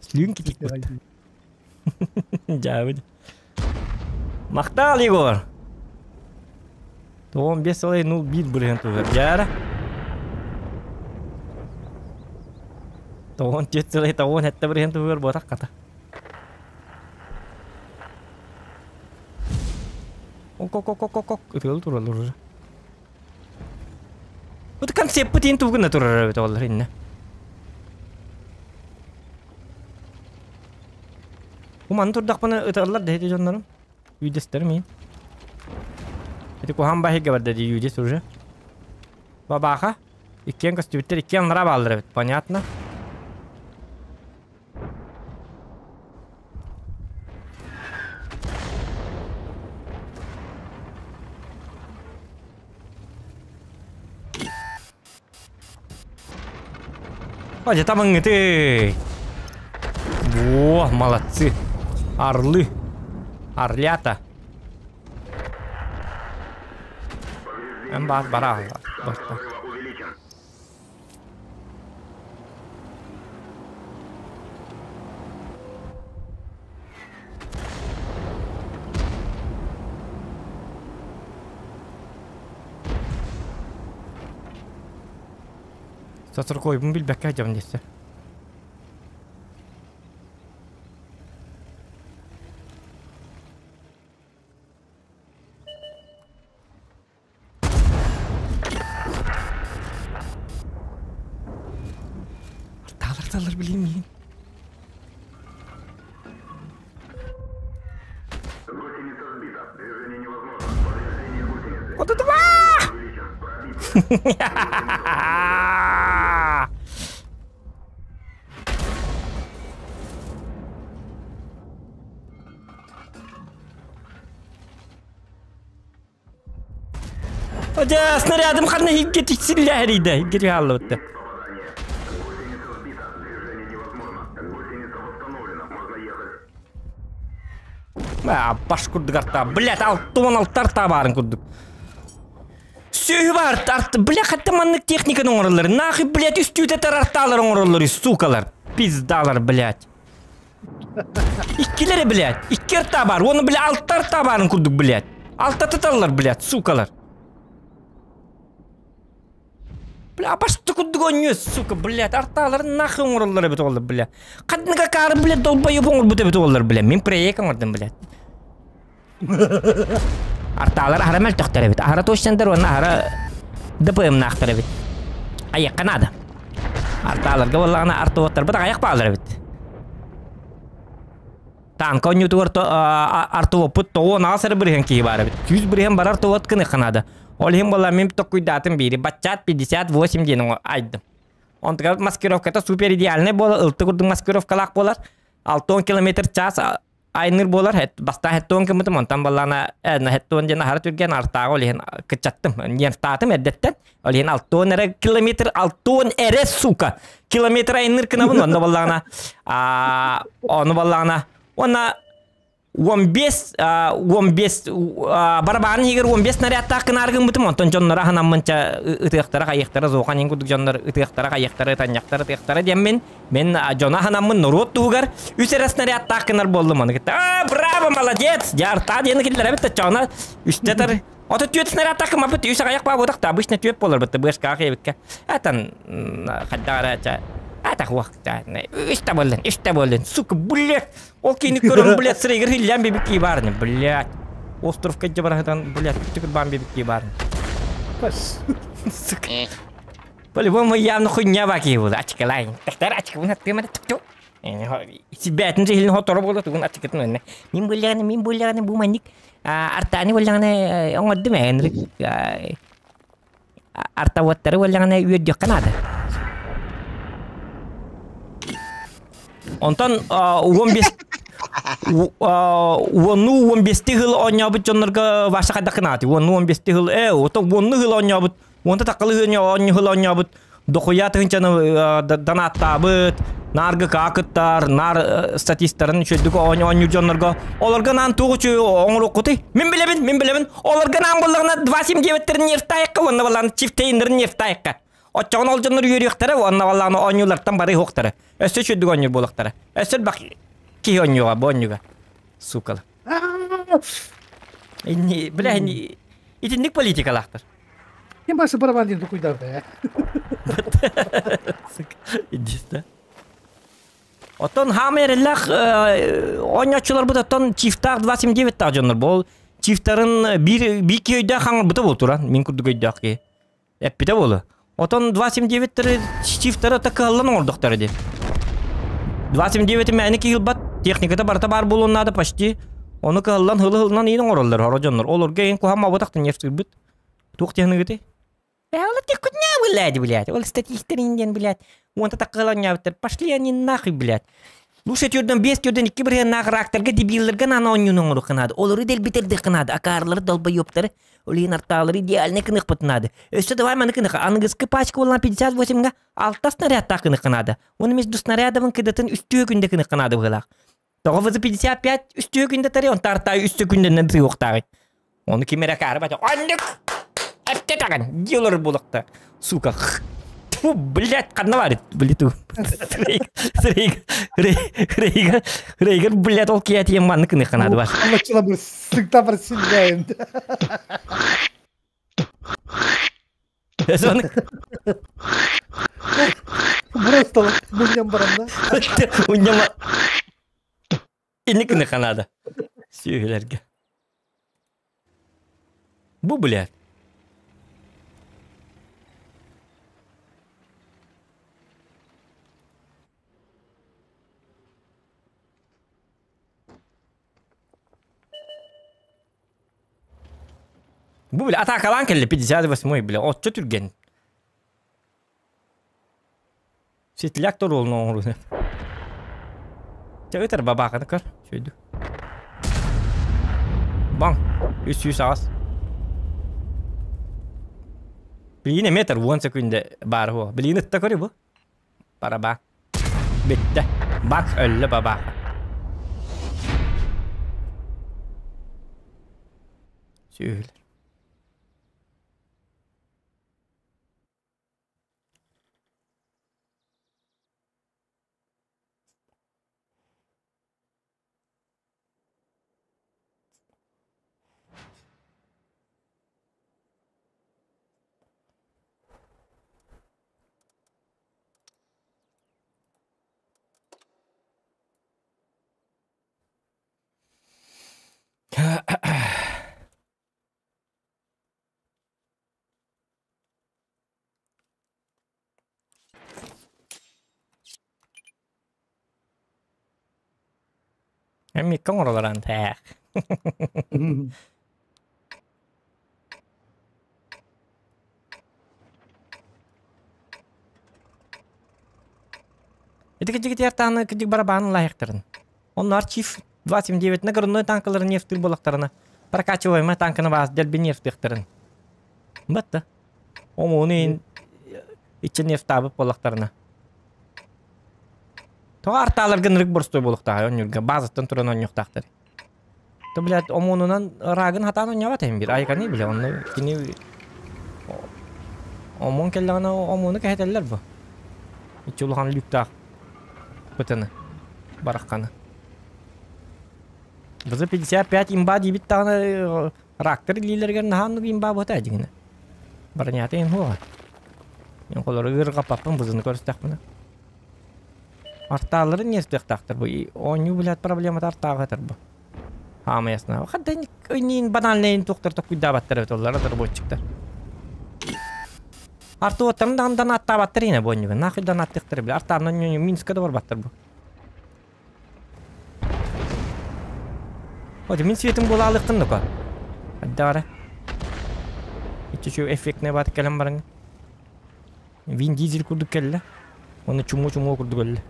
Слюнки тикпит. Дьаабыт. Махтал, Егор! 15 сылай 0,1 бырыһын туһар. Дьаара. 94 сылай 97 бырыһын туһугар буотах хата. Ок-ок-ок-ок-ок. Ытыалы тураллар уже. Бу концеппыт иин тугуна турар эбит оллар инне. Бу манна турдахпына ыталлар да ити дьоннорум. Үйдэстэрим иин. Ити куһаан баһыйга барда дии юдис уже. Бабаха. Иккиэн көстүбүттэр, иккиэн анараа бааллар эбит. Понятно. Ой, там ты. Во, молодцы. Орлы. Орлята. Эн баар бара барта. Сатыркойбун билбэккэ сылдьабын диэсэ. Артаалар талар билиим миин. Гусеница сбита. Движение невозможно. Повреждение гусеницы. Вот это ва! Увеличен. Пробитие. Дьэ, снарядым ханна иһиргэ тиксиллээриидэ, иһиргэ хааллыбытта. Попадание. Гусеница сбита. Движение невозможно. Гусеница восстановлена. Можно ехать. А, баш курдук арта. Блядь, алтуон алтар табаарын курдук. Сүөһү бар, арт, бля, хатта маннык техниканы оҥороллор. Нахуй, блядь, үстүүтэ тарартаалар оҥороллор, сукалар. Пиздалар, блядь. Иккилэри, блядь, икки арта бар, уонна, бля, алта арта баарын курдук, блядь. Алта тыталлар, блядь, сукалар. Бля, башты курдук оонньуо, сука, блядь, артааларын нахуй оҥороллор эбит оҕолор, бля. Ханнык акаары, блядь, долбоеб оҥорбут эбит оҕолор, бля. Мин проект оҥордум, блядь. Артаалар аһара мөлтөхтөр эбит. Аһара точнандар уонна аһара ДПМ-наахтар эбит. Айыахха наада. Артааларга буоллаҕына артоводтарбыт аҕыйах баалар эбит. Танка оонньуутугар артоводпут тоҕуон аҕыс эрэ бырыһыан киһи баар эбит. 100 бырыһыан барар артовод гыныахха наада. Ол иһин буолла мин токкуйдаатым биири. Баччаат 58 диэн айдым. Онтугар маскировката супер идеальный буолар, ылты курдук маскировкалаах буолар. 60 километр час айныр буолар бастаан хеттуон гыммытым онтон баллаана хеттуон диэн аһара түргэн артааҕы ол иһин кыччаттым нервтаатым эрдэттэн ол иһин алтуон эрэ километр алтуон эрэ сука километр айныр гынабын онно баллаана ону баллаана уонна 15 15 барабаан иһигэр 15 снарядтаах гынаар гыммытым онтон дьонноро аһынаммынча ытыахтара хайыахтара зохан иһин курдук дьоннор ытыахтара хайыахтара ытанньахтара ытыахтара диэммин Мин дьоно аһанаммын норуот туһугар үс эрэ снарядтаах гынар буоллум ону кытта. А, браво, молодец! Дьаарта диэни киллэрэбит да чоҕуна үстэ тар. Ото түөт снарядтаах гыммаппыт үс аҕайах баабытах да обычно түөт буолар бытта быашкаах эбиккэ. Атан хайдах эрэ ча Атах уох үстэ буоллун, үстэ буоллун. Сука, блядь! Ол киини көрөн, блядь, сырайгар хиллээн бибикки баарны, блядь. Островка дьабараһытан, блядь, түкүр баан бибикки баарны. Сука. По-любому явно хуйня баки була. Ачкалай. Тахтар ачкабын аттыма тукту. Сибэтин жихилин хоторо була тугун ачкатын өнне. Мин булляганы, мин булляганы бу манник артааны булляганы оҥордум энрик артаваттары булляганы үөрдүөххэ наада. Онтон 15 уонну 15 жыл оонньообут дьоннорго Ваша хайдах гынааты? Уонну 15 жыл э, ото уонну жыл оонньообут Уонта таккалы оонньуһул оонньообут дохуя тыһынчаны донааттаабыт, нааргы каакыттар, наар статистарын үчүгдүк оонньуур дьоннорго олорго наан туох үчү оҥоруоххутуй? Мин билэбин, мин билэбин. Олорго наан буоллаҕына 279-тэрин нервтаайыкка уонна балаан чифтейнерин нервтаайыкка. Оччоҕуна ол дьоннор үөрүөхтэрэ уонна балаан оонньуулартан бары уһуохтара. Өссө үчүгдүк оонньуур буолуохтара. Өссө элбэх киһи оонньуоҕа бу оонньууга. Сукала. Инни, бля, итинник политикалаахтар. Ким басы барабан диэн тукуйдаабыта ээ. Идиста. Оттон хаама эрэллээх оонньооччуларбыт оттон чифтаах 279-таах дьоннор бол чифтарын биир биир киһи өйдөөх хаҥырбыта буол туран мин курдук өйдөөх киһи эппитэ буолу. Отон 279-тери чифтары та кыһаллан оҥордохтор ди. 279 мээнэ киһилбат техниката барыта баар буолуон наада почти. Ону кыһаллан хылы-хылынан иин оҥороллор хоро дьоннор. Олорго иин куһам абытахтан нефтырбыт. Туох техникаты? Э, ол тиккутня блядь, блядь. Ол статисттерин диэн, блядь. Уонта таккаланнябыттар. Пошли они нахуй, блядь. Лучше түрдөн 5 түрдөн 2 бырыһыаннаах рактарга дебиллерге наана оонньууну оҥоруохха наада. Олору дэлбитэрдиэххэ наада. Акаарлары долбоебтары, ол иһин артаалары идеальнай кыныахпытын наада. Өссө давай маны кыныха. Аныгыскы пачка буолан 58-га 6 снарядтаах кыныахха наада. Оны между снарядовын кыдатын үстүө күндэ кыныахха наада быһыылаах. Тоҕо ВЗ 55 үстүө күндэ тари, он тартаа үстүө күндэннэн тыйуохтааҕый. Ону ким эрэ акаары бата. Оннук! Эпте таган! Диэлэр булакта. Сука. Тьфу, блядь, ханна бар блин, Рейгер, Рейгер, Рейгер, блядь, ол киятием манны кыны ханады бар. Амачыла бір сыгта бір силбайын. Соны Просто муньям барамда. Уньяма Инни кыны ханада. Сүйелерге. Бу, блядь. Бу, бля, атакалаан кэллэ 58-й, бля, отчо түргэн. Светляк торуолун оҥоруун. Чэ ытар бабааканы көр, сүөдү. Баҥ, 308. Билигин эмиэ этэр 10 секунда баар уо. Билигин ытта көрү бу. Бараба. Бүттэ. Бак өллө бабаака. Сүөһүлэр. Эммикка оҥоролорон тээх. Ити кыдьык тааны кыдьык барабаанын лайыктарын. Онно арчив 29 нагородной танкаларын нефтыр болақтарына прокачиваемая танканы баас дэлби нефтыктарын. Батта. Омуну ичче нефтаабыт буоллахтарына. Тоҕо артааларга ынырык боростуой буолуохтааҕый онньуурга баазаттан туран оонньуохтаахтар. То блядь омуонунан рагын хатаан оонньообот эһим бир айканы бile онно кини омуон кэллэҕинэ омуону кэһэтэллэр бу. Иччи улахан люктаах бытыны барахханы. Бызы 55 имба диибит даҕаны рактар илиилэригэр наһаа оннук имба буота дьиҥинэ. Бронята иһин суоҕа. Мин холору ыарырҕаппаппын бызыны көрүстэхпинэ. Артааларын ньиэстиэхтаахтар бу. Оонньуу билээт проблемата артааҕа этэр бу. Хаама ясна. Хадда ыйниин банальнайын туохтар токуйдаабаттар эбит оллар разработчиктар. Артуоттарын даҕаны донаттаабаттар иһинэ бу оонньууга. Нахуй донаттыахтара бile. Артаанан Минска да барбаттар бу. Вот мин светым буолаалыктын дока. Аддаара. Иччи эффектне баат кэлэн баран. Вин Дизель курдук кэллэ. Оны чуму-чуму курдук өллө.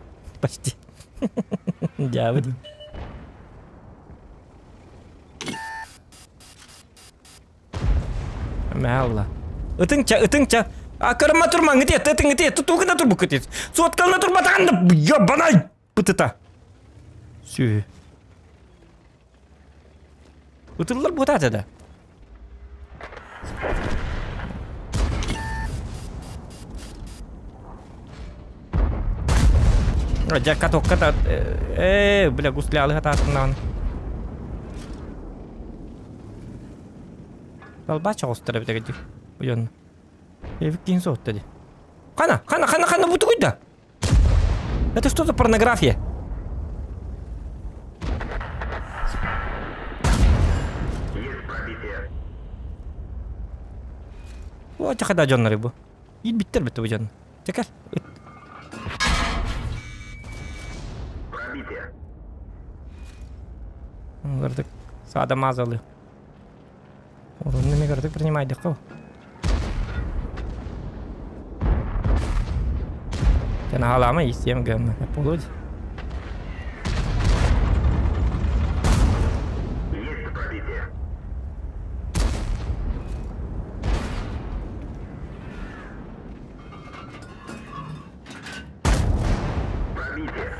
Почти. Дьаабыт. Мэлла. Ытыҥча, ытыҥча. А кырма турмаҥ, ити, ытыҥ, ити, тутуугuna турбуккут. Суоткалына турбатаҕын да, ебанай! Бытыта. Сүһү. Ытыллар буотаата да. Дьэ катокка та э бля гуслялы хатаатыннаҕын. Балбач оҕустара битэгди. Уйон. Эвик киин соһутта ди. Хана, хана, хана, хана бутугуйда. Это что за порнография? Есть пробитие. О, чахада дьонноры бу. Иирбиттэр бит бу дьон. Чэ кэл. Пробитие. Ырдык саада мазалы. Орунну ми кырдык принимайдыкка. Sen halama isteyem gömme. Olur. Есть пробитие. Пробитие.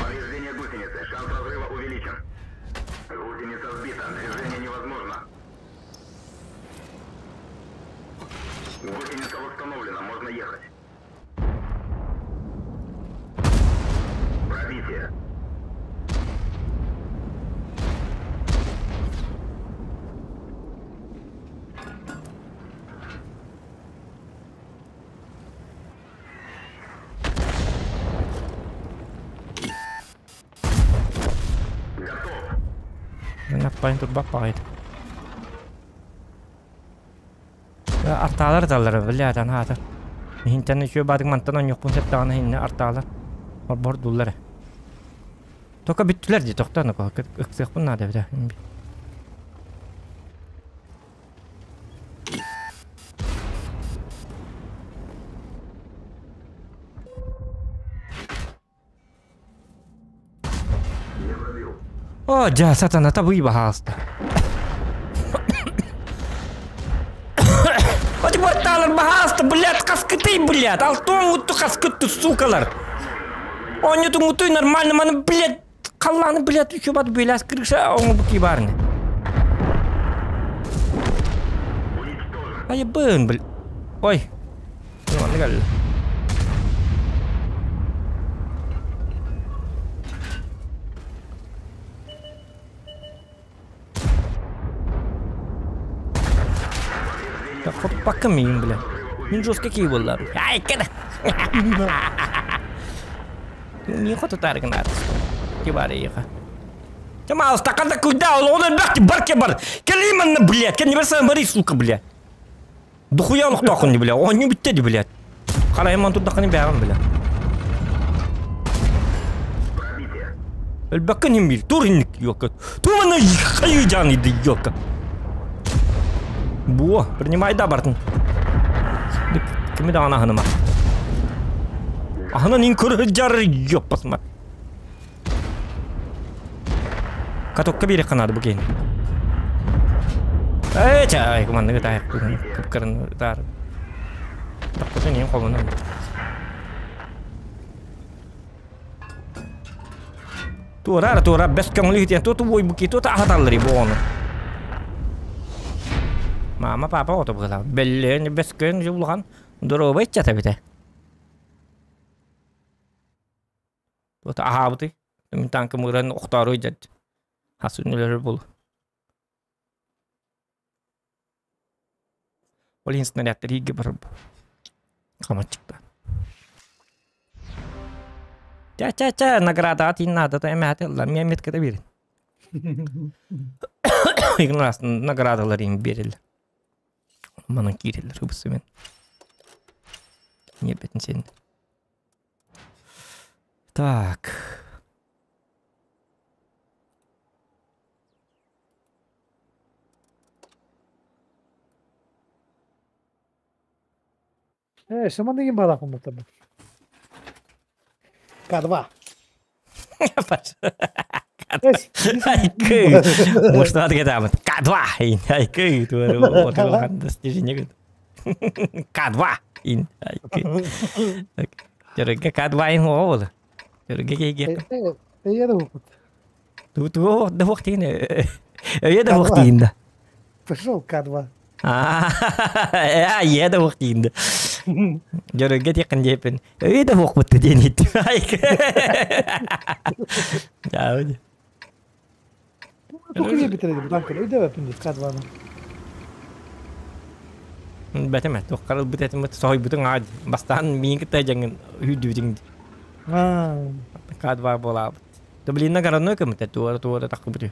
Повреждение гусеницы. Шанс разрыва увеличен. Гусеница сбита. Движение невозможно. Гусеница восстановлена. Можно ехать. Пробитие. Наппайын турбак багайт. Артаалар таллар, блядь, ана ата. Хинтен еще бадык мантан оньокпун септаҕына хинне артаалар. Орбор дуллар. Тока бүттүлэр дии, тохтоон ыксыахпын наада эбитэ. О, дьэ, сатана табыы баһаалыста. Вот барталар баһаалыста, блядь, хаскытай, блядь, алтон утту хаскытту, сукалар. Онньутун утуй нормально, маны, блядь, халлааны, блядь, еще бат бөләс крыша оҥу буки барны. Айыбын, бл... Ой. Ну, кэллэ. Так, хотпакка миин, бля. Мин жестко кии буолла. Ай, кэдэ. Не хоту таргынар. Кибарыйха. Тема стаканда куда? Он бахти барке бар. Келиман, блядь. Кен не барсан бары, сука, блядь. Духуя олохтоохун, бля. Он не бүттеди, блядь. Харайыман турдаханы бэҕин, бля. Элбэккин хим бил. Тур инник, ёлка. Тумана хаю жан иди, ёлка. Буо, принимай да бартын. Кими да ана ханыма. Ахынан ин көрө жар ёппасма. Катокка бире канады бу кейин. Эй, чай, куманны тай кыпкырын тар. Тақпысын ең қолынан. Тура, тура, бес көңүл хитен, туту бой буки, туту ахаталлары бу оны. Мама, папа ото була. Беллен бес көң жулган. Доробай чата бите. Туту ахабыты. Мин танкы мыран охтару жат. Хасунлары бул. Ол снарядтар иге барып. Камачыкта. Ча-ча-ча, награда атын надо, то эмәте, ла мен меткада бирин. Игнас наградалар им берил. Манан кириллер хыбысы мен. Не бетін сен. Так. Э, шаман деген балақпын бұл табы. К2. Айкы. Может, надо где-то К2. Айкы. Достижение. К2. Айкы. Дөрөгө К2 ин оол. Дөрөгө кеге. Эйе да опыт. Ту ту да вақтин. Эйе да вақтин да. Пошел К2. А, е да вақтин да. Дөрөгө текин депин. Эйе да вақпытты денит. Айкы. Да. Тоқы бітіреді бұдан көр. Өйде бәпін К2-ны. Бәтеме, тоққарыл бітетім сой бүтін ад. Бастан миин кытта жаңын үйдүбүтүң. К2 бола. Блин, наградной көмөтө туара туара такы бүтү.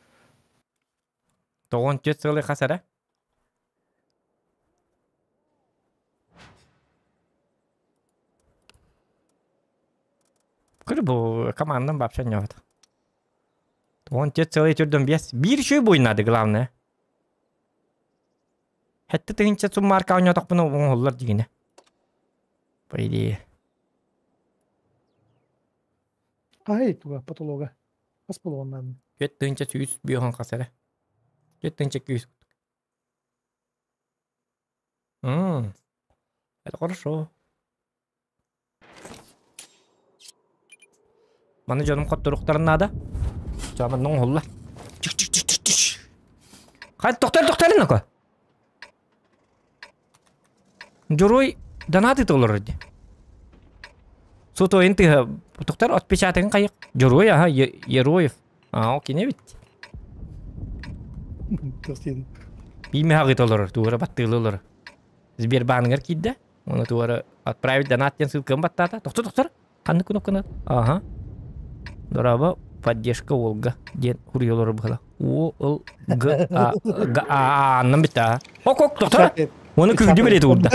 Тоҕон түөрт сылы хас эрэ? Көрü бу командам вообще не вот. Он те целый түрдөн бес. Биир үчүгэй буйнады главное. Хэтте тыһынча суммарка ойнотохпуна оҥоһуллар дигинэ. По идее. Хаһый туга потолога? Хас болуоннаан? 4 тыһынча 100 биоһон хас эрэ. 4 тыһынча 200. Это хорошо. Маны дьонум хотторуктарын наада. Чаман оҥоһулла. Хай тохтор тохтор нако. Дьоруой донаты толорор ди. Сотойын тыһа тохтор отпечатагын хайык. Дьоруой аха Ероев. А, ол кини бит. Тостин. Биме хагы толорор, туора баттыылы олорор. Сбербааныгар киирдэ. Оны туора отправить донат диэн ссылканы баттаата. Тохтор тохтор. Ханнык кнопканы? Ага. Дорообо, поддержка Волга диэн хуруйа олорор быһыла. О Л Г А Г А аннан бүтэ. Ок ок тохтор. Оны күрдү биле туурда.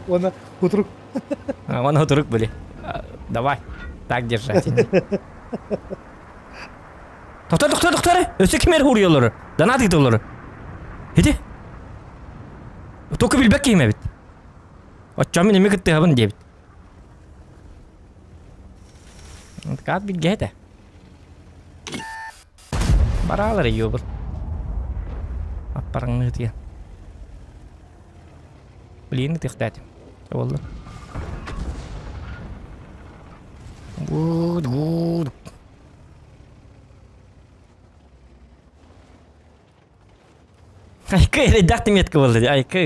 Оны утурук. Оны утурук били. Давай. Так держать. Тохтор тохтор тохтор. Өссө кимер хуруйа олорор. Донат ыыта олорор. Ити. Только билбэт киһим эбит. Оччоон мин эми кыттыһабын диэбит. Каат билгэ этэ. Бараалар ёбыл. Аппараңныы Блин, тыхтаатым. Болду. Гуд, гуд. Айка эрэйдээх метка буолла дии, айка.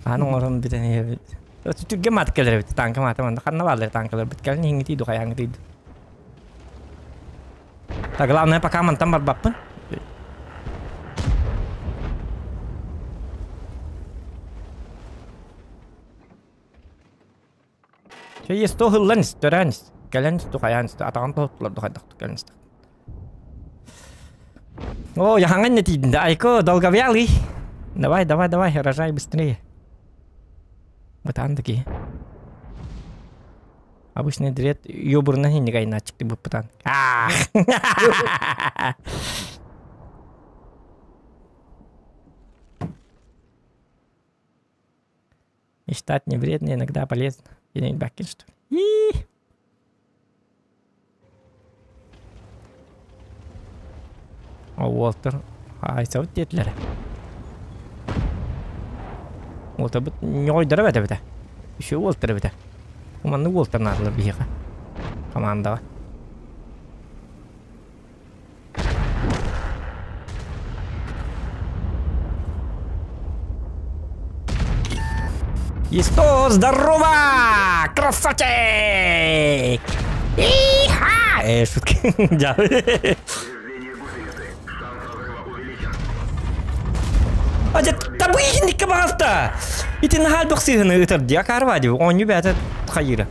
Ааны оҥорон бүтэн иһэбит. Түргэн маат кэлэр эбит, танка маата манна ханна бааллар танкалар бит кэлин иһиҥҥитий ду хайааҥҥытый ду. Так, главное пока мантан барбаппын. Чэ, есто ыһыллан ис, төрөөн ис. Кэлэн ис, хайаан ис, атаҕын тоһуттулар да хайдах кэлэн истэх. О, яхаҥа не тиийдин да, айко, долговялый. Давай, давай, давай, рожай быстрее. Бытаан такие. Обычный дред ёбурна хиннигайнаачык быппытан. Ах! Мечтать не вредно, иногда полезно. Или Бакин, что ли? И О, Уолтер. Айсабыт диэтилэр. Уолтер ньойдара бэтэ бэтэ. Еще Уолтер бэтэ. Манны Уолтер наадалар биһиэхэ. Командаҕа. Есто, здорово! Красавчик! Иха! Шутки. Повреждение гусеницы. Шанс разрыва увеличен. Адя табыйникка баҕаста! Ити наһаа элбэх сыыһыны ытар дии акаарба дии оонньуу бэйэтэ хайыыра.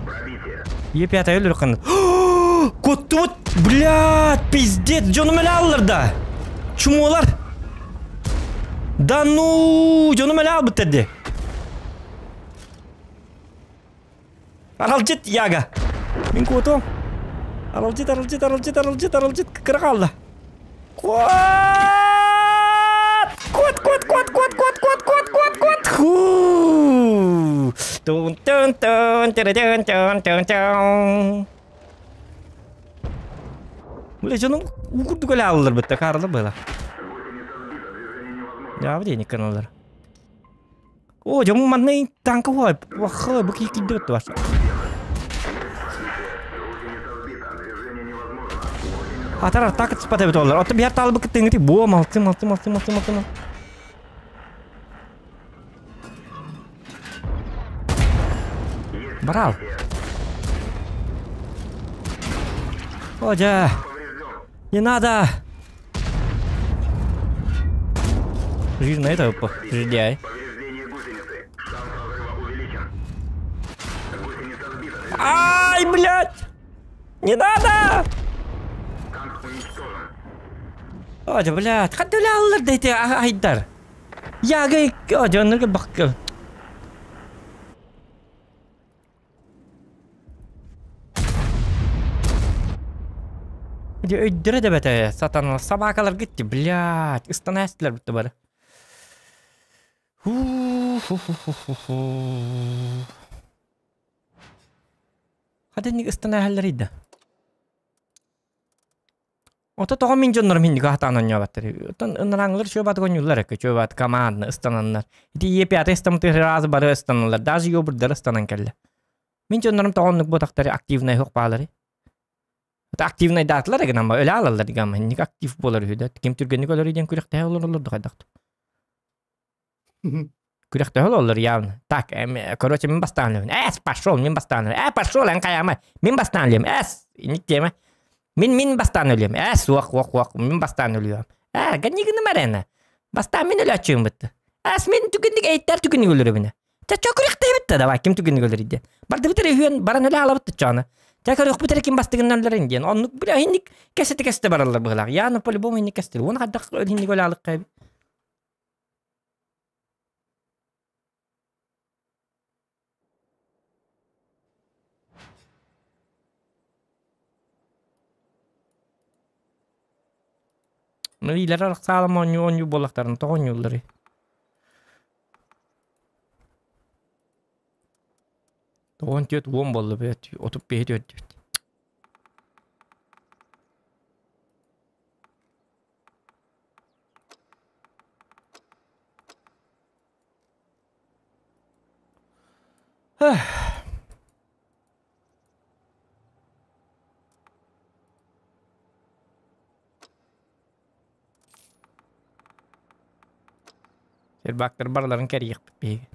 Пробитие. Е пятая өлөр Куттубут! Блядь, пиздец, дьонум эле аллар да! Чумолар! Да ну, дьонум эле албыттар ди. Аралдьыт Яга. Мин куотуом. Аралдьыт, аралдьыт, аралдьыт, аралдьыт, аралдьыт, кыра хаалла. Куот! Куот, куот, куот, куот, куот, куот, куот, куот, куот. Ху! Тун тун тун тун тун тун тун. Бля, дьонум уу курдук эле ааллар бытта, Карла было. Гусеница сбита. Движение невозможно. Дьаабы диэник гыналлар. О, дьомум манна танка хуай. Вахы, бу киһи киирдибит бар. Гусеница сбита. Движение невозможно. Гусеница Атар атака тыспат эбит олар. Отто биһэр таалбы кыттыҥҥыти буо малты малты малты малты малты малты. Есть Барал. пробитие. О, дьэ. Поврежден. Не надо. Жизнь это ждяй. Повреждение гусеницы. Шанс разрыва увеличен. Гусеница сбита. Ай, блядь! Не надо! О, блядь, хаддылааллар да ити айдар. Яга, о, дьоннорго бакка. Дьэ өйдөрө да бэтэ сатаналар собакалар гитти, блядь, ыстанаастылар бутта бары. Ху-ху-ху-ху-ху. Хадынник ыстанааһаллар да. Ото тоҕо мин дьоннорум инники хатаан оонньообаттар. Оттон ынырааҥылар чуобаатык оонньууллар эккэ чуобаат командно ыстананнар. Ити Е5 ыстаммыты сразу бары ыстаналлар. Даже йобурдары ыстанан кэллэ. Мин дьоннорум тоҕо оннук буотахтары активнай суох баалары. Активнай даатылар эгин ама өлө алаллар дигам инник актив буолар үһү да. Ким түргэнник өлөр диэн күрэхтэһэ олороллор да хайдах. Күрэхтэһэ олороллор явно. Так, короче, мин бастаан өлөбүн. Эс, пошел, мин бастаан өлөм. Пошел, эн хайаама. Мин бастаан өлөм. Эс, инник тема. Мин мин бастаан өлөм. Эс, уох, уох, уох, мин бастаан өлүөм. Э, ганнигыным эрэнэ. Бастаан мин өлөөччүгүм бытты. Эс, мин түгэнник эйттэр түгэнник өлөрөбүнэ. Ча чо күрэхтэһэбит да давай, ким түгэнник өлөр диэн. Бардыбыт эрэ үһүөн баран өлө алабыт чоона. Ча көрүөхпүт эрэ ким бастыгынан өлөрөн диэн. Оннук бля инник кэсете кэсте бараллар быһылаах. Я по-любому инник кэстер. Уон хайдах инник өлө алыкка эбит. Илэр арахсаалам оонньуу оонньуу буоллахтарын тоҕо оонньуулларый? 94 10 буолла бэт 35 төрдүбүт. Сербактар барыларын кэрийиэхпит биһиги.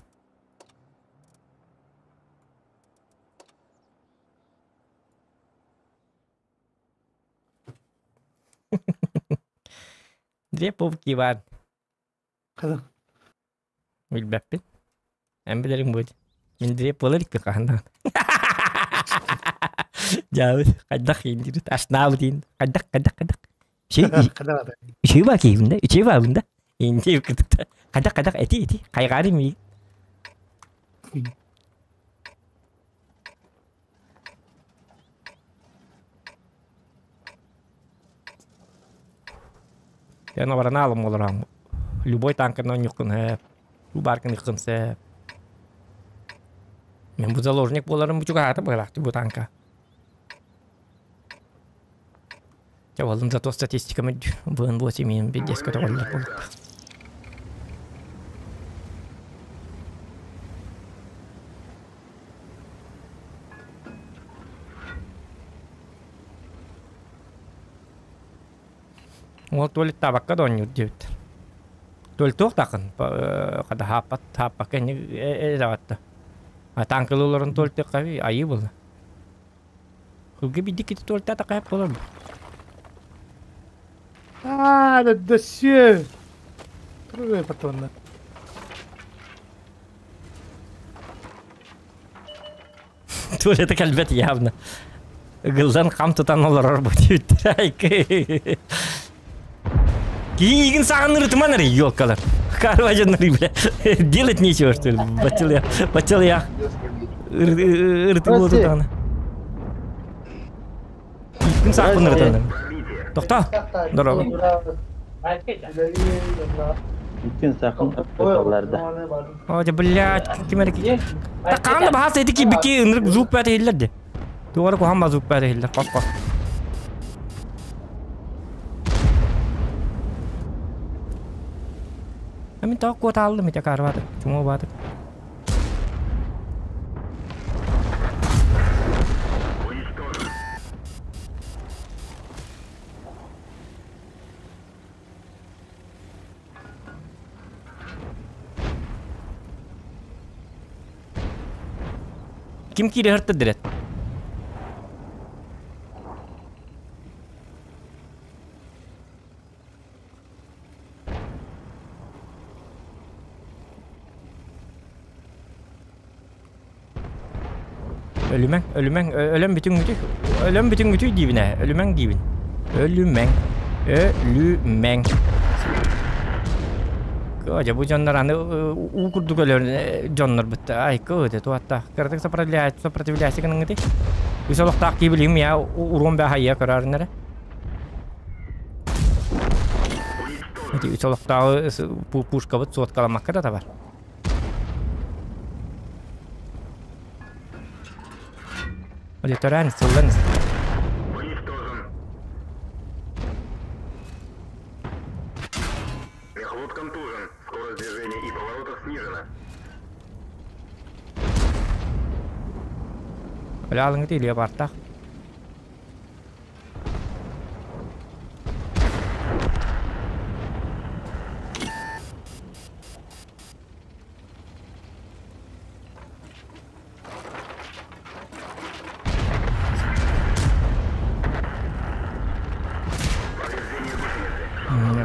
Дрепов Иван. Хада. Билбэппин. Эн билэриҥ буо. Мин дреп буола иликпин хаһан даҕаны. Дьаабыт хайдах ииндирит ашнаабыт иин хайдах хайдах хайдах Хада үчүгэй баа киһибин да үчүгэй баабын да иинди кытта хайдах хайдах эти эти хайҕаары миигин Эн оборона алым олорам. Любой танкынан оонньуоххун сөп. Бу бааркын сөп. Мен бу заложник буоларым бу чугаһаата быһалаахтык бу танка. Дьэ уолум зато статистикам быын буо симиин бидиэс көтөҕөллөр буолук. Уол туалеттаабакка да оонньуур диэбиттэр. Туалеттуох таахын хата хааппат хааппакка инник эрэҕэтта. А танкалыыларын туалеттыахха айыы буолла. Кылгы бидик кити туалеттаата хайап буолар бу. Аа, да дөссүө. Туру патронна. Туалета кэлбэт явно. Ыгыллан хам тутан олорор бу диэбиттэр. Киигин саҕан ырытыман эрэ елкалар. Карважаннары бля. Делать нечего что ли? Батил я. Батил я. Ырытып тутаҕына. Киикпин саахпын ырытан. Тохто. Здорово. Иккин сахын ыппыталлар да. О, дьэ, блядь, ким эрэ ки... Хаан да баһаас эти киирбикки ынырык звук бэт иһиллэр дии. Тугара куһаҕан ба звук бэт иһиллэр, хос-хос. Мин тоҕо куотааллым ити акаарбаатым, чуҥуо баатым. Ким киирэ сырта дирет? Өлүмэҥ, өлүмэҥ, өлөн бүтүҥ бүтүй. Өлөн бүтүҥ бүтүй диибин ээ. Өлүмэҥ диибин. Өлүмэҥ. Өлүмэҥ. Кыа, бу дьоннор аны уу курдук өлөр дьоннор бытта. Ай, кыа, туатта. Кыратык сопротивляйся гыныҥыты. Үс олохтоох киһи билигин миа уруон бэ хайа көрөрүнэрэ. Ити үс олохтооҕу пушкабыт суоткаламмакка да табар. Төрөөн сыллан Мехвод контужен. Скорость движения и поворотов снижена. Өлө алыңыты илиэ бартах.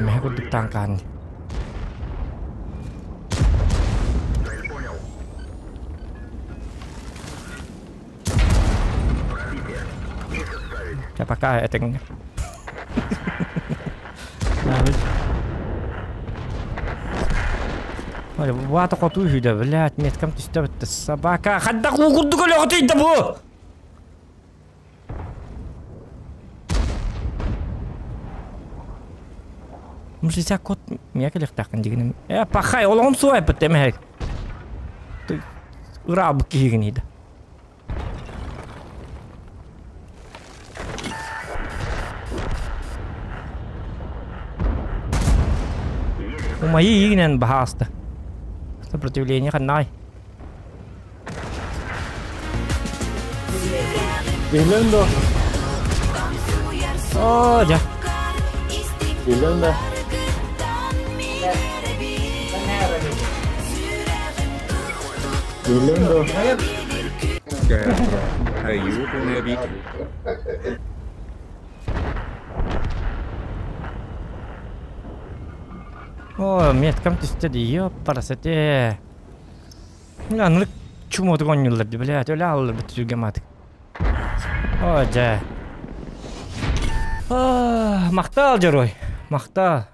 Мэһэ курдук таанкаан. Чэ, пока этэҥҥэ. Вата хоту үһү блядь, меткам түстэ бітті. Собака, хаддах уу курдук өлөҕүтүйдэ бу! Мужися кот мия келехтахын дигиним. Э, пахай, олоҕум суайпыт эмэһек. Ыраабыт киһигин иде. Умайыы иигинэн баһааста. Сопротивление ханнаай. Билэн да. О, дьэ. Билэн да. Билэн да. Аюпунабит. О, меткам түстэ дии, ёппарасете. Аннык чумотук оонньууллар дии, блядь, өлө ааллар бит сүргэм аатык. О, дьэ. Махтал, дьоруой, махтал.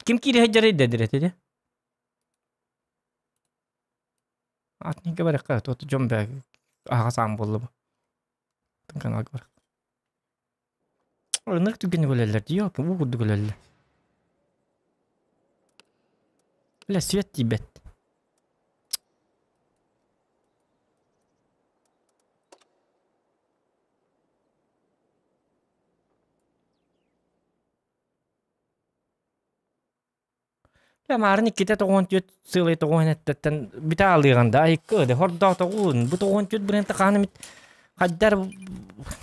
Ким киирэ сылдьарый да дирэти дии? Атника барыахха, туот дьон бэ аһаҕас аан буолла бу. Каналга барыах. Ынырык түргэнник өлөллөр дии, уу курдук өлөллөр. Бля, свет тиийбэт. Бля, маарын иккитэ тоҕуон түөрт сыалай тоҕуон эттэттэн бүтэ аалыаҕын да айыккы да хордоотоҕун бу тоҕуон түөрт бырыанта хаан эмит хайдар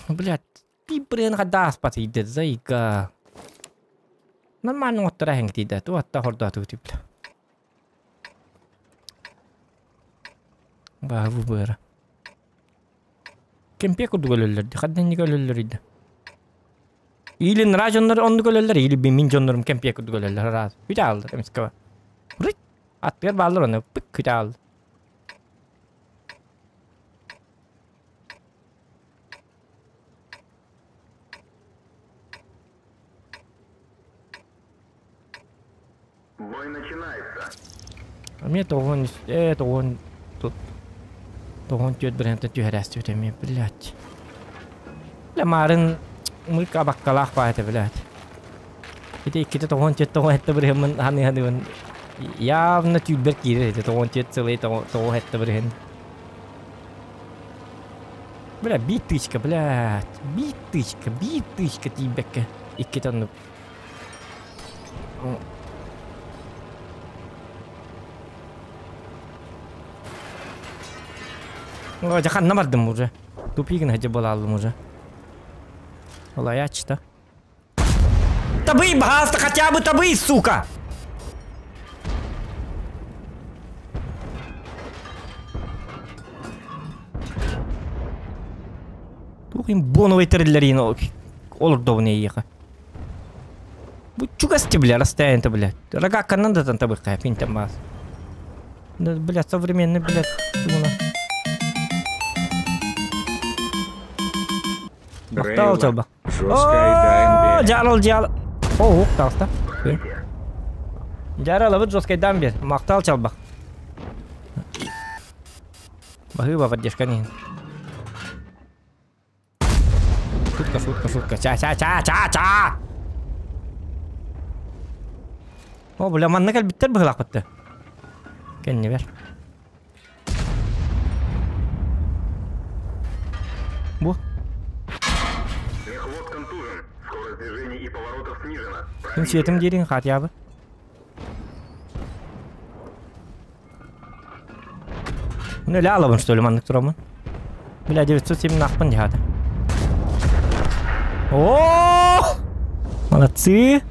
блядь биир бырыан хайда ааспат иийдэ зайка нормально оҥоттора эһэҥтийдэ туохта хордоотугут бля баабы быара кемпе курдук өлөллөр ди хадда иннигэ өлөллөр иийдэ Или нра дьоннор оннук өлөллөр, или мин дьоннорум кэмпиэ курдук өлөллөр араас. Күтэ ааллар эмискэ. Рыт! Аттыгар бааллар онно пык күтэ ааллар. Бой начинается. Эмиэ тоҕуон э тоҕуон тоҕуон түөрт бырыһыантан түһэрээстибит эмиэ, блядь. Бля, маарын мык абаккалаах баа этэ, блядь. Ити иккитэ тоҕуон түөрт тоҕуон сэттэ бырыһыаммын ханыһаныыбын явно түүлбэр киирэр ити тоҕуон түөрт сылай тоҕуон сэттэ бырыһын. Бля, биир тычка, блядь, биир тычка, биир тычка тиийбэккэ иккитэ оннук Дьэ ханна бардым уже? Тупигин хадьа буолааллым уже. Олайааччыта. Табый, баһааста, хотя бы табый, сука! Туох им боновай тэриллэрин олордобун эйиэхэ. Бу чугас бля, расстояние-то, блядь. Рогакканан да табыхха, пинтен баас. Да, блядь, современный, блядь, тугуна. Махтал Дрейла. чалба. Жесткая О, Жарал жал. О, таҕыста. Жаралабыт жесткайдан бер. Махтал чалбах. Баһыыба поддержка не. Шутка, шутка, шутка. Ча, ча, ча, ча, ча. О, бля, манна кэлбиттэр быһылаахпытты. Кэннибэр. Бу. Мехвод контужен. Скорость движений и поворотов снижена. Мин сиэтим диирин хаатыйаабы. Ну, ля алабын, что ли, маннык турамын. Бля, 907 нахпын дихата. О! Молодцы!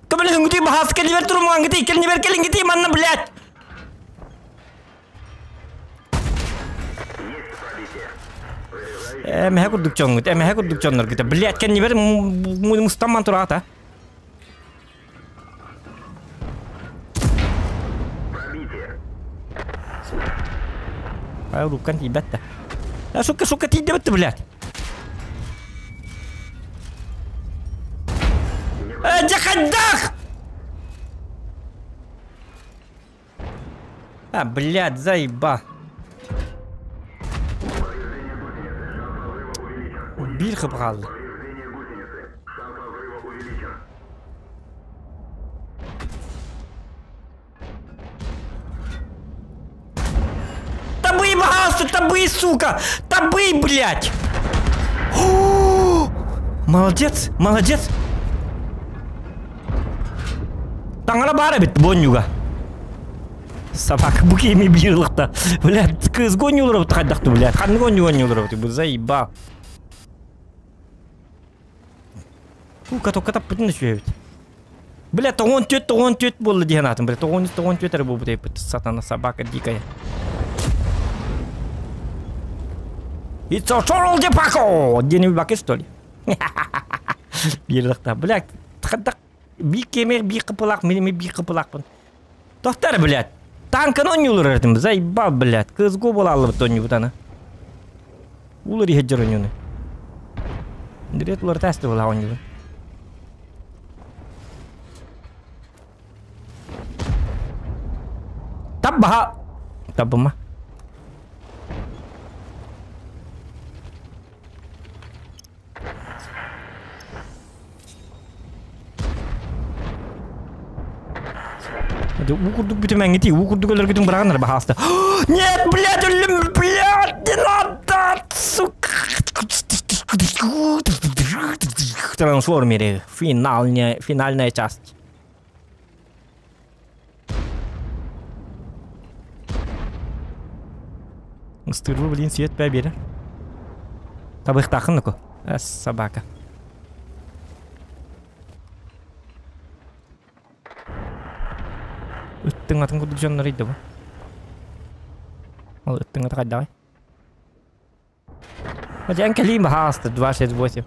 Кабелин гути бахас келибер турман гути келибер келин гути манна, блядь! Эмэһэ курдук чоҥҥут, эмэһэ курдук чоннор гыта. Блядь, кэннибер мустамман тураата. Пробитие. Ай, рукан тиийбэт да. А, сука, сука, тиийдэбит блядь. Э, дьэ хайдах! А, блядь, заеба. Биир хып хаалла. Повреждение гусеницы. Шанс разрыва увеличен. Табы, пожалуйста, табы, сука! Табы, блядь! О, Молодец, молодец! Таҥара баар эбит бу оонньууга. Собака бу кими биир ылыкта. Блядь, кызга оонньуулар хайдахты, блядь. Ханнык оонньуу оонньуулар бу заебал. Сука, только таппытын үчүгэйбит. Бля, 94 буолла диэн аатым, бля, 94 эрэ буолбут эбит, сатана собака дикая. It's a Chorol de Paco! Диэни баки, что ли? Биир ылыкта. Бля, хайдах биир кэмэр биир кыпылаах, мин биир кыпылаахпын. Тохтар, блядь. Танканы оонньуулар этим, заебал, блядь. Кызгу буолаллыбыт оонньуубут аны. Улар иһэддэр оонньууну. Дирет улар тасты була оонньуубун. Таббаха! Таббыма. Уу курдук бүтүмэҥҥити, уу курдук өлөргүтүн быраҕаннар баһааста. Нет, блядь, өллүм, блядь, не надо, сука. Трансформеры, финальная, финальная часть. Ыстырбы, блин, свет бэбире. Табыхтахын nuku. Собака. Ыттың атын курдук дьоннор ыйды бу. Ол ыттың аты хайдаҕай? Дьэн кэлиим баһааста 268.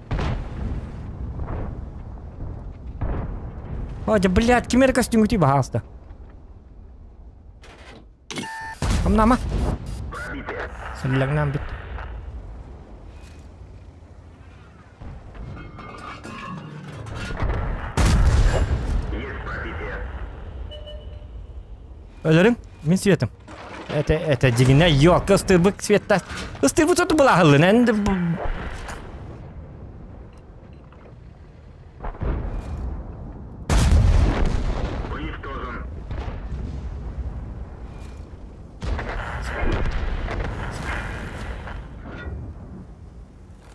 О, дьэ, блядь, ким эрэ костюмгутуй баһааста. Амнама. Сэллэҥнээн бүт. Есть пробитие. Өлөрүм, мин светом. Это дьигинэ, ёлка, ыстырбык света. Ыстырбыт соту былаһыллын, энди... Уничтожен.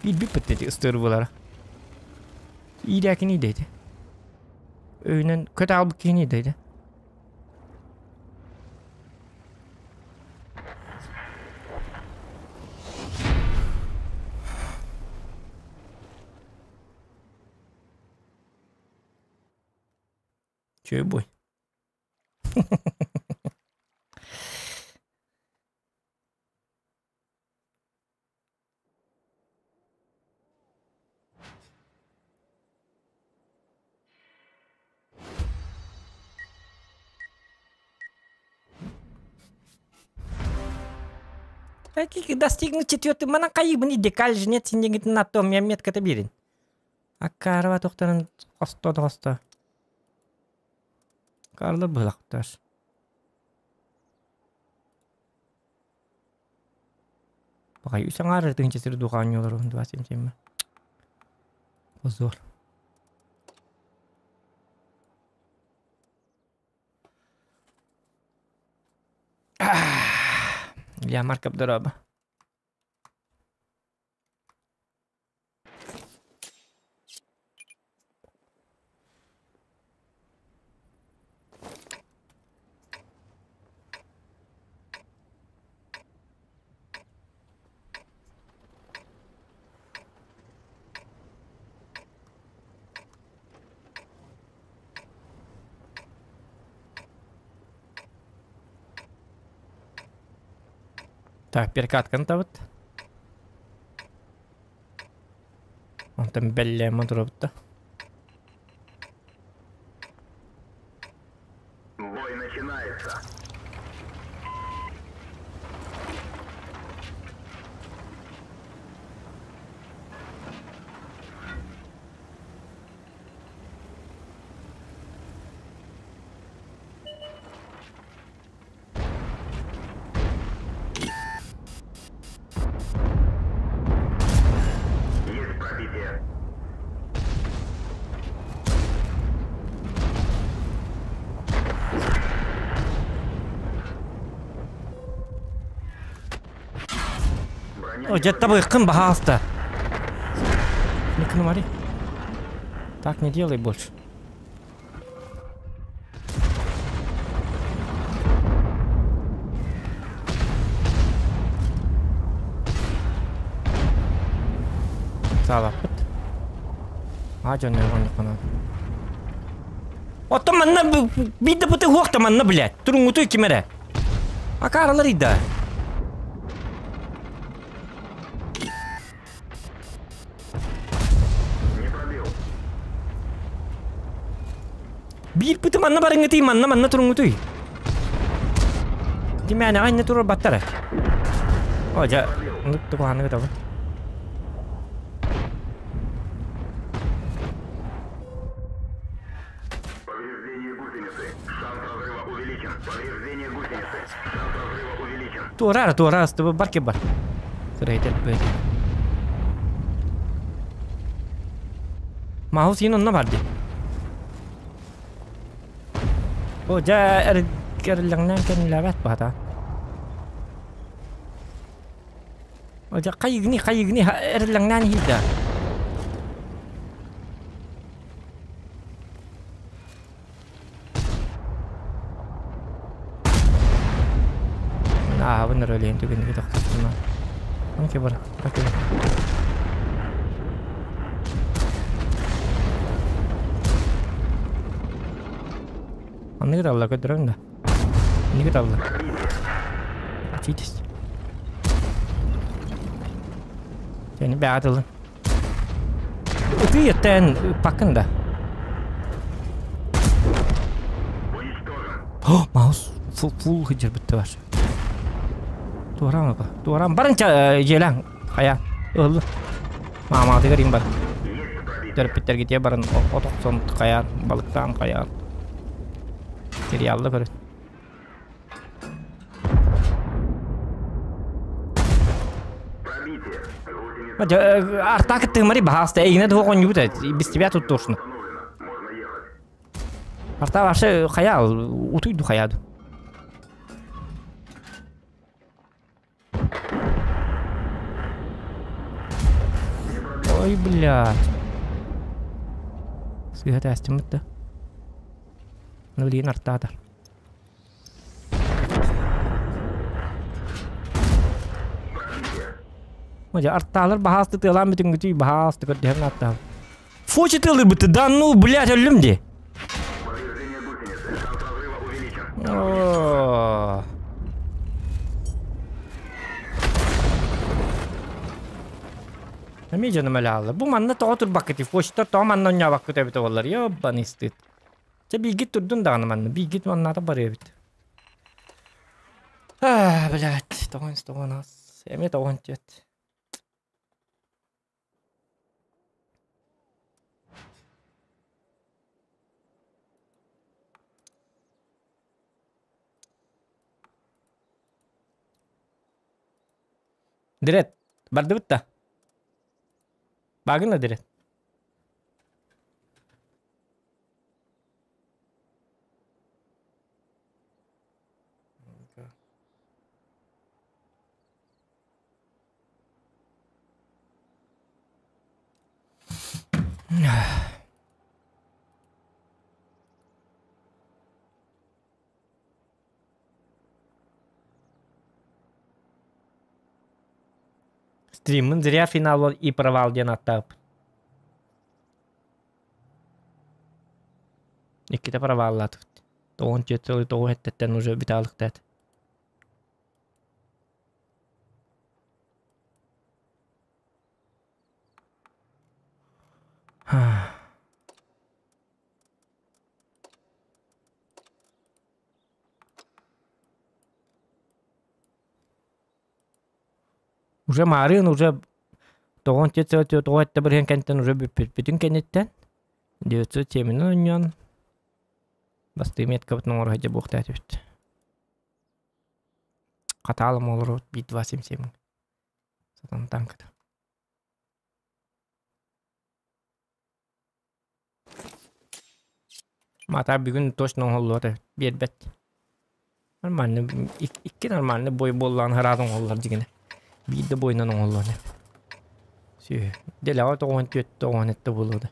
Илбиппит эти ыстырбылара. Иирээкини дейdi. Өйүнэн көтө албыт киһини дейdi. Чё бой? Достигнуть четвертый манан хайыбын декаль же нет синдегитин аттом я метката бирин. Аккарова тохторун хосто хосто. Карлы былактар. Бакай үс аңар тыгынча сир духа оонньуулар 27 Позор. Илья Марков дороба. Так, перекатканы табыт. Онтон бэллээмэ турабыт да. Бой начинается. Есть пробитие. О, дьэ табыаххын баһаалыста. Ну-ка, Так не делай больше. Саалаппыт. Аа дьон нөргөннөххө Оттон манна биир да быты суох да манна, блядь. Туруҥҥутуй ким эрэ. Акаарылар ыйда. Не пробил. Биир быты манна барыҥҥытый, манна манна туруҥҥутуй. Димээнэҕэ иннэ турар баттара. О, дьэ, тугу табы. Повреждение гусеницы. Шанс разрыва увеличен. Повреждение гусеницы. Шанс разрыва увеличен. Туораар, туораар, ыстыбы бар бар. Сырэйтер бэт. Маус син онно бар ди. О, дьэ, эриллэҥнээн кэннилээбэт баата. О, дьэ, хайыгыный, хайыгыный, эриллэҥнээн иһийдэ. Ааһабын эрэ өлөйөн түгэнниги тохтоттуна. Окей бар, окей. Анныгы талла көрдөрөм да. Инниги талла. Учитесь. Сени бэҕэ тылын. Ытыы еттэн ыппаккын да. О, маус фул фул хыдьырбытты бар. Туораан око. Туораан барын дьиэлээн хайа ыллы. Маамаатыгар им бар. Төрөппүттэргитиэ баран от охсон хайаан, балыктаан хайаан. Сериалла көрүн. Артака тымари баһааста эйигинэ туох оонньуубут без тебя тут тошно. Арта вообще хайа утуйду хайаду. Ой, блядь. Сыыһа тээстиммит да. Ну, билигин артаатар. Дьэ, артаалар баһаасты тыалаан бүтүҥҥүтүй баһаасты көрдөһөн аттаал. Фочи тыалырбыты да ну, блядь, өллүм дии. Повреждение гусеницы. Шанс разрыва увеличен. О. Эмиэ дьоном өлө Бу манна тоҕо турбаккытый? Фочтар тоҕо манна оонньообоккут эбитэ буоллар? Ёбаный стыд. Чэ бииргит турдун даҕаны манна. Бииргит маннаата барыа эбит. Аа, блядь, тоҕон тоҕон ас. Эмиэ тоҕон түөт. Дирет, бардыбыт да? Багын да дирет. Стриммын зря финал и провал диэн аттаабыт. Иккитэ проваллаатыбыт. Тоҕон түөрт сылы тоҕу эттэттэн уже бүтаалыктаат. Уже маарыын уже тоҕон түөрт тоҕо этте бырыһын кэнниттэн уже бүппүппүтүн кэнниттэн 907 оонньоон бастыы меткабытын оҥоро сылдьа буохтаатыбыт. Хатаалым олоробут биир два семь семь сатан танката. Маата бүгүн точно оҥоһуллубат эбит, биэрбэт. Нормально, икки нормальный бой буоллаҕына ыраат оҥоһуллар дьигинэ. Биир да бойунан оҥоһуллуон эбит. Сүөһү. Дэлэҕэ тоҕуһун түөрт тоҕуһун этте буолуо да.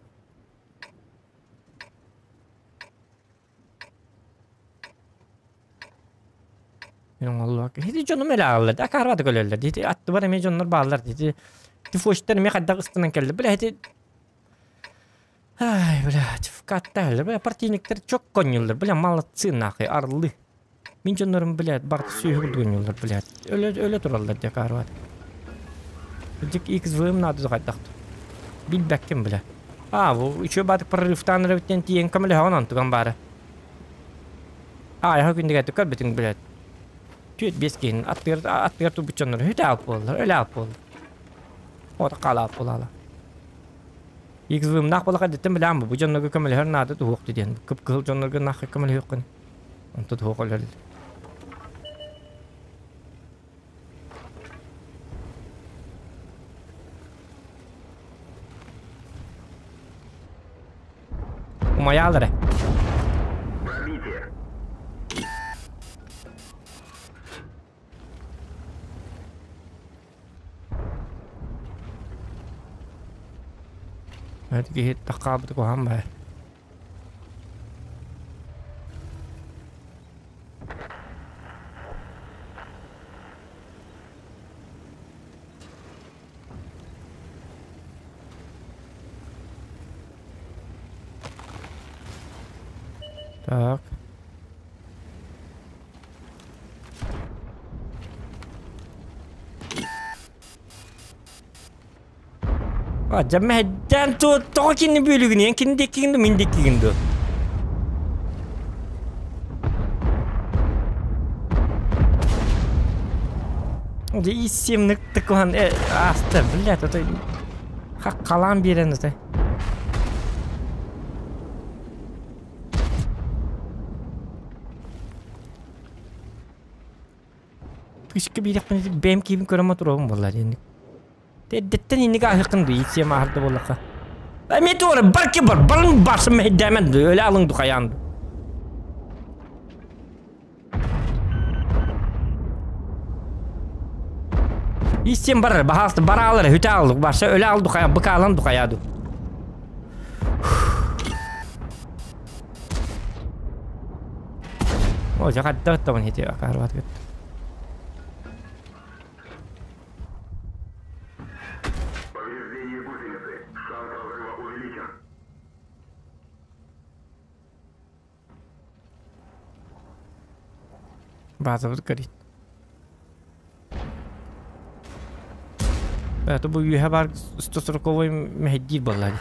Оҥоһуллубакка. Ити дьонум элэ ааллар, акаарбата көлөллөр. Ити аттыбар эмиэ дьоннор бааллар. Ити тифощтар эмиэ хайдах ыстанан кэллэ. Бля, ити Ай, блядь, вкатали, бля, партийниктар чок конньуллар, бля, молодцы нахуй, орлы. Мин дьоннорум, блядь, барыта сүөһү курдук онньууллар, блядь. Өлө, өлө тураллар дьэ, каарбат. Дик XVM наада хайдах Билбэккин, бля. А, бу үчүгэй баатык прорывтаан эрэбиттэн тиийэн көмөлөһөҕүн онтуган баара. А, яха күндүгэ көрбүтүҥ, блядь. Түөрт биэс киһин аттыгар аттыгар турбут дьоннор үтэ алп буоллар, өлө алп буоллар. Ото хаала алп буолаала. XVM-наах буоллахха эрдэттэн билэҕин бу дьоннорго көмөлөһөр наада туһуохту диэн. Кып-кыһыл дьоннорго нахха көмөлөһүөххүн. Онто туһуох өлөр. Умайаалар эрэ. Пробитие. Эт киһи таххаабыт куһаҕан баайа. Так. А, дьэ тоҕо кинини бүөлүгүн эн кини диэккигин дуу, мин диэккигин дуу? Дьэ иссиэмник тыкуһан ааста, блядь, это хаккалаан биэрэн это. Кышка биирэхпин бэйэм киибин көрөн туруом буолла диэн. Эрдэттэн инник ааһыаххын дуу, иитсиэм ааһарда буоллахха. Эмиэ туора бар ки бар, барын барсын мэһэйдээмэн дуу, өлө алыҥ ду хайаан ду. Ииссиэм барар, баһаалыста бараалар, хүтэ ааллык, барса өлө аал ду хайа, быкаалан ду хайаа ду. О, дьэ хайдах табан хити акаарбат кытта. Повреждение гусеницы. Шанс разрыва увеличен. Базабыт горит. Это бу үөһэ баар 140 мэһэйдиир буолла дии.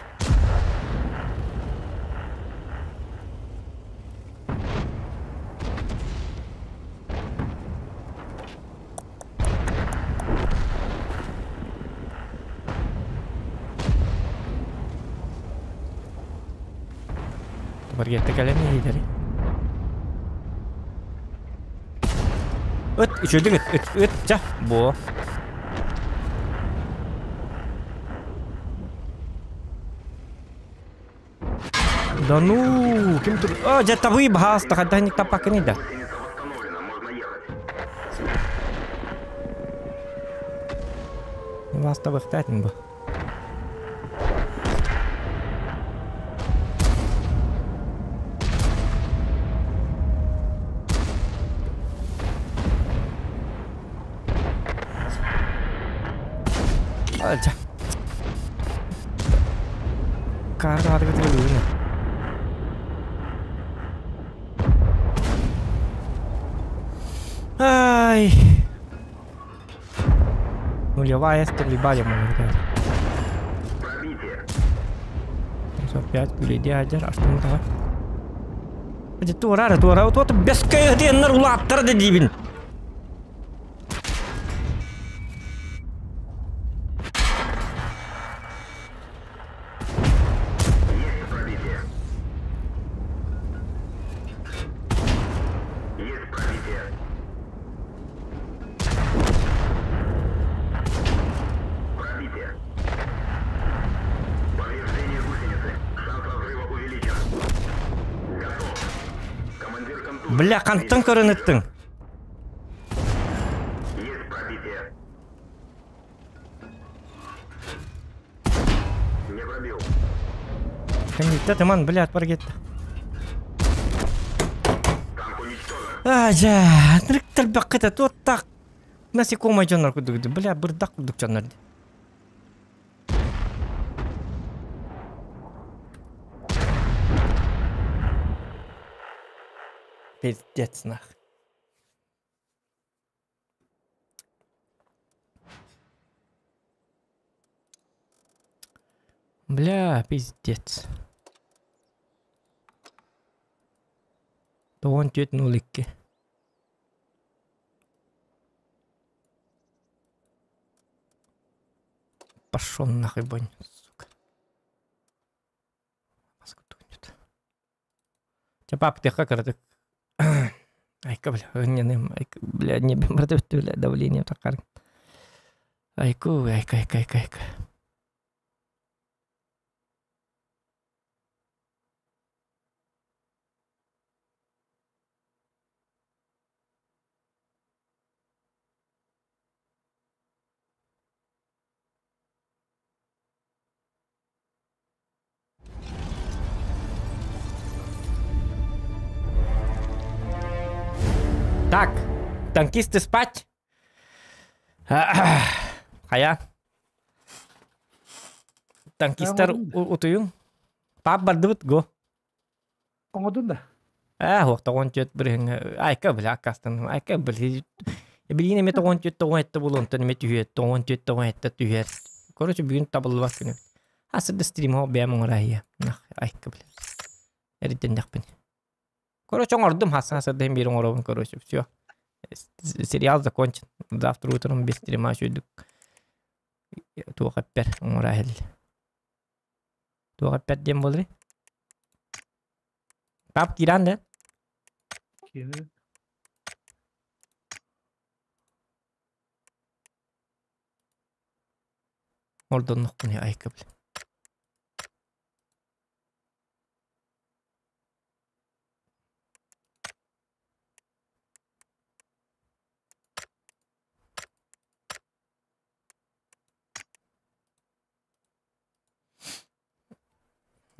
Баргетта кэлэн иһитэри. Ыт, үчүгдүк ыт, ыт, ыт, ча, бу. Да ну, ким тур... О, дьэ табыы баһааста, хайдах таппаккыный да? Вас табыхтаатын бу. Ача. Карта атыгы. Ай. Нулевая стрельба, я могу сказать. 5 пулей а что мы давай? Где тура, тура, вот вот без кайденнер улаттар да дибин. Бля, хантан көрөн ыттыҥ? Есть пробитие. Не пробил. Кэнниттэ тыман, блядь, баргетта. Танк уничтожен. Ажа, нырыктар баккыта туоттак. Насекомый дьоннор курдук, бля, бырдак курдук дьоннор. Пиздец нах. Бля, пиздец. Тоҕон түөрт 02. Пошел нахуй, бонь, сука. Маску тунет. Чэ, пап, тыха кыратык. Айка, бля, не, не, айка, бля, не, брат, бля, давление такар. Айку, айка, айка, айка, айка. Так, танкисты спать. Хайа. Танкистар утуйуҥ. Пап бардыбыт го. Оҥодун да. Ээ, хуох 94 бырыһыҥҥа айка бля аккастан айка бля. Билигин эмиэ 94 97 буолуон онтон эмиэ түһүө 94 97 түһэр. Короче, бүгүн табыллыбат күнү. Асырда стрим хоо бэйэм оҥораһыйа. Нах айка бля. Эрдэннэхпин. Короче, оҥордум хасан асырда биир оҥоробун короче, все. Сериал закончен. Завтра утром без стрима үчүгдүк туох эппэр оҥораһыл. Туох эппэр диэн буоларый? Пап киирэн да? Киирэн. Ордоннохпун айка бля.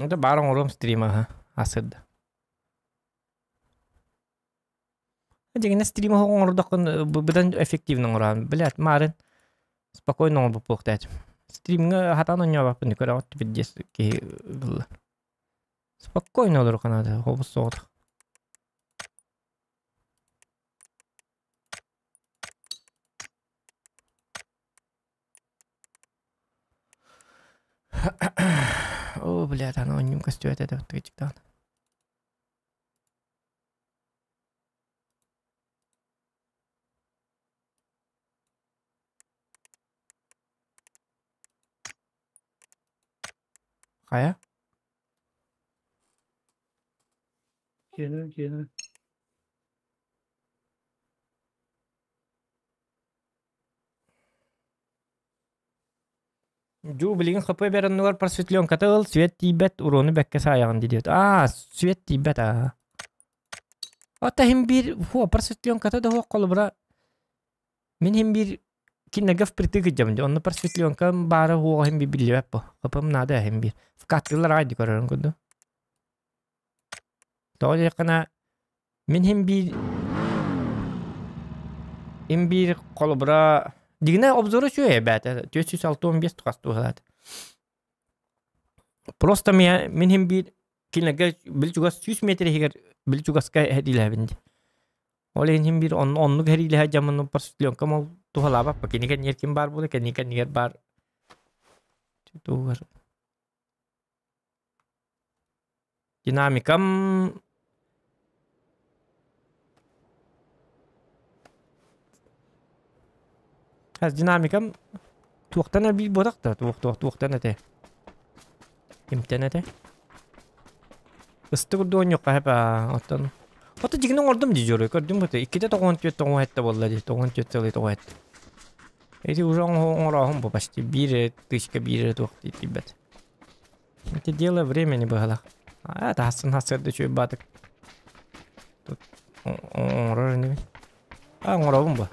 Это баар оҥоруом стрима асырда. Дьиҥинэ стрим оҥордоххун быдан эффективно оҥорон. Блядь, марын спокойно оҥорбуппуохтаатым. Стримҥа хатаан оонньообаппын көрөҕүт пиздец киһи ылла. Спокойно олоруохха наада, хобус соҕотох. О, блядь, аны оонньуум көстүбэт этэ тыгычыктаан. Хайа? Киэнэ, киэнэ. Дьуу билигин ХП бэр оннугар просветленката ыл, свет тиийбэт, уруону бэккэ саайаҕын диэт. Аа, свет тиийбэт аа. Ота иһин биир хуо просветленката да хуох холобура мин иһин биир кинилэргэ впритык ыдьабын дии. Онно просветленкам баара хуоҕа иһин биир биллибэт бу. ХП-м наада иһин биир. Вкаттыылар аҕай дии көрөрүн курдук. Тоҕо диэххинэ Мин иһин биир им биир холобура дигинэ обзора үчүгэй эбээтэ 465 хас туһалаат. Просто мин иһин биир кинилэргэ били чугас 100 метр иһигэр били чугаска эһэриилэһэбин дии. Ол иһин иһин биир оннук эһэриилэһэ дьаммын просветленкам ол туһалаабаппа. Кини кэннигэр ким баар буолла, кэнни кэннигэр баар тугар Динамикам Хас динамикам туохтан элбиир буотах да туох туох туохтан этэ кимтэн этэ ыстык урдуон ньукка хэп оттон Ото дьигин оҥордум дии дьоруй көрдүм бу иккитэ тоҕуон түөрт тоҕуон сэттэ буолла дии тоҕуон түөрт сылы тоҕуон сэттэ Эти уже оҥорооһун бу почти биир тысяча биир туох тиийбэт Это дело времени быһалаах. А, таһасын хасырды үчүгэй баатык. Тут оҥорор инибин. А, оҥоробун бу.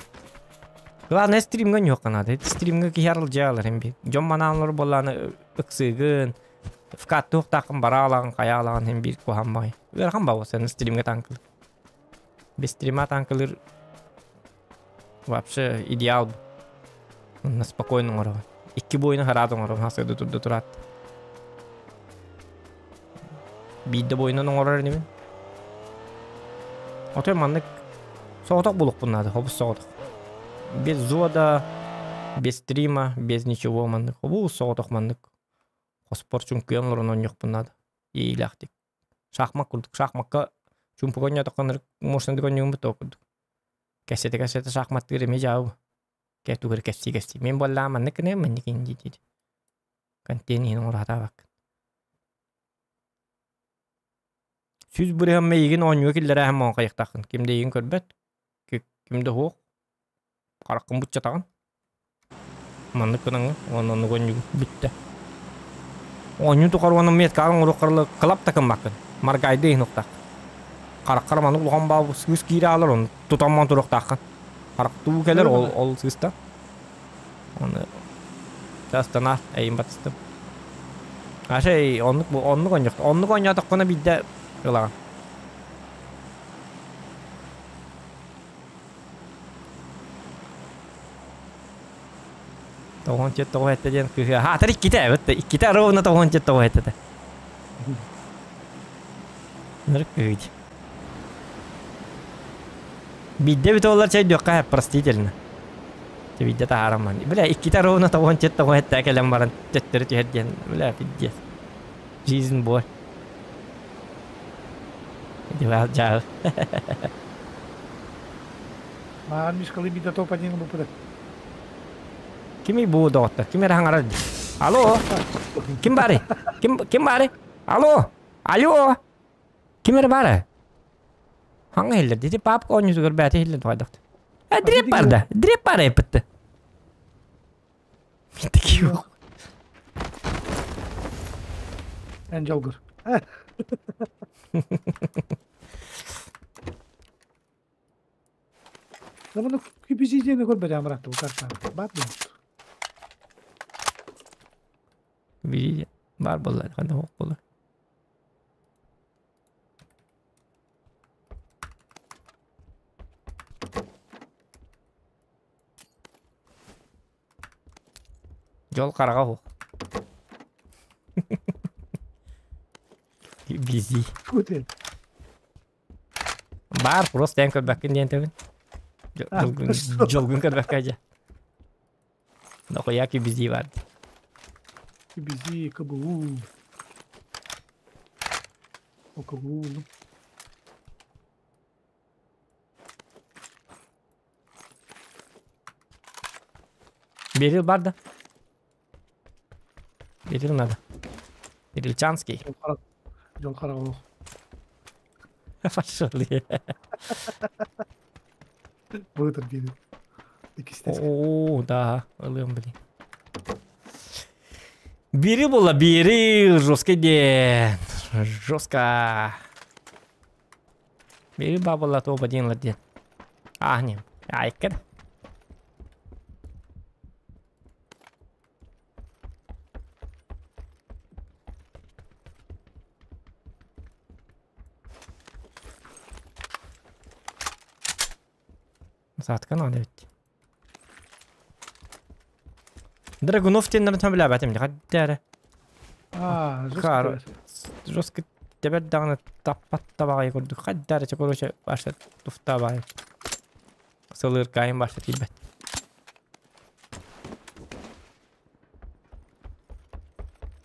Главное стримҥа ньуохха наада. Стримҥа киһи арылдьаалар им би. Дьон манаанлар буоллааны ыксыгын, вкат туохтааххын бараалаҕын, хайаалаҕын им биир куһаан баҕай. Ыарахан баа сен стримҥа танкылыр. Без стрима танкылыр вообще идеал. Онно спокойно оҥоробун. Икки буойуну хараат оҥоробун хасыгы турда тураат. Биирдэ буойунан оҥорор инибин. Отой маннык соҕотох булукпун наада, хобус соҕотох. Без зода, без стрима, без ничего маннык. Хобус соҕотох маннык. Хоспор чуҥкуйан олорон оонньуохпун наада. Иилээхтик. Шахмат курдук. Шахмакка чуумпуга оонньоотоххо мощнайдык оонньуубут то курдук. Кэпсэтэ-кэпсэтэ шахматтыыр эмиэ дьаабы. Кэ тугу эрэ кэпсии-кэпсии. Мин буоллаҕым маннык гыныам, маннык гын дии-дии. Контент иһин оҥоро сатаабаккын. Сүүс бырыһан миигин оонньууга киллэрээһин моҥхайыахтааххын. Ким да эйигин көрбөт, ким да суох. Хараххын буччатаҕын. Маннык гынаҥҥын уонна оннук оонньуугун бүттэ. Оонньуу тухары уонна меткаҕын оҥоруоххар кылап да гыммаккын. Маргайды иһин уктаах. Хараххар маннык улахан баал сыыс киирэ аалар, ону тутан туруохтааххын. Харахтуу кэлэр ол ол сыыста. Оны Астана эйин батыстым. Аша оннук оннук оонньуохта. Оннук оонньоотоххуна биирдэ ылаҕын. Тоҕон чет тоҕо этте диэн кыһыа. Хаатар иккитэ эбит. Иккитэ ровно тоҕон чет тоҕо этте. Нырык кыһыйдь. Биирдэ эбит олар чэйдиэххэ простительно. Биирдэ таһаарам Бля, иккитэ ровно тоҕон чет тоҕо этте кэлэн баран төттөрү түһэр диэн. Бля, пиздец. Жизнь боль. Дьаал. Маан мишкалы биирдэ топ-один ылбыппыт. Кимий бу доҕоттор? Ким эрэ хаҥарар дии. Алло! Ким баарый? Ким ким баарый? Алло! Алло! Ким эрэ баара? Хаҥа иһиллэр дии. Папка оонньуутугар бэйэтэ иһиллэн тоҕойдохт. Э, дреп бар да. Дреп бар эппитти. Такие Эн дьолгур. Bunu QPC диэни көрбөтөм быраатты бу картаны. Баар дуо? Видите? Бар буолла, ханна суох буолла. Дьол хараҕа суох. Бизи. Путин. Баар просто эн көрбөккүн диэн тэбин. Дьолгун көрбөккө дьэ. Нохуя кибизи бар. Кибизи, КБУ. О, КБУ. Берил бар да. Берил надо. Берилчанский. Дьол хараҕа. Пошел я. Быытыр диэн. Иккистэс. О, да, ылыам блин. Бери була, бери, жесткий день. Жестко. Бери бабала то один ладен. А, не. Айкер. Саатка надо ведь. Драгунов теннерин сөбүлээбэтим дии хайда эрэ. Аа, жестко Кар тэбэр. жестко тэбэр даҕаны таппат табаҕай курдук хайда эрэ короче башта туфта баҕай. Сылыыркаайым башта тиийбэт.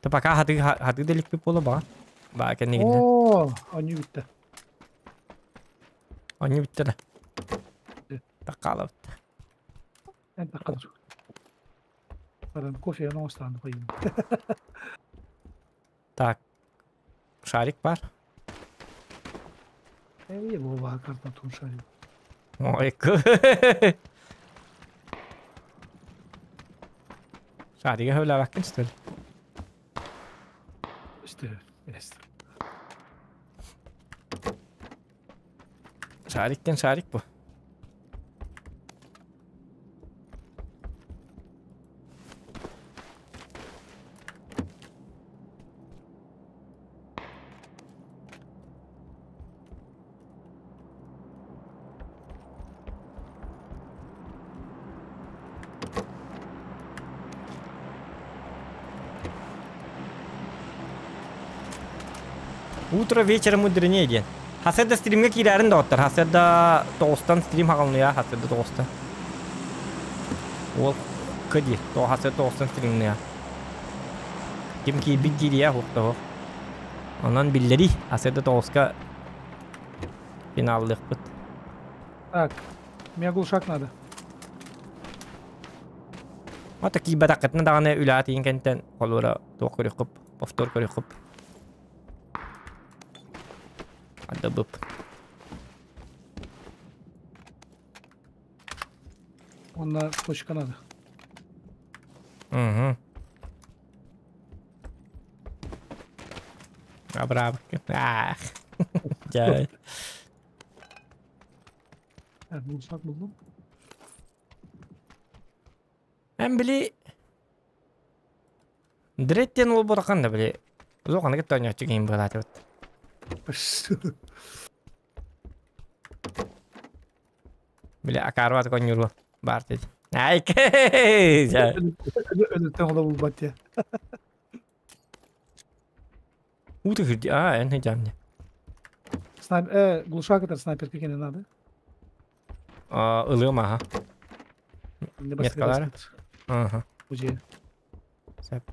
Та пока хатыы хатыы да иликпит буола баҕа. Баа кэннигиннэ. Оо, оонньуу бүттэ. Оонньуу бүттэ да. Таккаалабыт. Эн таккалар. Баран кофе оҥостаан қойын. Так. Шарик бар. Эй, Вова, карта тун шарик. Ой, Шарига хөвләвәккин что ли? İşte, işte. Шариктен шарик бу. Утро вечера мудренее диэн. Хасыарда стримҥэ киирээрин доҕоттор. Хасыарда тоҕустан стрим хаҕылныа, хасыарда тоҕуста. Уол кыди, то хасыарда тоҕустан стримныа. Ким киирбит киириэ, суох да суох. Онон биллэрий, хасыарда тоҕуска финаллыахпыт. Так, мне глушак надо. Ата киирбэтэххитинэ даҕаны үлэҕэ тиийэн кэнтэн холура туох көрүөххүп, повтор көрүөххүп. Адабып. Онно точка надо. Угу. Абраабыккын. Аах. Дьэ. Глушак буллум. Эн били Дред диэн уол буолахан да били Зох аны кытта оонньооччу киһим быһалаатыбыт. Били акаарбат конньуруо баар дии. Айкэй! Өлүттэн ола булбат дии. Уу ты а, эн хыдьаамне. Снайп, глушак это снайперка кene надо. А, ылыам аха. Меткалары? Ага. Уже. Сеп.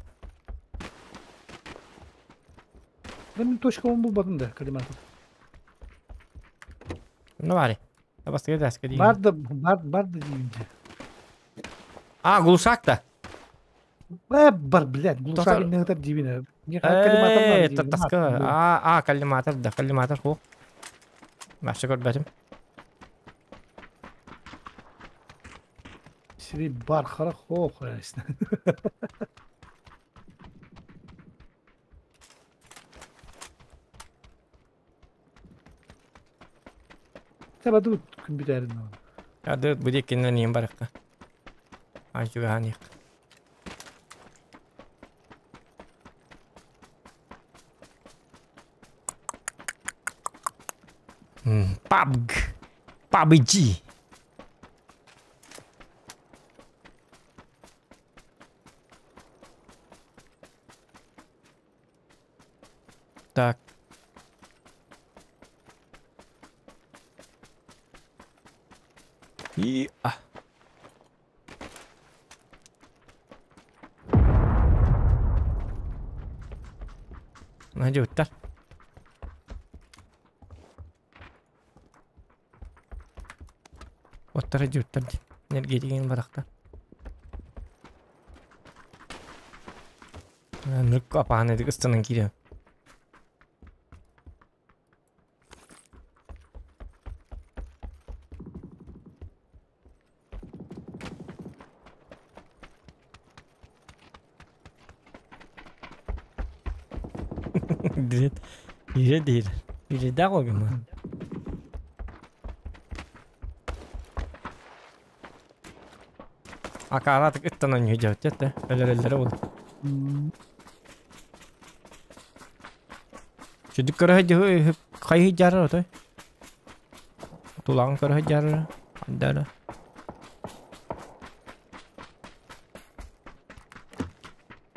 Да мен точка он булбадым да, коллиматор. Ну бары. Бастыгы даска дейін. Бар да, бар, бар да дейін. А, глушак да. Бар, блядь, глушак не это дейін. Не коллиматор надо. Таска. А, коллиматор да, коллиматор ху. Башы көрбәтим. Сири бар хара хох. Таба тут күн бүтәрин. Ады бу деккеннен ием барыкка. Анчугаан иқ. PUBG. PUBG. Так. И а. Найдет, Оттар идиоттар дии. Энергетигин барахта. Нүк апаан эдик ыстанан киирэ. Дирет. Ире değil. Ире да койгон. Акаратык ыттан ойнойдьабыт да өлөрөллөрө буолуо. Чүдүк көрө хайы жарар отой. Тулаҕын көрө жарар. Андара.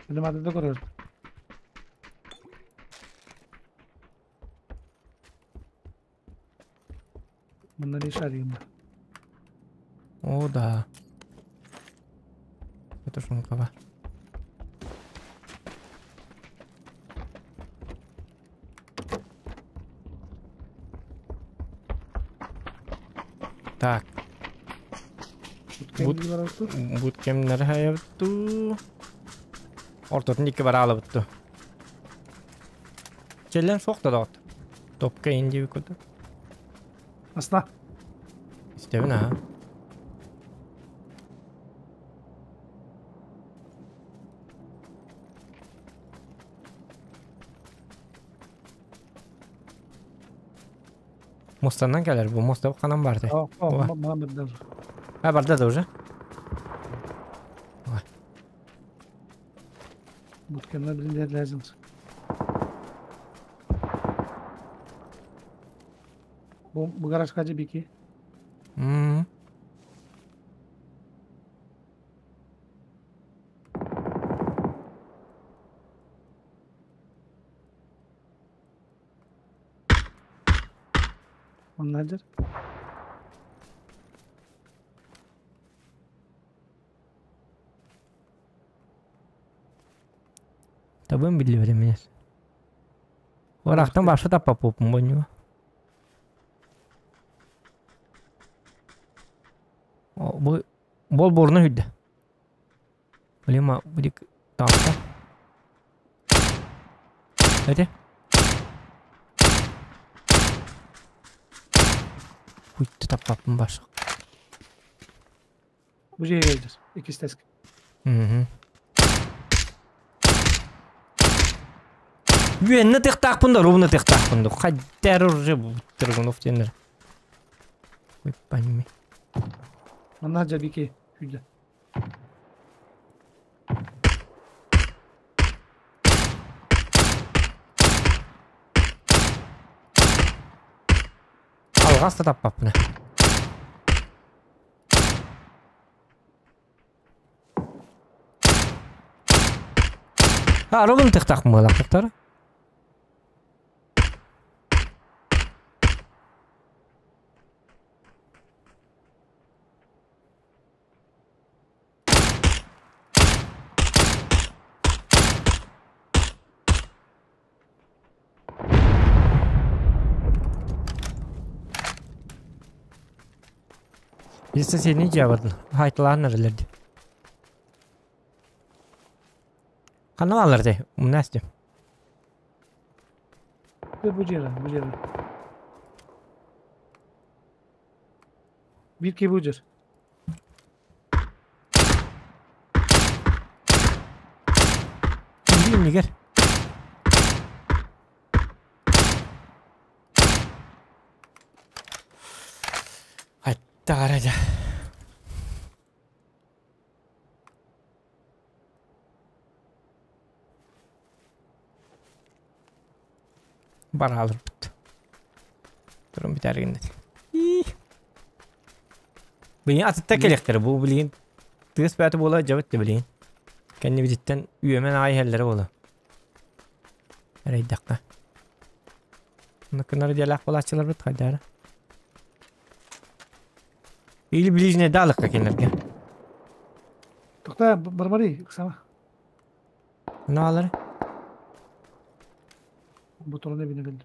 Өлөмады да көрөр. Манна не шарим. О, да. Это шумка. Так. Бут бут кемнер хайабту. Ортотун икки бараалабытту. Челлен соқта да Топка инди куду. Асна. Истебин а. Мостаннан келер бу. Моста канан барды. Ha барда да уже. Буткемнер билинер lazım. Бу гараж кажы бики. Оннадыр. Табын билли беремес. Орақтан башы таппа попун бонюга. Бу бол борна хүдді. Билема будик таапта. Эте. Хуйтты таппаппын башы. Бу жерге келдир. Икис теск. Үенне тыктаакпын да, ровно тыктаакпын да. Кайдер уже тургунов тенер. Ой, пойми. Манна жабики хүдді. Алгас та таппаппын. А, ровно тыктаакпын буолактыктар. Biz seni cevabın. Haytlarını verirdi. Kanal alırdı. Umnastı. Bu jere, bu jere. Bir ki bu jer. Bir niger. Hatta araca. Бар алыр бит. Турun битер гинде. Билин атытта келектер бу билин. Тыс бәті бола жабыт билин. Кенни бититтен үйемен ай хеллери бола. Эрейдакка. Ныкынар диалак болачылар бит кайдары. Или ближний далыкка кенерге. Токта бармари сама. Ne alır? Бу тураны бине келди.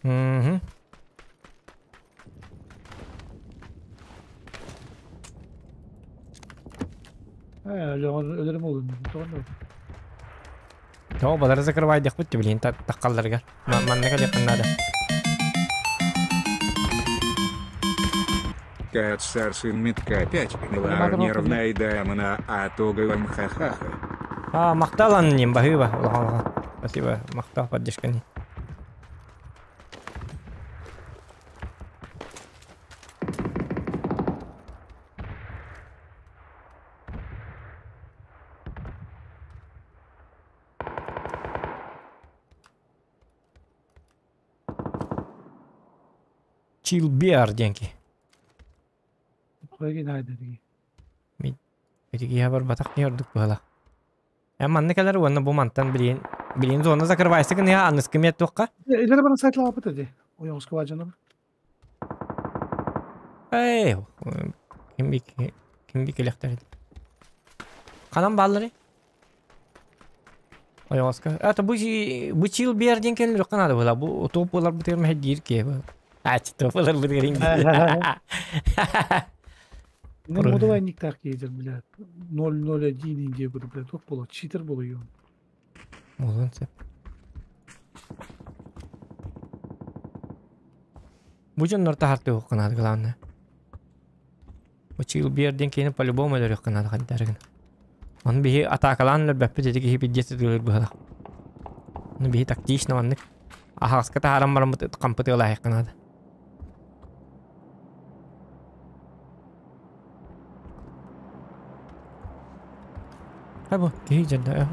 Hı. Өлөрүм болду. Тоғын. Тоҕо балары закрывайдыахпыт дии билигин таххалларыгар. Манна кэлиэххин наада. Кат сын метка 5 поняла нервная дамына, а то галам ха-ха-ха. А, махтал анним, баһыыба, улахан улахан. Спасибо, махтал поддержканы. Чилбиар диэнки. Койгин айдырги. Итигиһэ барбатах не ордук быһала. Э манна кэлэр уонна бу мантан билин билин зона закрывайсы гыныа аныскы мет туохха. Илere бана сайтлаапыт эди. Ойоҥско баажанам. Эй, ким би ким би келехтер. Ханан бааллары? Ойоҕоско. Это бу бу чил биэр диэн кэлин надо было. Бу топ болар бутыр мэ диир ке. А, топ болар бутыр Не модовай никтах кейдер, блядь. 0.01 инде буду, блядь. Туох боло, читер боло йон. Молон сеп. Бу дьоннор тахарты хукканады главное. Бу чил биэр диэн киһини по-любому өлөрүөх гынады хаддарыгын. Оны биһи атаакалаан өлөрбөппүт эти киһи пиздец ытыылыр быһалах. Оны биһи тактично маннык аһаҕаска таһааран бараммыт хампыт ыалааһыаххынаада. Бу киһи дьэрдэ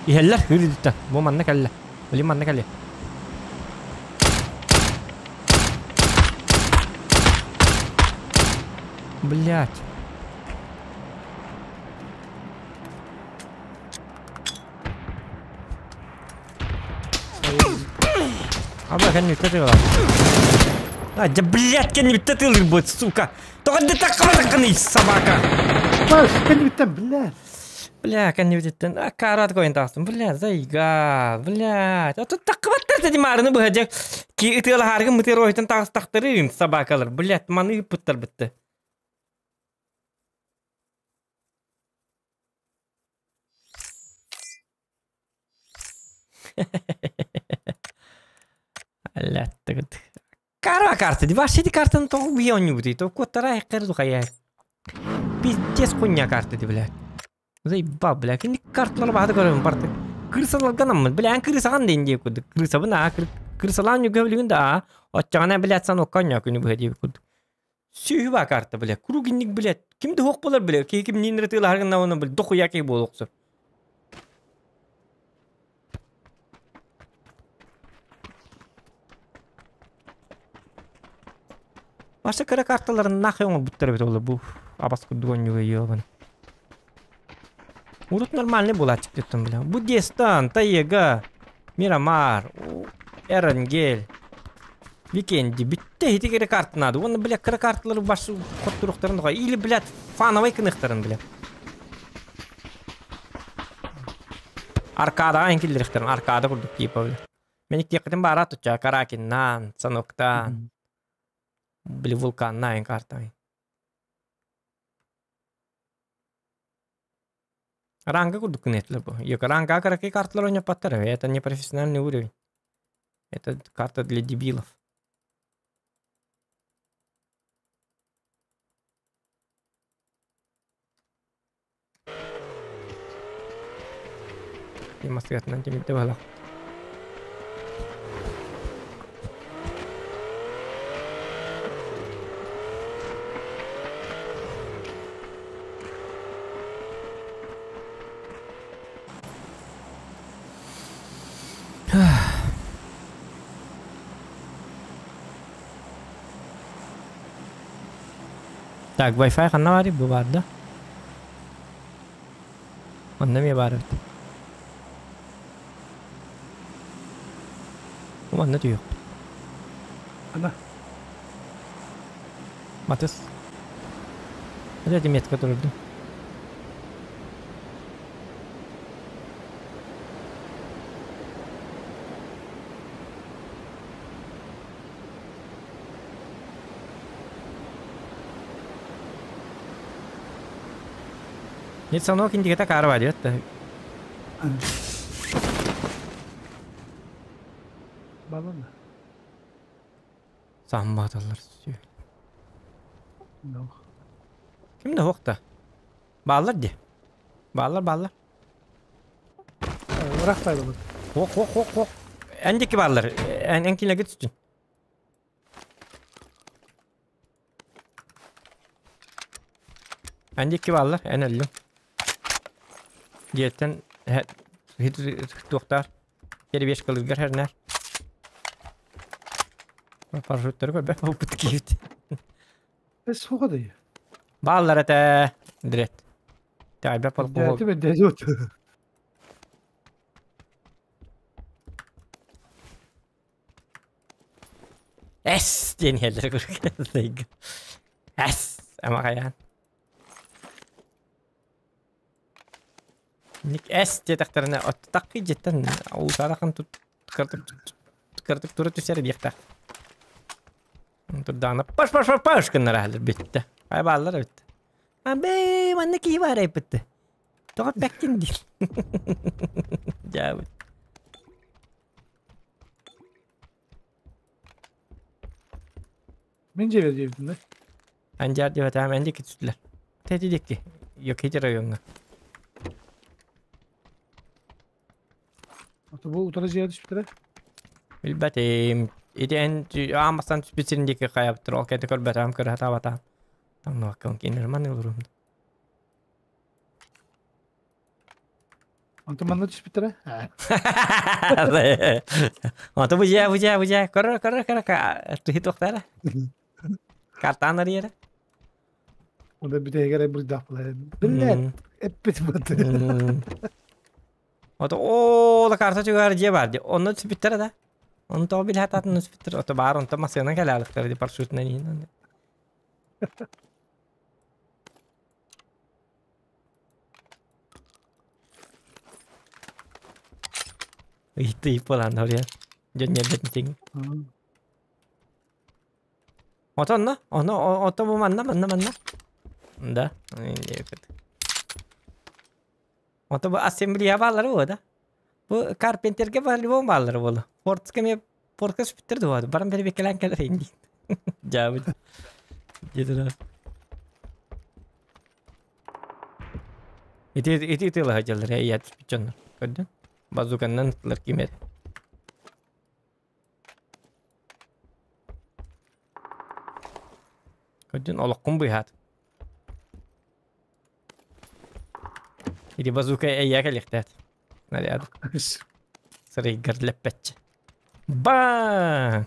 Иһэллэр үрүдүттэн. Бу манна кэллэ. Били манна кэллэ. Блять. Аба кэнниттэ тыылар. А, да блять, кэнниттэ тыылыр будет, сука. Только да так каны собака. Бас, кэнниттэн, блядь. Бля, кэнниттэн. А, карат коин тахсым. Бля, зайга, блядь. А тут таккыбаттар да димарыны быһа ки ытыала харгын мытыр ойтон тахстахтырын собакалар. Блядь, маны пыттар битти. Аллаттыгыт. Кара карта, ди вообще ди картаны тоҕу бийонньубутый, то куоттара эккер духая. Пиздец хуйня карта ди, блядь. Заебал, бля, кини карталар баһады көрөм барты. Крысаларганаммын, бля, крысаган дейин дии курдук. Крысабын а, крысалаан югөбүлүгүн да а. Отчаҕана, блядь, сан окконьо күнү быһа дии курдук. Сүүһү карта, бля, кругинник, блядь. Ким да хуох болар, бля, ки ким нинре тыылаһаргын на бля, дохуя ки буолуохсу. Баша кыра карталарын нахуй оҥорбуттар эбит ол бу абас курдук онньуга йобан. Урут нормальный булачык диттим бля. Бу Дестан, Таега, Мирамар, Эренгель, Викенди, битте хити кире карта надо. Оны, бля, кыра карталары башы хоттуруктарын дога. Или, блядь, фановый кыныхтарын, бля. Аркада энкиллерихтерин, аркада курдук типа, бля. Мен икки бара тутча, Каракиннан, Саноктан, били вулканнан карта. Ранга курдук кынетлер бу. Йок, ранга караки карталар ойнап паттар. Это не профессиональный уровень. Это карта для дебилов. Масыгатынан темитте бала. Так, Wi-Fi ханна бар бу бар да. Онна ме бар бит. Онна түйөк. Ана. Матыс. Это метка турду. Нет, санок индиката карва диэт да. Балан. Самматаллар сүү. No. Ким да хуохта. Бааллар ди. Бааллар, бааллар. Ыраах тайдыбыт. Хуох, хуох, хуох, хуох. Эн диэки бааллар. Эн эн кинилэргэ түстүн. Эн диэки бааллар, эн өллүҥ. Дьиэттэн туохтаар кэрибиэшкалыыргар хэрнээр. Парашюттары көрбөт буолбут киһибит. Эс суоҕа дии. Бааллар этэ. Дрет. Тайба полковой. Дэти бэдэ Эс диэн иһэллэр курдук. Эс ама хайаан. Ник эс диэтэхтэринэ оттаккы дьиттэн уусарахан тут кырдык кырдык тура түсэр диэхтээх. Турдаана паш паш паш паш гыннара бүттэ. Ай бааллар эбит. Абэ манна киһи баар эппитте. Тоҕо пэктин диир. Дьаабыт. Мин дьиэбэр диэбитим да. Анжар диэбэтээм эн диэки түстүлэр. Тэти диэки. Йокити райоҥҥа. Ото бу утары дьиэҕэ түспүттэрэ. Билбэтим. Ити эн аан бастаан түспүт сирин диэки хайабыттар. Ол кэннэ көрбөтөҕүм, көрө сатаабатаҕым. Таҥныбакка кинилэр маннык олоруом. Онтон манна түспүттэрэ. Ото бу дьиэ, бу дьиэ, бу дьиэ. Көрө, көрө, көрө. Туһи туохтара. Картаан арыйара. Онда бүтэһигэр бурдаах буолар. Биллээт, эппит быты. Ото оо, да карта чугар дьиэ бар дии. Онно түспүттэрэ да. Ону тоҕо билэ сатаатын түспүттэр. Ото баар онтон массыынан кэлээбиттэр дии парашютунан иһин. Ыйытыы буолан орыйар. Дьон ньэрбэтин Ото онно, оно ото бу манна, манна, манна. Да. Ото бу ассемблея бааллара буо да. Бу Карпентерге по-любому бааллара буолу. Фортска эмиэ фортка сүпүттэр дуо? Баран бэрибиккэлээн кэлэр инди. Дьаабыт. Дьиэтэ Ити ити тыла сылдьаллар ээ түспүт дьоннор. Көрдүн? Базуканнан ыттылар ким эрэ. Көрдүн олоххун быыһаат. Ити базука эйээ кэлиэхтээт. Снаряд. Сырайгар лэппэччи. Баң!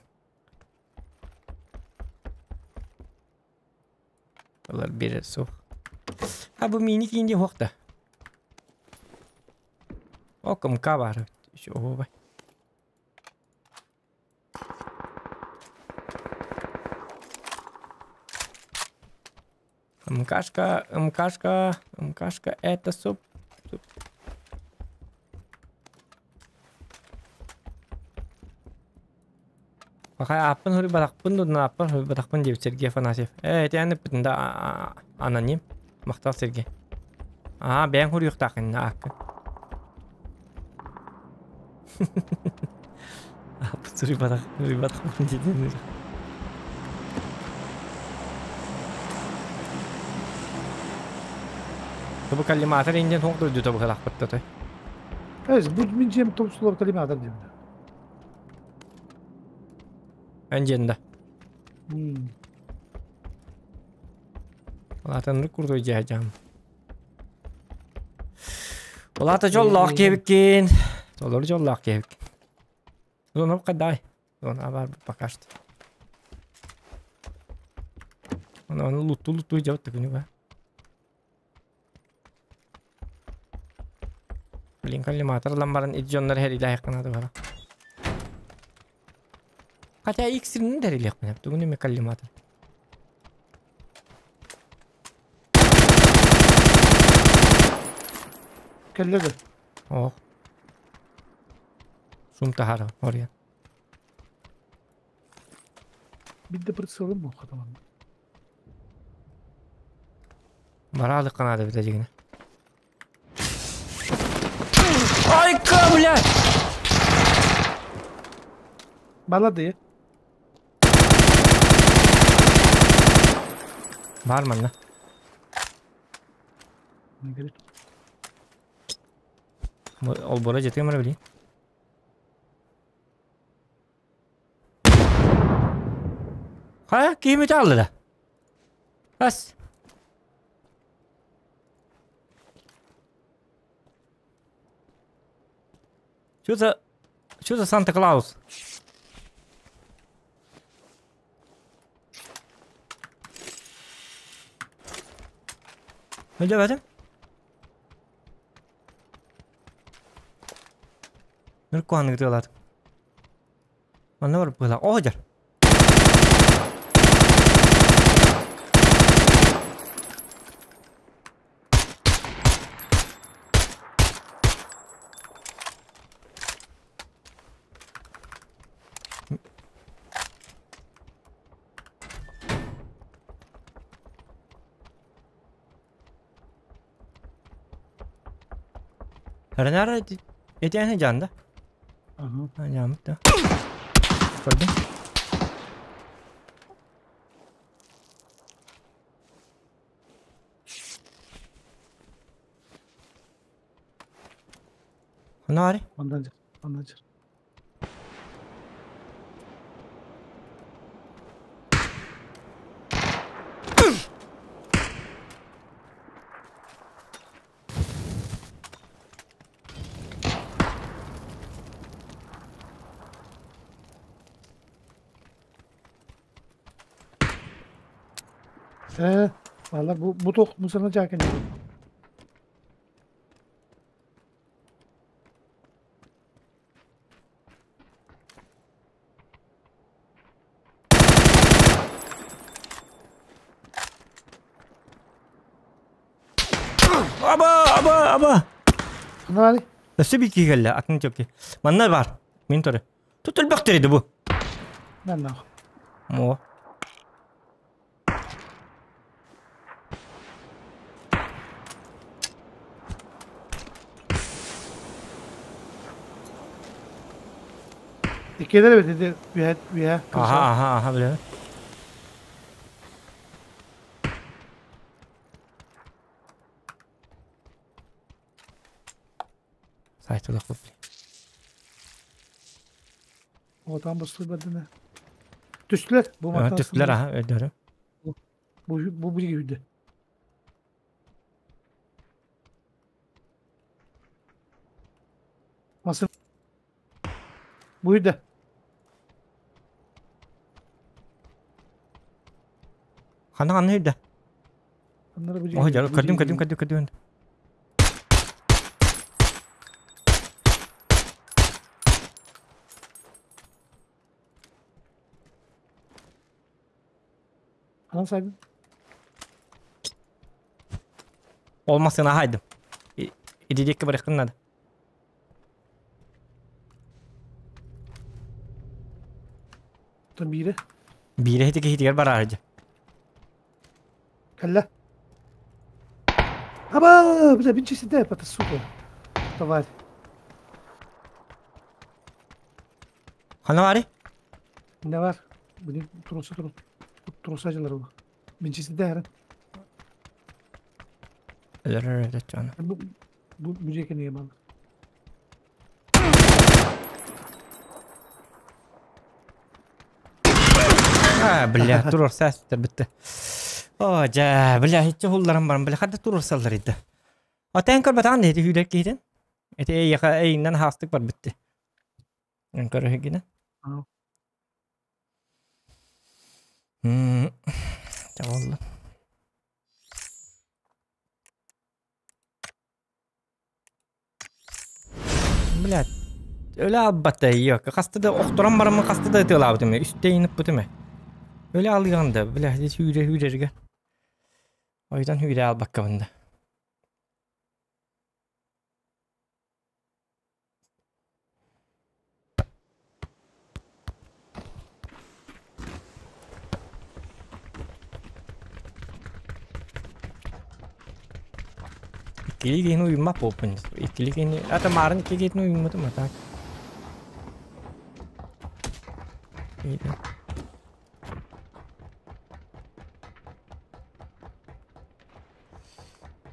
Олар биэрэр суох. А бу мини киин диэн суох да. О, КМК баар эбит. Оһуобай. МКшка, МКшка, МКшка это суп. суп. Пахай ааппын суруйбатахпын дуу, ааппын суруйбатахпын диэбит Сергей Афанасьев. Ээ, ити эн эппитин да аноним. Махтал Сергей. Аа, бэйэҥ суруйуохтааххын ааккын. Ааппын суруйбатах, суруйбатахпын диэтин. Бу коллиматор индиэн суох дойдута быһалаахпыт да Эс, бу мин дьиэм топсулар коллиматор диэбит. Эн дьиэн да. Улаатаннык курдук дьаһдьаам. Улаата дьоллоох киһибиккин. Толору дьоллоох киһибиккин. Зона хайдай. Зона бар пока что. Оны оны лутту лутту жабыт күнү ба. Блин, коллиматор ылан баран ити дьоннор хэрилээххин бара. Хотя иксирин да хэрилиэхпин тугун эме коллиматор. Кэллэ да. Ох. Сум таһара, орыйан. Бидде прицелым бу хатаман. Бараалык канаада битэ дьигинэ. Айка, блядь! Балады. Бар манна. Ол бора жеткен бара билейин. Хайа, киһи алды да. Бас. Что за... Что за Санта-Клаус? Öyle Ныркуаны гытыалаатым. Манна бар быһыылаах. Оо дьар. Эрэнээр этиэн жаанда. Ага. Жаамыт да. Көрдүм. Ханаари? Мандан жыр. Мандан жыр. Ee, valla bu bu tok musana cakin. Аба, аба, аба. Ханаари? Өссө бир киһи кэллэ, атын чөкки. Манна бар. Мин туры. Тут өлбөхтөр edi бу. Мен нах. Мо. Иккилер эбит ити үһэ үһэ Аха, аха, аха, билэбин. Сайтылах бу. Отан быстыр бадына. Түстүлэр бу мантан. Түстүлэр аха, өйдөрүм. Бу бу бу үйдө. Масын. Бу үйдө. Хана хана үйдө. Аннары бу Ой, жар, көрдүм, көрдүм, көрдүм, көрдүм. Анан сайбын. Olmasın ahaydım. Идидекке барыхтын надо. Тон бире. Бире хити кихитигер барар. Кэллэ. Аба, бля, бинчи сиде, это сука. Тварь. Хана бары? Не бар? Бuni туруса туру. Туруса жылар бу. Бинчи сиде харан. Өлөр чана. Бу бу бу жеке не бал. А, бля, турор сәстер битте. О, жа, бля, хитче хулларым барым, бля, хадда турор саллар иди. Атан көр батан деди хүлер кейден. Эте яха эйиннен хастык бар битти. Эн көр хегине. Жа болду. Бля, өлө албатта yok. Хасты да охторон барымын хасты да тылабытым. Үстте инип бутуме. Өлө алганда, бля, hüyre hüyrerге. Ойдан hüyre албакка бында. Иккили киһини уйуммат буолпун. Иккили киһини... Ата маарын икки киһитин уйуммутум, а так.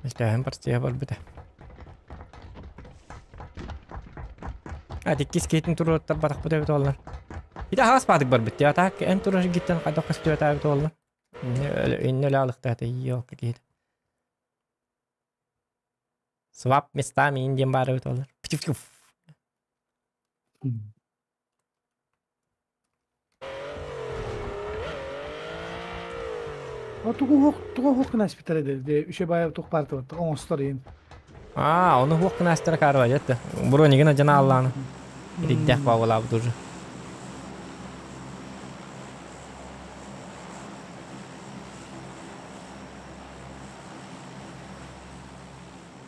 Мөлтөөһүн партия барбыта. А иккис киһитин туруоттар барахпыт эбит оллар. Ити аһаас баадык барбыт я так эн турар гиттен хайдах көстүөтаабыт оллар. Инне өлө алыктаата ийиокка киһит. Свап местами индиан баар эбит оллар. А тугу уһук тугу уһук гына испитэр эдэр үчэ баайа тух баар оҥостор иин. Аа, ону уһук гына астара карва жетти. Бронигина жана аллааны. Ириддэх баалаабыт уже.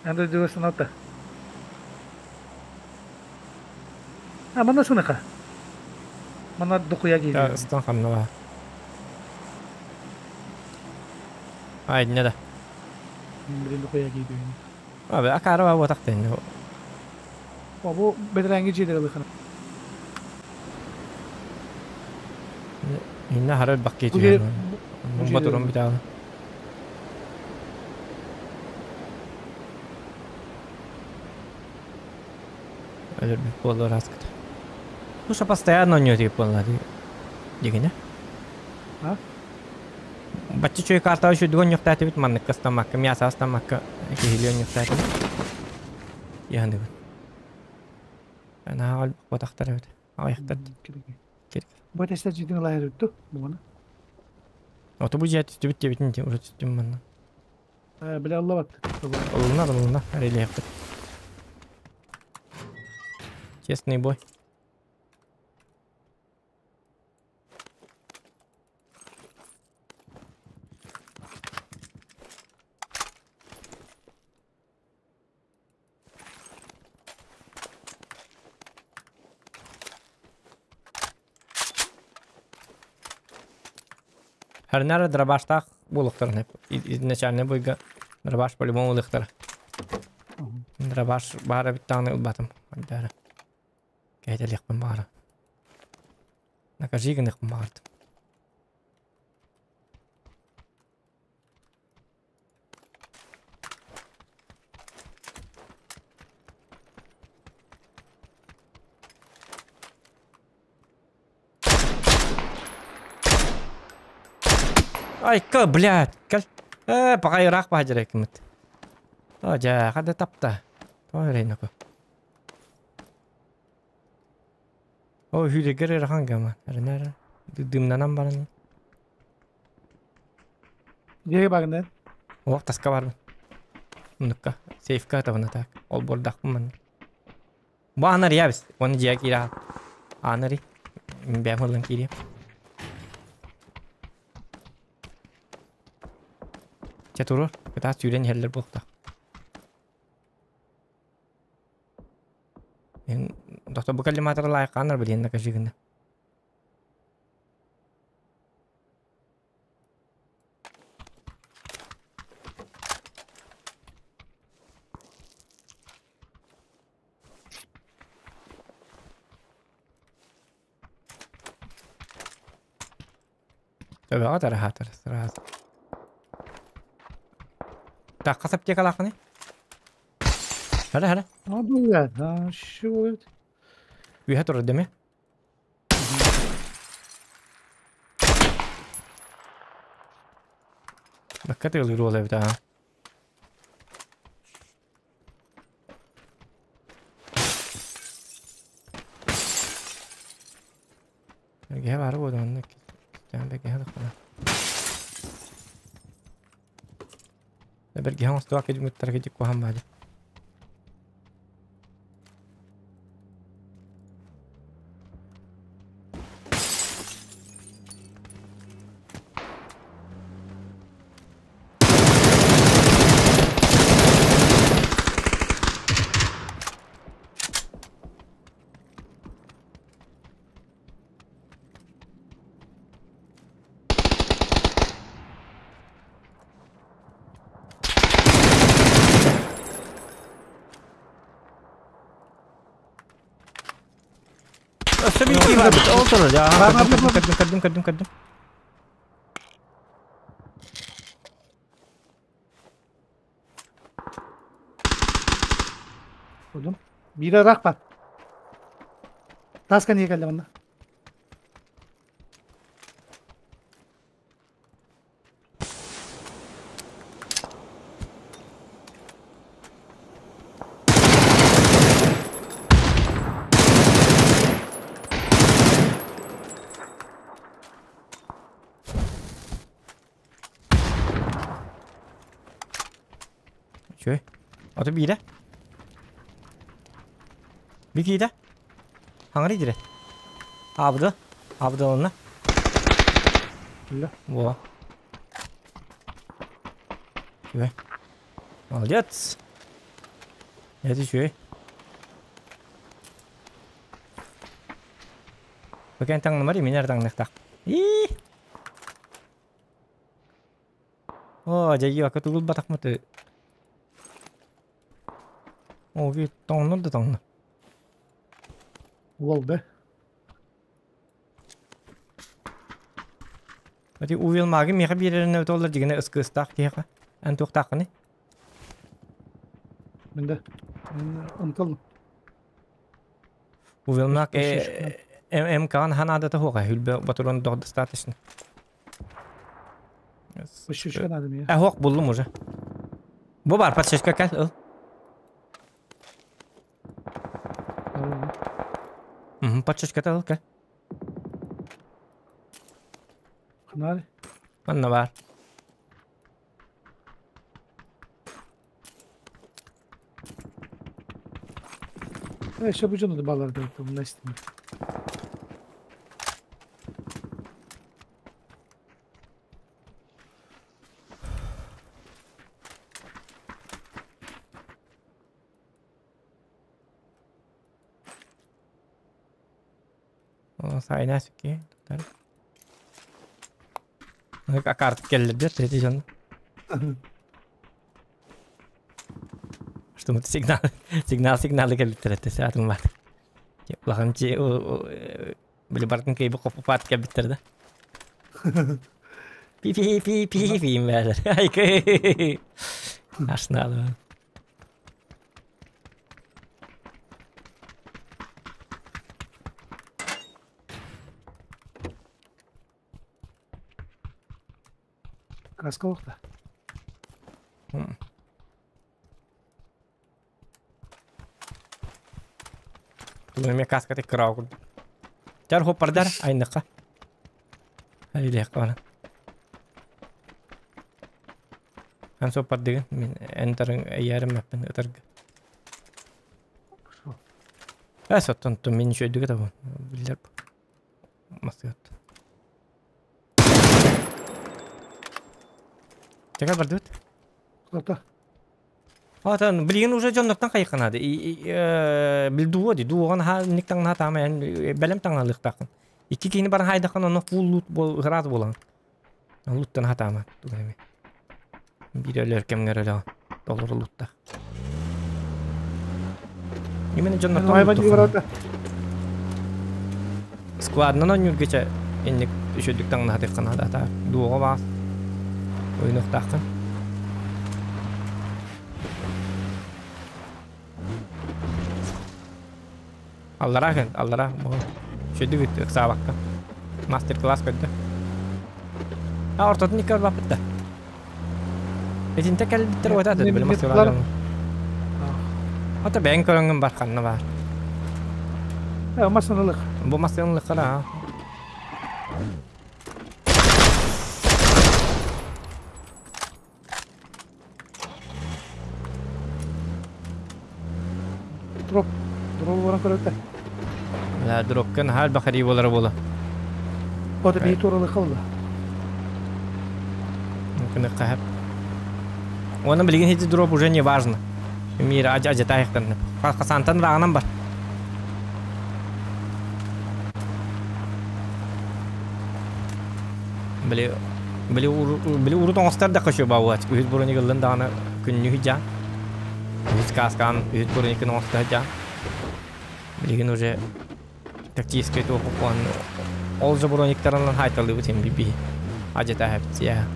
Анда дьыла саната. А манна сыныха. Манна дохуя киирдэ. Ыстан ханна баар. Ай, не да. Блин, дохуя киирдэ. Abi акара ба ботак тен. Бу бедрәңги жедер алыхана. Инна харал бакки түйен. Батурум битаалы. Болор аскыт. Слушай, постоянно у нее тип дегене. А? Баччы чөй карта үчү дугон ньохтааты бит манныкка стамакка, мяса стамакка киһилион ньохтааты. Яхандыгын. Ана ал ботактар бит. Аяктар. Керек. Бу тестер жидин лайыр өттү. Бугуна. Ото бу жет түбүт тебитин те уже түттүм манна. Биле алла бат. Олуна олуна рельеф. Честный бой. Харнара дробаштах булуктар хеп. Изначально бойга дробаш по-любому улыктар. Дробаш бара биттаны ылбатым. Андара. Кайталык бара. Накажи гынык барды. Ай, ка, блядь, кал. Пока ирак бахажыр кимит. О, жа, хада тапта. Той рейнако. О, хүле герер хангама. Арнара. Дымнанам баран. Жеге багындан. О, таска бар. Мунукка, сейфка табына так. Ол бордак ман. Бу анар ябис. Оны жия кира. Анари. Бәм кире. Чатурur. Кыта сүйрен херлер болукта. Мен доктор бу коллиматор лайык анар билен да кажыгында. Төбөҕө тараһаатар сразу. Так, қасап тек алақыны? Хара, хара. А блядь, а что это? Үйе тұрыр деме? Бакка тыгылыр ола бит, а. Эрге бар бу онны. Китен беге хадык. Берге хаңс туа кеди муттар кеди куһам баады. Өссө биир киһи бар. Ол турар. Көрдүм, көрдүм, көрдүм, көрдүм, көрдүм. Көрдүм. Биир ыраах бар. Тааска не кэллэ манна. Үчүгэй. Аты биирэ. Bir киитэ. Хаҥары дирэ. Аабыда. Аабыдаланна. Үлэ. Во. Үчүгэй. Молодец. Это үчүгэй. Бөкөн таҥнымар иминер таҥныктах. Ии. Оо, дьайыы тулулбатахмыт. Оо, тоҥнор да тоҥнор. Уол да. Ати увел маги миэхэ биэрэринэ өтөллөр дьигинэ ыскыыстаах киһиэхэ. Эн туохтааххыный? Мен да. Ынтыл. Увел маг МК-н ханаадата хуоха хүлбэ батурон достаточно. Подшишка надо мне. Э, буллум уже. Бу бар, подшишка кэл, ыл. Угу, подшишка ыл, кэл. Ханары. Манна бар. Э, еще бу жону балар да, там настим. Сайна сүкке. Акарт келлер третий жон. Что мы сигнал, сигнал, сигналы келбиттер этте саатым бар. Улахан чи били бартын кейби копупат келбиттер да. Пи пи пи пи пи мэлер. Ай Ашналы. Краска охта. Тугуна каска тек кыраа курдук. Тар хоппардар айныкка. Айылык бара. Ан соппардыгын мен энтерин эйярым мэппин ытарга. Э соттон тум мен шөйдүгө табын. Билер. Масыгат. Чака бардыбыт. Куда-то. Атын билген уже жонноктан кайыкканады. Бил дуо ди дуоган ха никтан ха тама эн белем таңалыктакын. Икки кийини баран хайдакан онно фулл лут бол град болан. Луттан ха тама тугайми. Бир өлөр кемгер өлө доллар лутта. Именно жонноктан. Айбан барата. Складнан онюргече энник үшөдүк таңна хатыккан ата дуога бас. Ойноктакын. Аллара хэн, аллара. Шөдүг ыксаабакка. Мастер-класс көрдө. А ортотун икки барбаппыт да. Этинте кэлбиттер отат били мастер Ата бэйэн көрөҥҥүн бар ханна бар. Э, масыналык. Бу масыналык кара. Дроп. Дроп баран көрөттө. Ла дропкан хал бахари болар бола. Ота бии туралы кылды. Мүмкін қахап. Оны билген хити дроп уже не важно. Мир ажа тайықтан. Қасантан рағынан бар. Били били били уру тоңостар да көшө бауат. Үһүт буруни гыллын даганы күннү жа. Үһүт каскан үһүт буруни күн оңостар жа. Билген уже Тактическай туох Ол же брониктарынан хайталыыбыт им биби. Ажата хэптия.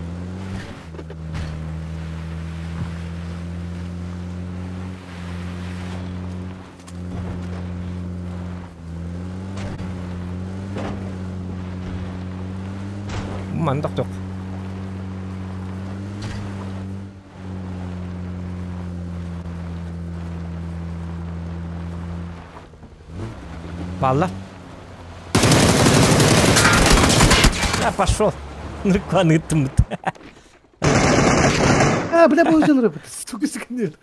Ман тохтох. Палла. Я пошел. Нырканы ыттыммыт. А, бля, получил Сука, секунд.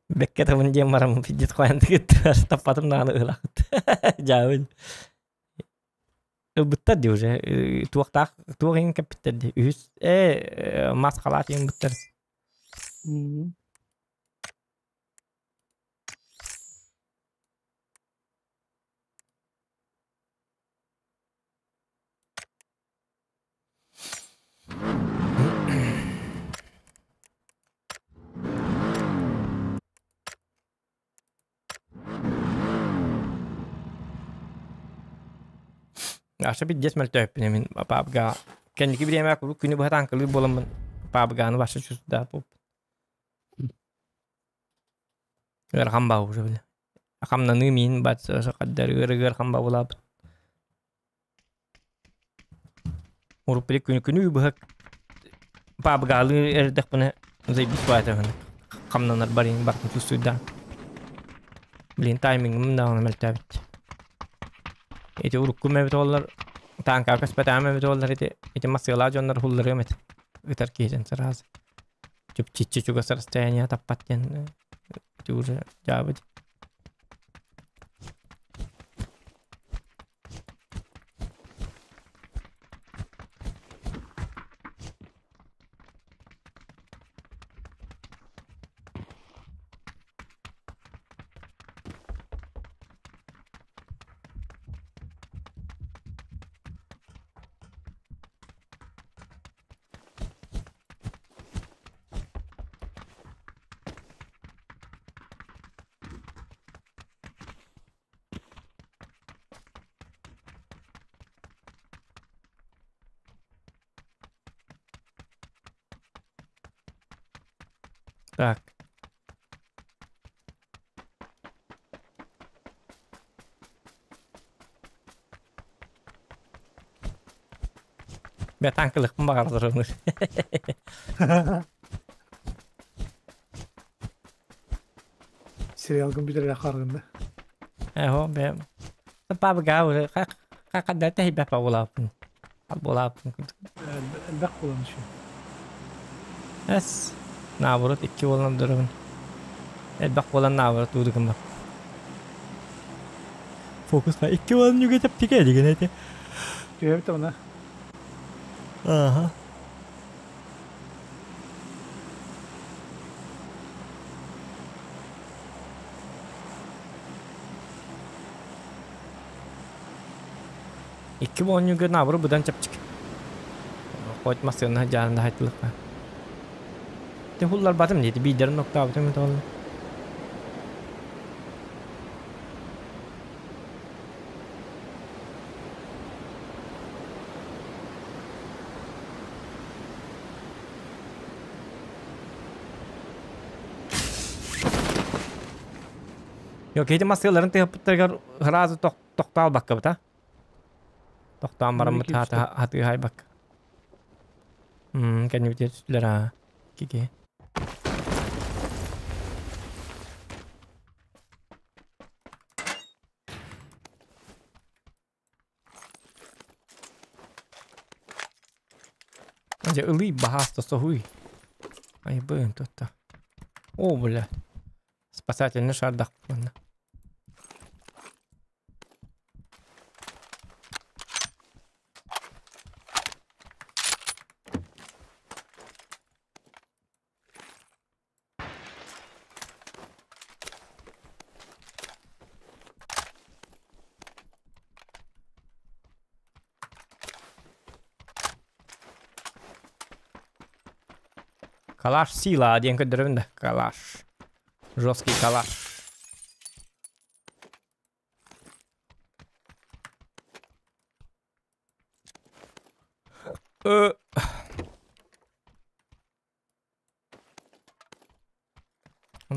Бэккэ табын диэн барам пиддит хоян тыгыттар таппатым даҕаны ыһылахыт. Дьаабын. Ылбыттар дии уже туохтаах туох иҥин кэппиттэр дии. Үһүс мас халаат иҥин буттар. Аша пиздец мөлтөөхпүн мин папга кэнники бириэмэ куруук күнү быһа таҥкалыыр буоламмын папганы вообще чувствовал Ыарахан баа уже бile. Хамнаныы миин бат хаддар ыар ыар хамба булаабыт. Урут били күнү күнү быһа пабгаалыы эрдэхпинэ заебись баайтаҕына хамнанар барин бартын тустуйдаан. Блин таймингым даҕаны мөлтөөбүт. Ити урукку эбит оллар таанкаа көспөтөҕүм эбит оллар ити ити массыалаах дьоннор хулларыам этэ. Ытар киһитин сразу. Чүпчиччи чугас расстояние таппат диэн ити уже дьаабыт. Так. Бе танкылыкпын баҕардар Сериалгын бүтэрэ харгында. Эһо бе. Папа уже хакада тэйбэ пабулааппын. Булааппын. Элбэх буолан еще. Эс. Наоборот икки буолан дурабын. Элбэх буолан наоборот уудугум бар. Фокус икки буолан нүгэ тике деген эти. Түһэбит она. Ага. Икки буолан наоборот быдан чапчык. Хоть массыына жаанында хайтылыкка. Те хуллар батым дейdi бидерин ноктабытым это. Yok, эти массыыларын тыһыппыттарыгар сразу тохтоол баккабыт, а? Тохтоон бараммыт хаты хайбак. Кэннибит түстүлэр а. Кики. Дьэ, ылый баһааста соһуй. Ай, быын тутта. О, бля. Спасательный шардах манна. Калаш сила, диэн көрдөрөбүн да. Калаш. Жесткий калаш.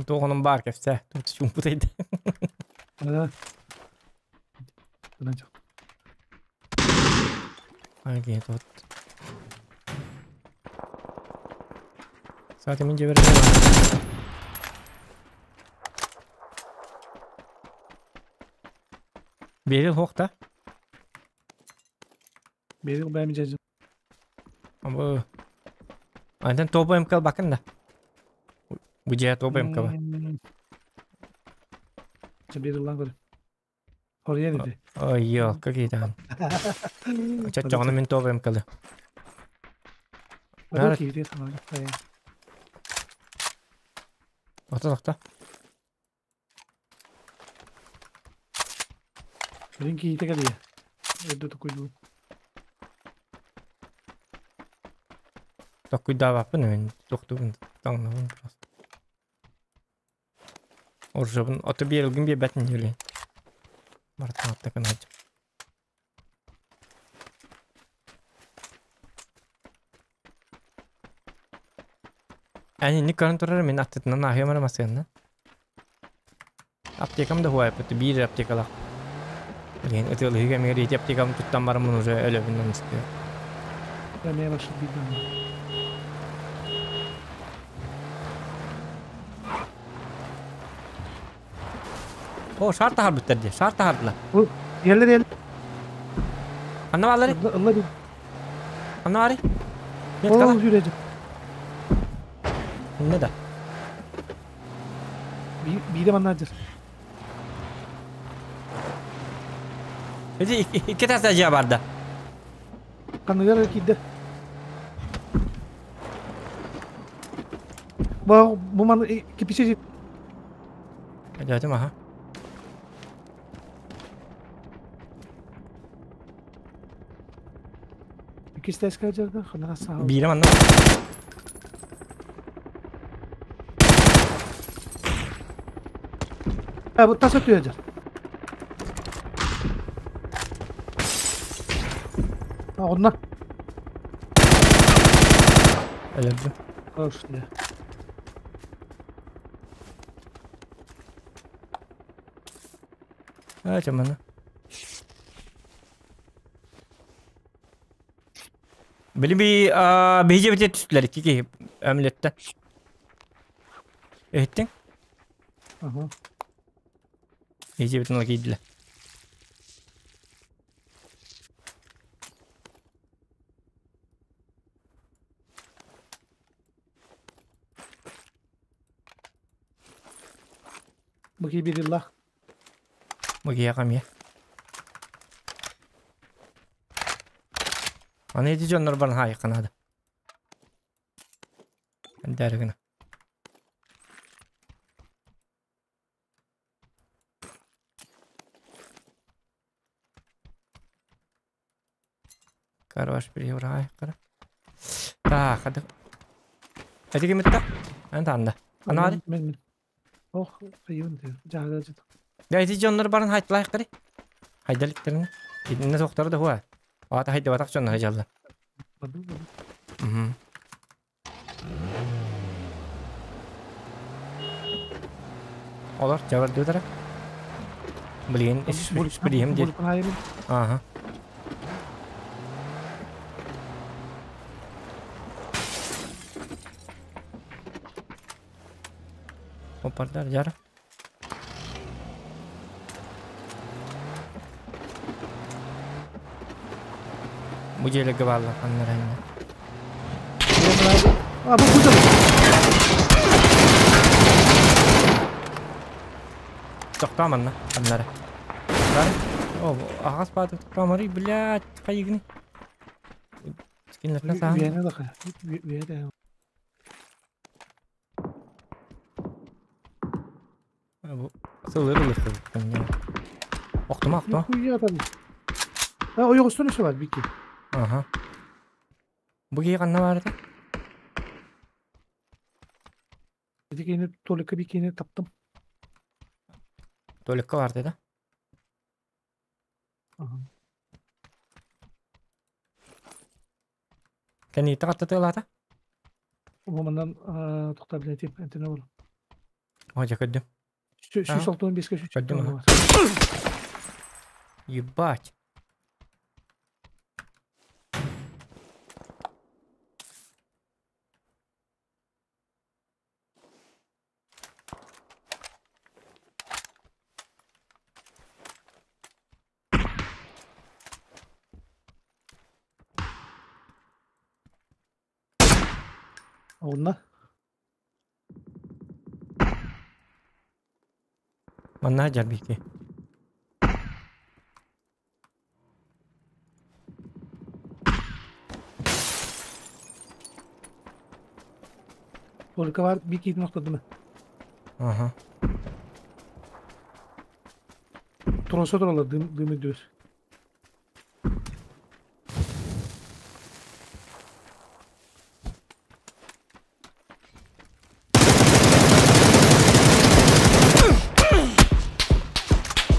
Туох онон баар кэпсээ. Тут чуумпутайды. Окей, тут. Кстати, мин дьиэбэр Берил хуохта. Берил бэм дьэдьин. Бу. Антон тобо МК бакын да. Бу дьиэ тобо МК ба. Берил көр. Хорьен ити. Ой, ёл, какие там. Чаччоҕуна мин тобо МК-лы. Ото тохто. Блин, киһитэ кэлиэ. Эрдэ токуйдуу. Токуйдаабаппын мен тохтубун таҥнабын просто. Оржобун ото биэрилгин биэрбэтин юлин. Мартан аттакын хадьа. Ани инник көрөн турар мин аттытынан ааһыам эрэ массыынна. Аптекам да хуайпыт биир аптекалаах. Билигин ытыалыһыы кэмигэр ити аптекам туттан бараммын уже өлөбүн оннук. Эмиэ башыр биирдэн. О, шар таһарбыттар дии, шар таһардылар. Иһэллэр иһэллэр. Ханна баалларый? Ылла дии. Ханна баарый? Ол сүүрээдьи. Инне да. Биирэ манна дьэр. Ити икки тас дьиэ барда. Ханныгар киирдэ. Бу бу ман кипичи Дядя аха. Иккис тээскэ дьарда ханара саал. Биирэ манна. Бу тас өтүө дьар. Онно. Өлөрдүм. Хорош, да. А, чамана. Били би биһиги бите түстүлэр икки киһи омлетте. Иһиттиҥ? Ага. Биһиги битин ыла киирдилэр. Бу киһи бириллах. Бу киһиэхэ эмиэ. Аны ити дьоннор баран хаайыахха наада. Эндээри гына. Карваш переврай кара. Так, хады. Эти кимитта? Эн таанда. Анари. Мен мен. Ох, хайын де. Жаага жыт. Да ити дьоннор баран хайтлайх кари. Хайдаликтерин. Итинне сохтар да хуа. Аата хайда батак дьоннор хайжалла. Баду баду. Мгм. Олор жабар дутара. Блин, ис билиһим дии. Ага. Опардар жара. Бу дьиэлэргэ бааллар ханнара иннэ. А, бу куда? Тохтоо манна, ханнара. Бар. О, аҕас баатык тохтооморий, блядь, хайыгыный. Скиннэртэн саһан. Үйэне да хая. Үйэне. Бу сылыр ылыхы. Охтума, охтума. Хуя там. А, ойоҕустун өсө бар бики. Аха. Бу киһи ханна баар этэ? Ити кини толика бикини таптым. Туалекка баар да? Ага. Кэнниттэн хаттатыалаата? Уһуманан тоқтар билетим энтене бол. О, дьэ көрдүм. 165-ке 100. Көрдүм. Ебать. Онна. Манна дьарбики. Только var bir kit noktada mı? Ага. Троса туралар дым дым өдөөс.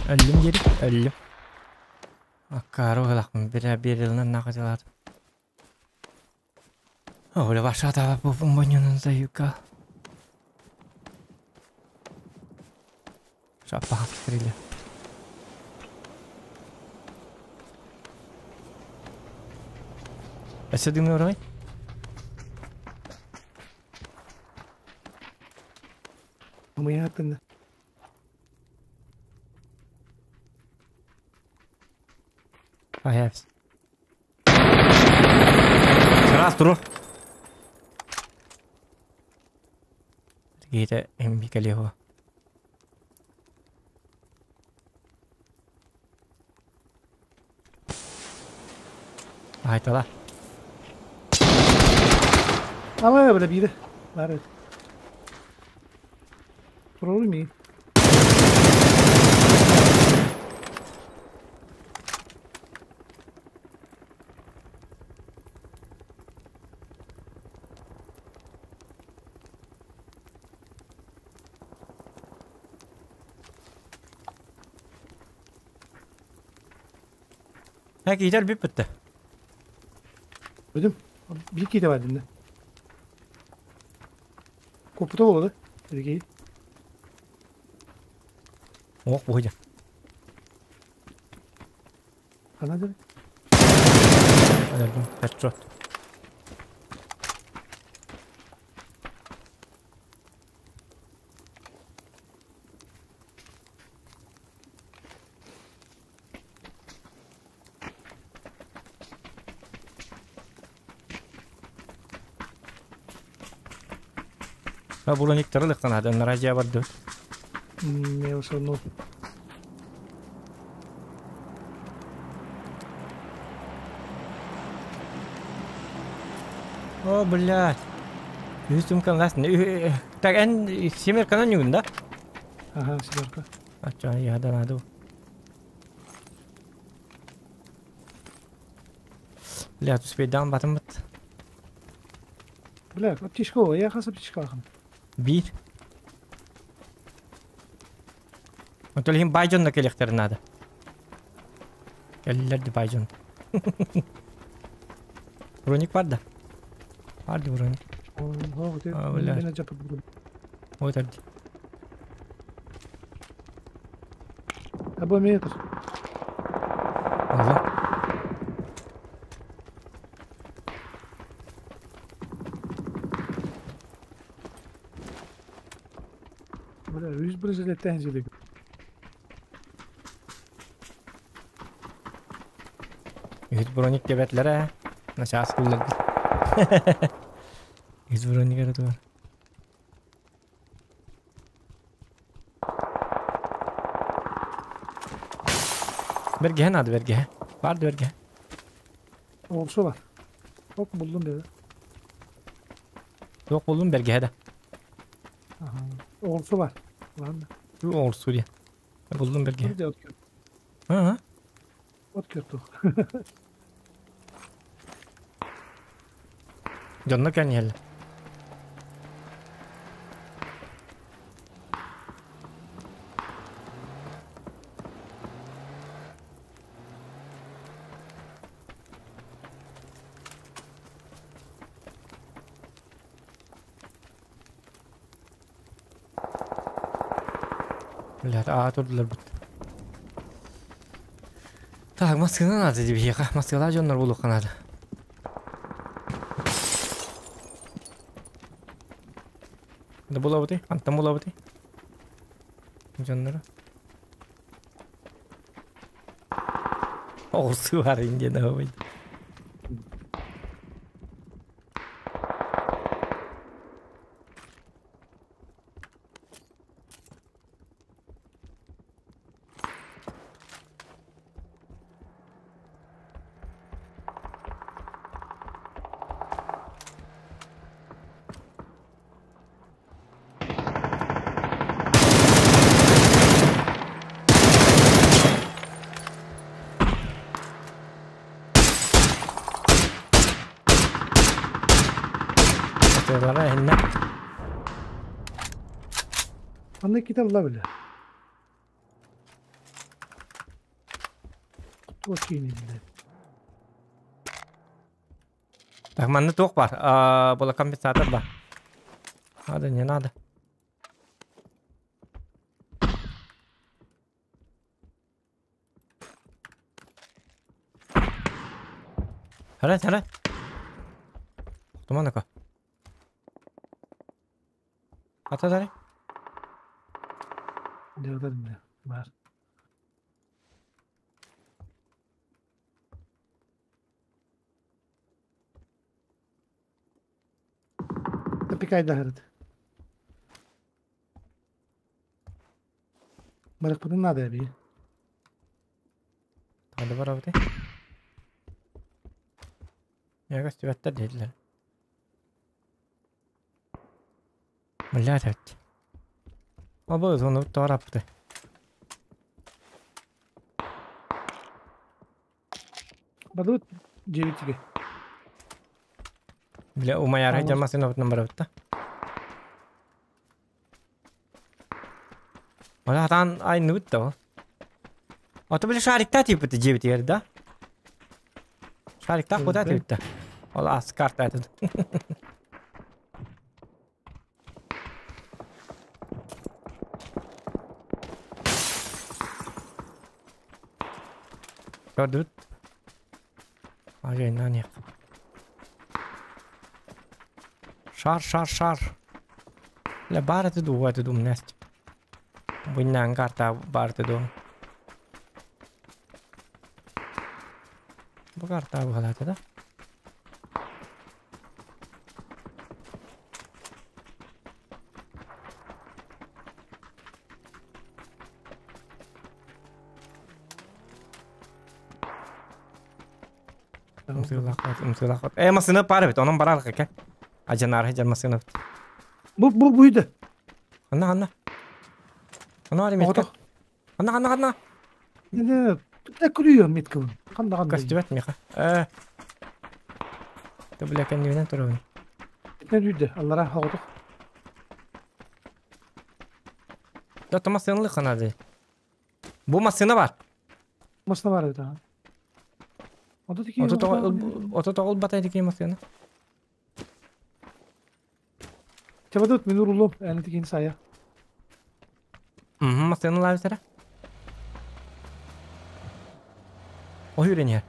Өллүм диэри, өллүм. Аккаары ылахпын бирэ биэрилинэн нахатылар. Оля ваша тава бу заюка. Шаппах стреле. Өссө дымы орой? Умыятын. I have. Раз тур. Гейте эмбикалево. Айтала. Ама бile бири. Бар. Турор ми. Ха киитер бүппүттэ. Өдүм. Bir kit var dinle. Копута болду. Эдики. Ох, буһуйа. Кана дер. Алардым. Headshot. Ha брониктары лыктан адан наразия барды. Не ошону. О, блядь. Үстүм лас. Так, эн семерканан югун да? Ага, семерка. Ача, яда надо. Блядь, успейдан батымыт. Бля, аптечка о, я хас аптечка ахын. Бир. Отол байжон да келехтер надо. Келлерди байжон. Броник бар да. Барды броник. А, бля. Ой, тарди. Або метр. Ага. Бля, үз бразилеттен жедик. Үз броник дебетлер Начаас куллар. Үз броник эрэ бар. Бергеһе надо бергеһе. Барды бергеһе. Olsa var. Hop buldum dedi. Yok buldum бергеһе да. Aha. Olsa var. Lan. Бу орсу дия. Булдум бергеһе. Bir de ot kör. Ха. Ot kör Дьонно кэньэллэ. Блядь, аа турдулар бут. Так, массыына надо биһиэхэ. Массыылаах дьоннор булуохха наада. Да булабытый? Хантан булабытый? Дьоннору. Оҕурсуу баар диэн аһабай. Атыылара эһиннэ. Манна иккитэ ылла бile. Туох киини бile. Так, манна туох бар? А, была компенсатор бар. Надо, не надо. Хара, хара. Туманака. Ата дары. Дьаҕдар бile. Бар. Тапикайдаһырыт. Барыкпытын надо эби. Тады барабыты. Яга стюаттар дииллэр. Блядь, эт. Абы зону тарапты. Бадыбыт дьиэбитигэ. Бля, умаяр жамасын обытынан барабыт да. Ола хатан айныбыт да ол. Ото били шарикта тииппит дьиэбитигэр да? Шарикта куда тииппит да? Ол ас карта этит. Көрдүбүт. Ажайнан яқ. Шар, шар, шар. Ле бар эти ду, эти дум нест. Буйнан карта бар эти ду. Бу карта бугалаты да? Умсыылаах Э, масына пар бит, онон барар кэ. Ажанар хажар масына бит. Бу бу буйды. Анна, анна. Анна ари метка. Анна, анна, анна. Не, не, күрүйө метка. Канда канда. Костюмет меха. Э. Ты бля кәннен турабын. Не үйдө, аллара хоготук. Да масынлы ханады. Бу масына бар. Масына бар да. Ото тики. Ото тоғыл бата тики масына. Чабадут мен урулум, әне тикин сая. Мм, масына лавсара. О үйренер.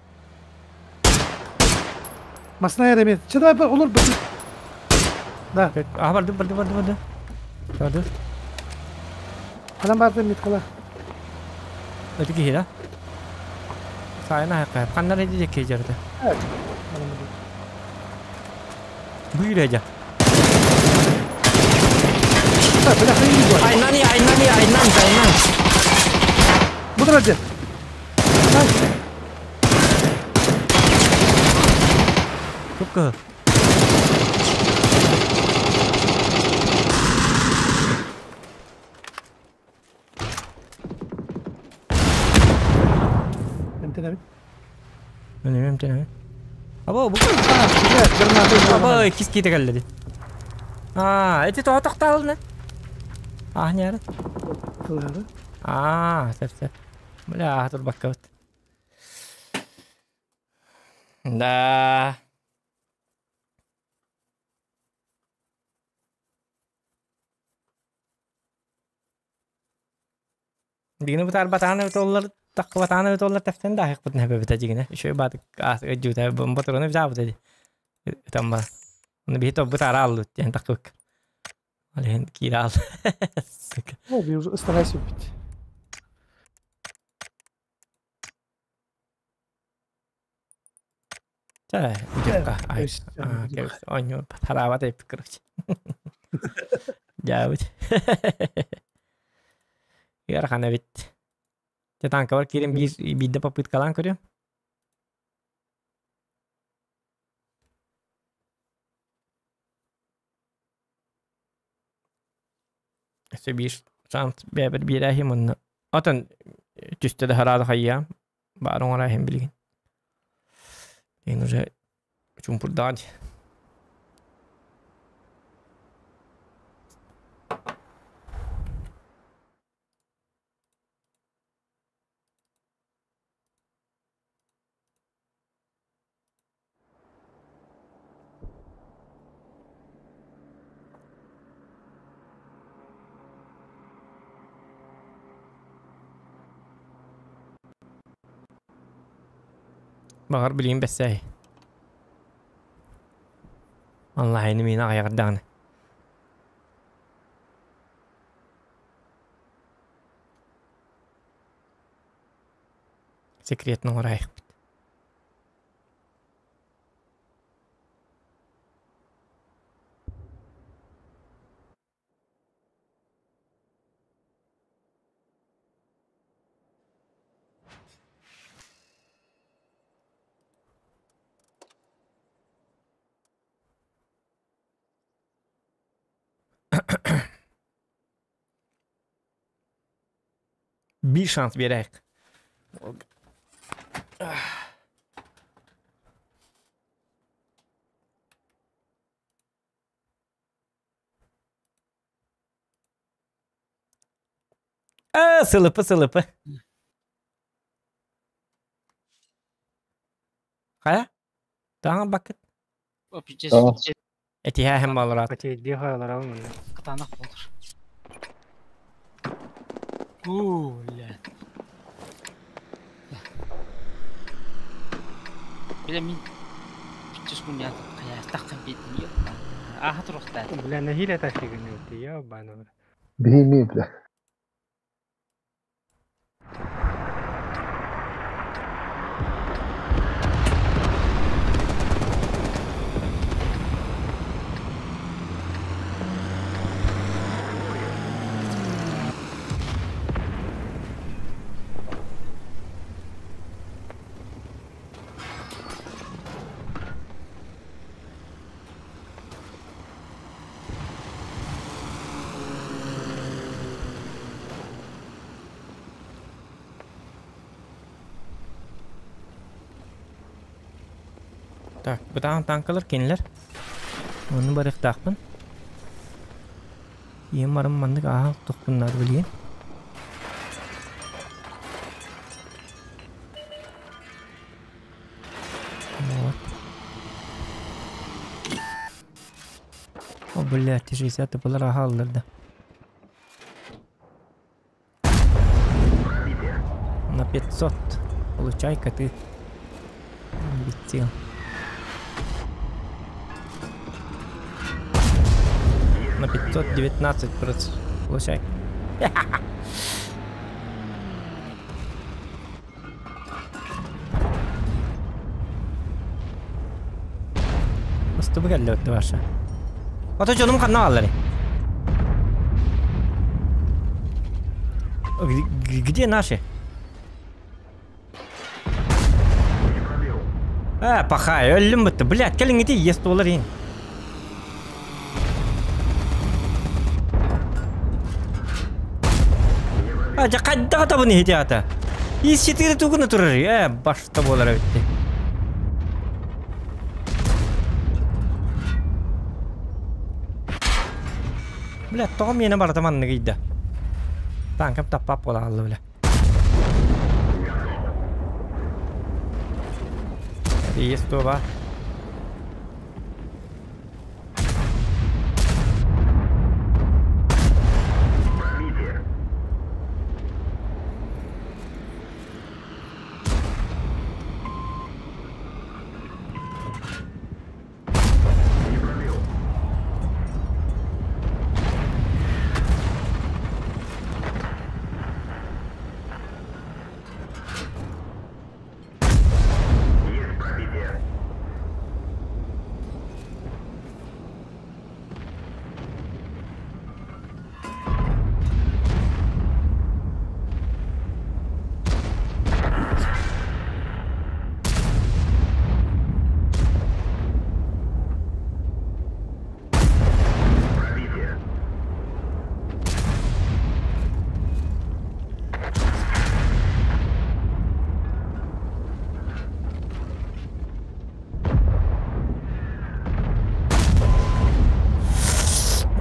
Масына яреме. Чыдай бар, олар бит. Да. А барды, барды, барды, барды. Барды. Анан барды меткала. Өтү киһи Сайына хакка. Каннар эди жекке жерде. Бу үйрәҗә. Айнан айнан айнан айнан. Бу дөрәҗә. Көпкө. Эмтенәбит. Мин эмтенәбит. Або бу. Або кис ките кэллэ. А, эти то токталны. А, не А, сеп сеп. Бля, тур баккабыт. Да. Дигини бытаарбатаан эбит оллар, таххыбатаан эбит оллар тэптэн да аһыахпытын эбэбитэ дигинэ. Үчүгэй баатык аас өддүүтэ ботуруну битаабыта ди. Ытан бар. Оны биһи тоббут аара аллыбыт диэн таххыбык. Ол иһин киирэ аал. Сука. Ну, уже старайся убить. Чэ, бүтүөххэ. Ай, оонньуу хараабат эппит короче. Дьаабыт. Ыарахан эбит. Дьэ танкабар киирэн биир биирдэ попыткалаан көрүөм. Өссө биир шанс бэйэбэр биэрээһим уонна отон түстэ да хараада хайыам баар оҥорооһун билигин. Билигин уже чуумпурдаҕа дии. Баҕар билигин бэссээһи. Онлайны миин аҕыйаҕар даҕаны. Секретно оҥораайахпыт. Биир шанс биэрээк. Э, сылыпы, сылыпы. Хайа? Таҥа бакыт. Этиһээһин балараат. Патейдии хааларал мунна. Кытаанах буолар. Уу, бля. Бля, мин чускун я хайаастаххын биэтин ааха туруохтаат. Бля, нэһиилэ тахигын я баныр. Биһими, бля. Так, бытаан танкалар кинилэр. Онну барыахтаахпын. Ийэм барым маннык ааһа тохпуннаат билигин. Вот. О, блядь, 60 тыпылар аха аллар да. На 500. Получай-ка ты. Летел. На 519 процентов. Получай. Устубу кэллэ ваша. Ото дьонум ханна баалларый? Где наши? Э, пахай, өллүм бытты. Блядь, кэлиҥ ити есть буолар иин. А, дьэ хайдах табын иһити ата? Ис четыре тугуна турар. Э, башта буолар эбитти. Бля, тоҕо миэнэ барыта маннык ыйда. Танкам таппап буола хаалла, бля. Есть това.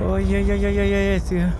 Ой-ой-ой-ой-ой, сыа.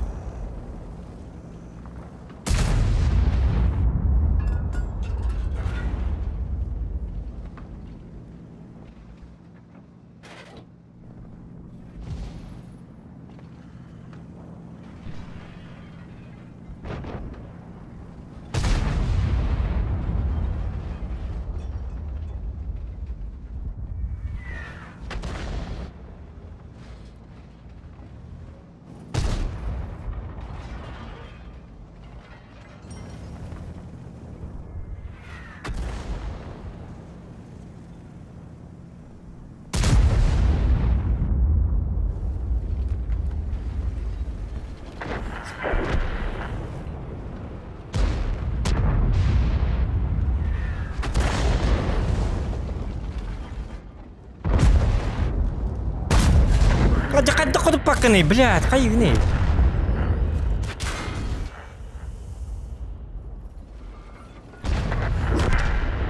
Хайдах хотуппаккыный, блядь, хайыгыный?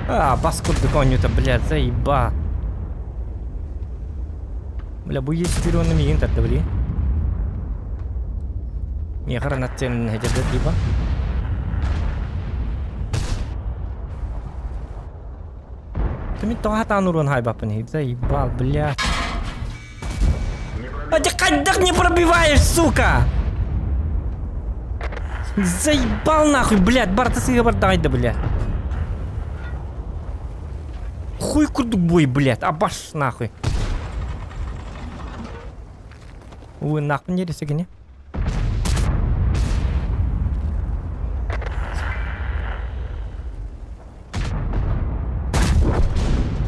А, бас курдук оонньуута, блядь, заеба. Бля, бу Е4 онно миигин тарда, блин. Миэхэ нацелен хедердет либо. Ты мин тоҕо хатаан уруон хайбаппын, заебал, блядь. А ты хайдах не пробиваешь, сука? Заебал нахуй, блядь, барта сыга бардагайда, блядь. Хуй курдук бой, блядь, абаш нахуй. Ой, нахуй не ресегине.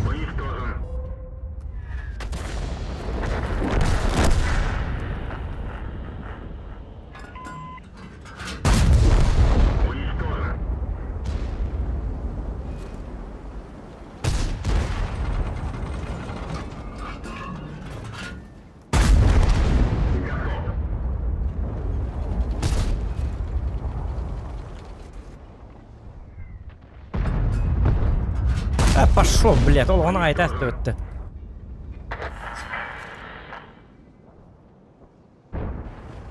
Уничтожен. Уничтожен. Готов. А, пошел, блядь, ол она айта өтті.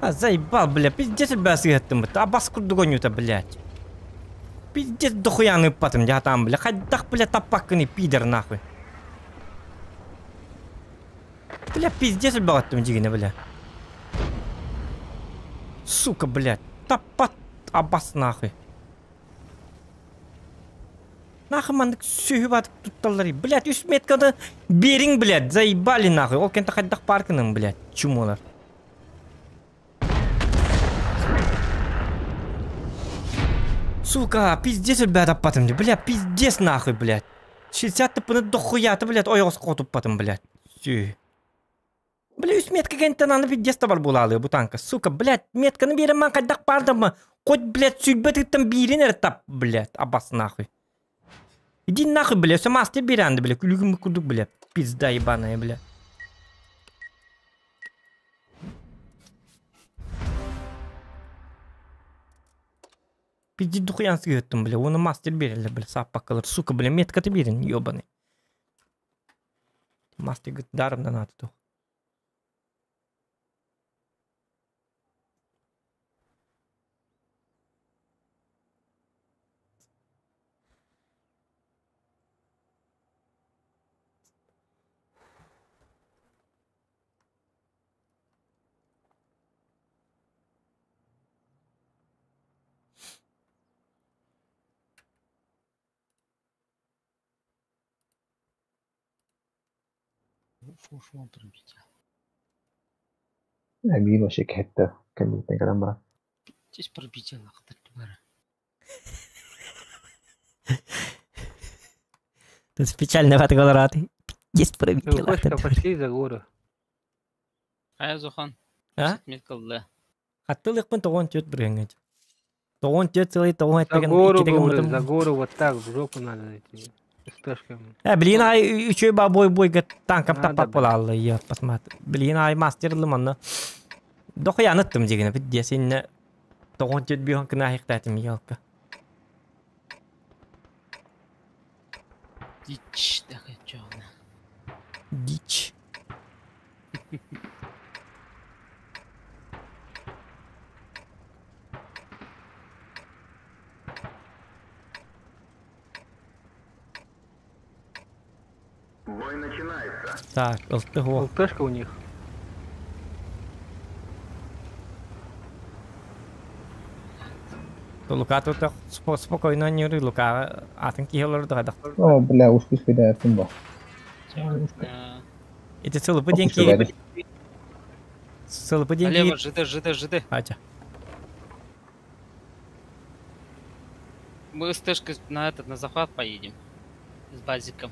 А, заебал, бля, пиздец бәсі еттім бітті. А бас курдук ойнута, блядь. Пиздец дохуяны ыппатым, я там, бля. Хайдах, бля, таппаккыны, пидор, нахуй. Бля, пиздец бәғаттым дегені, бля. Сука, блядь. Таппат, абас, нахуй. Нахуй маннык сүһү батып тутталлар. Блядь, үс метканы бериң, блядь, заебали нахуй. Ол кенте хайдах паркының, блядь, чумолар. Сука, пиздец, ребята, таппатым, бля, пиздец нахуй, блядь. 60 тыпыны дохуя, ты, блядь, ойоғыз қотып блядь. Сүй. Бля, үс метка кенттен аны пиздец табар булалы бу танка. Сука, блядь, метканы берем ман хайдах бардым. Хоть, блядь, сүлбет бирин тап, блядь, абас нахуй. Иди нахуй, бля, все мастер берянды, бля, күлүгүм курдук, бля, пизда ебаная, бля. Пизди духуян сыгыттым, бля, оны мастер берели, бля, саппакалар, сука, бля, метка ты берин, ебаный. Мастер говорит, даром да надо тух. Фу-фу, пробитие. Эбии вообще кэһэтте кэнниттэн кэлэн баран. Здесь пробитие лахтар бара. Тут печально в это Есть пробитие Кошка, пошли за гору. А Зохан. А? Меткал, да. Хаттылыкпын тоғон тет біргеңет. Тоғон тет целый тоғон За этпеген гору, говорю, за гору вот так, в жопу надо идти. СПшками. Э, блин, ай үчүй ба бой бойга танкам Надо, таппап болаллы, я посмотри. Блин, ай мастерлым анны. Дохуя аныттым дегене, бит сенне тоғон тет бихон кына хиктатым ялка. Дичь, да хочу. Дичь. Бой начинается. Так, ылты хуо. ЛТшка у них. Лука тут спокойно не Лука атын киһи олорду хадах. О, бля, ушки спидает бо. Эти сылыпы ден ки. Сылыпы ден Налево, ки. ЖД, ЖД, ЖД. Ача. Мы с Тэшкой на этот, на захват поедем. С базиком.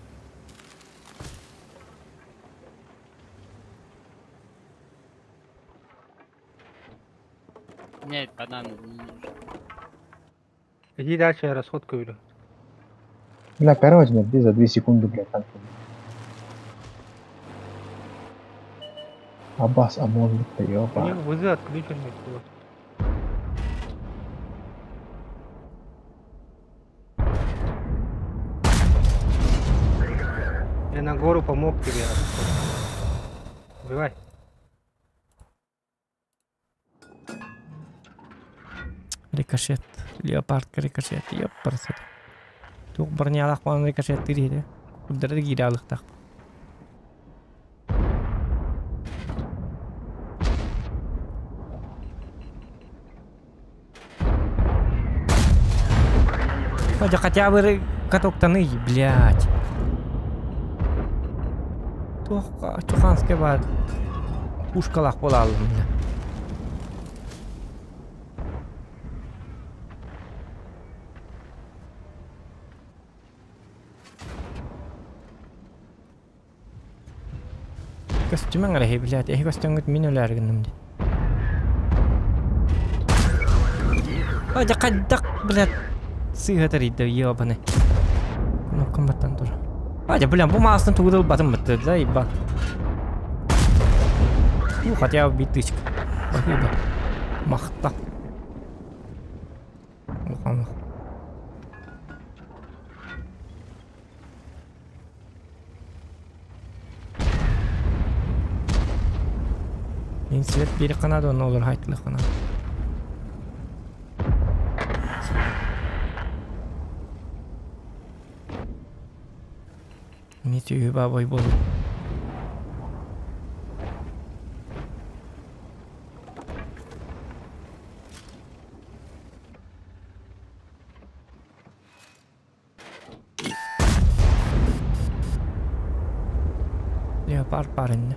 Нет, банан не нужен. Иди дальше, я расходку веду. Бля, короче, где за 2 секунды, бля, танк. Аббас, ОМОН, У них ёба. вызы отключены. Вот. Я на гору помог тебе. Убивай. Рикошет. Леопард рикошет. Ёпарсет. Тух бронялах пан рикошет тириде. Куддары гиралыктах. Хотя хотя бы катоктаны, блядь. Тух, чуханский бар. Пушкалах болалым, бля. Костюмең әле, блядь. Эхи костюмгыт мин өләргенем ди. Ай, каддак, блядь. Сыгатар иде, ёбаный. Ну, комбаттан тоже. Ай, бля, бу масын тугудыл батым битте, да, иба. Ну, хотя бы битычка. Спасибо. Махта. Уханах. Свет бери канады, он олар хайтлы канады. Митю бабой был. Леопард парень.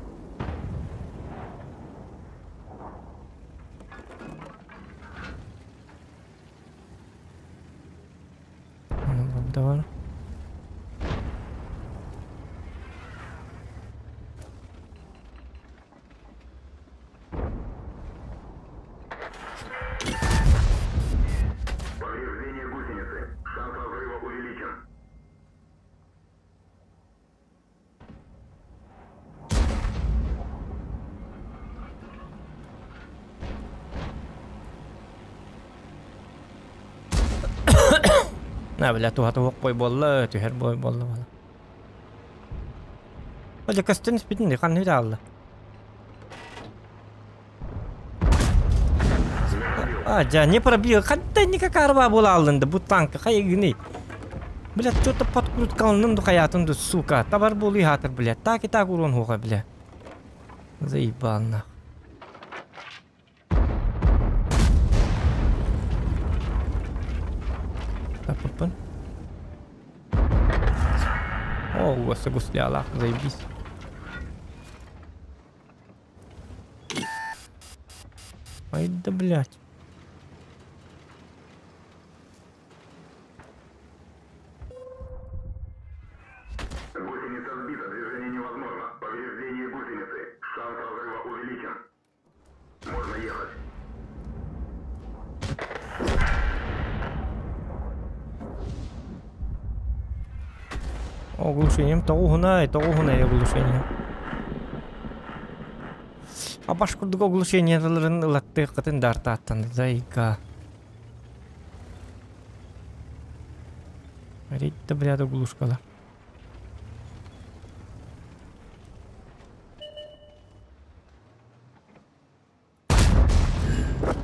Давай. Повреждение гусеницы. Шанс разрыва увеличен. На, бля, туха тух бой болла, түһэр бой болла бала. Оля костюм спитин хан нүдә алды. А, жа, не пробил. Хатта никак арба була алынды бу танк. Хайгыны. Бля, что-то подкрутка алынды хаятынды, сука. Табар булы хатыр, бля. Так и так урон хуга, бля. Заебал нах. Тапапын. О, гуслялах, заебись. Ай да, блядь. Гусеница сбита, движение невозможно. Повреждение гусеницы. Шанс разрыва увеличен. Можно ехать. Оглушением тоғуһунай, тоғуһунай оглушение. А башкурдук оглушениеларын ылатты кытын дартааттан зайка. Ритті, блядь, оглушкалар.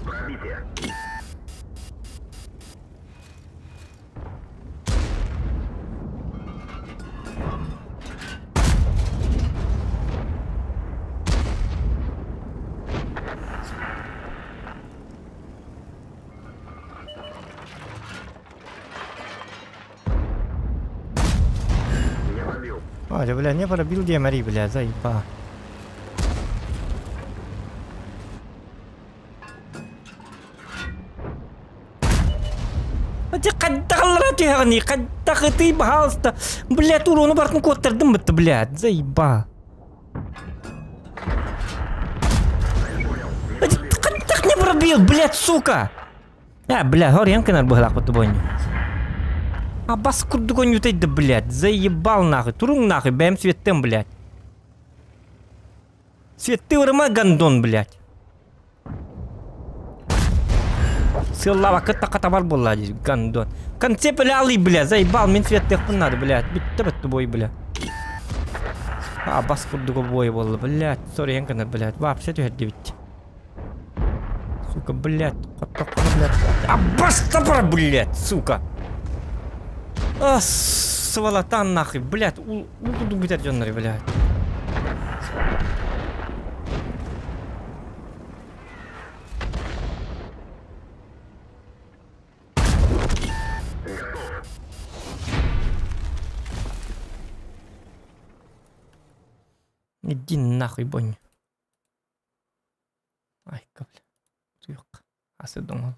Пробитие. Аля, бля, не пробил демари, бля, заеба. Хайдах түһэҕиний? Хайдах ытый, пожалуйста. Блядь, урону бартын куоттардым бытты, блядь, заеба. Хайдах не пробил, блядь, сука? А, бля, хорьян кынар быһылаах бойню. А бас курдук онньутайда, блядь, заебал нахуй, туруҥ нахуй, бэйэм светтем, блядь. Светты ырыма гандон, блядь. Сыллаабакка табар буолла дии, гандон. Конце бля, бля, заебал, мин светтыахпын надо, блядь. Бүтте бөттү бой, бля. А бас курдук бой буолла, блядь. Сорьян кынар, блядь. Вообще түһэрдибит. Сука, блядь. Блядь. А бас табар, блядь, сука. А, сволота нахуй, блядь. Уу курдук бүтэр дьоннор, блядь. Иди нахуй, Бонни. Ай, бля. Туох. Асы доҥол.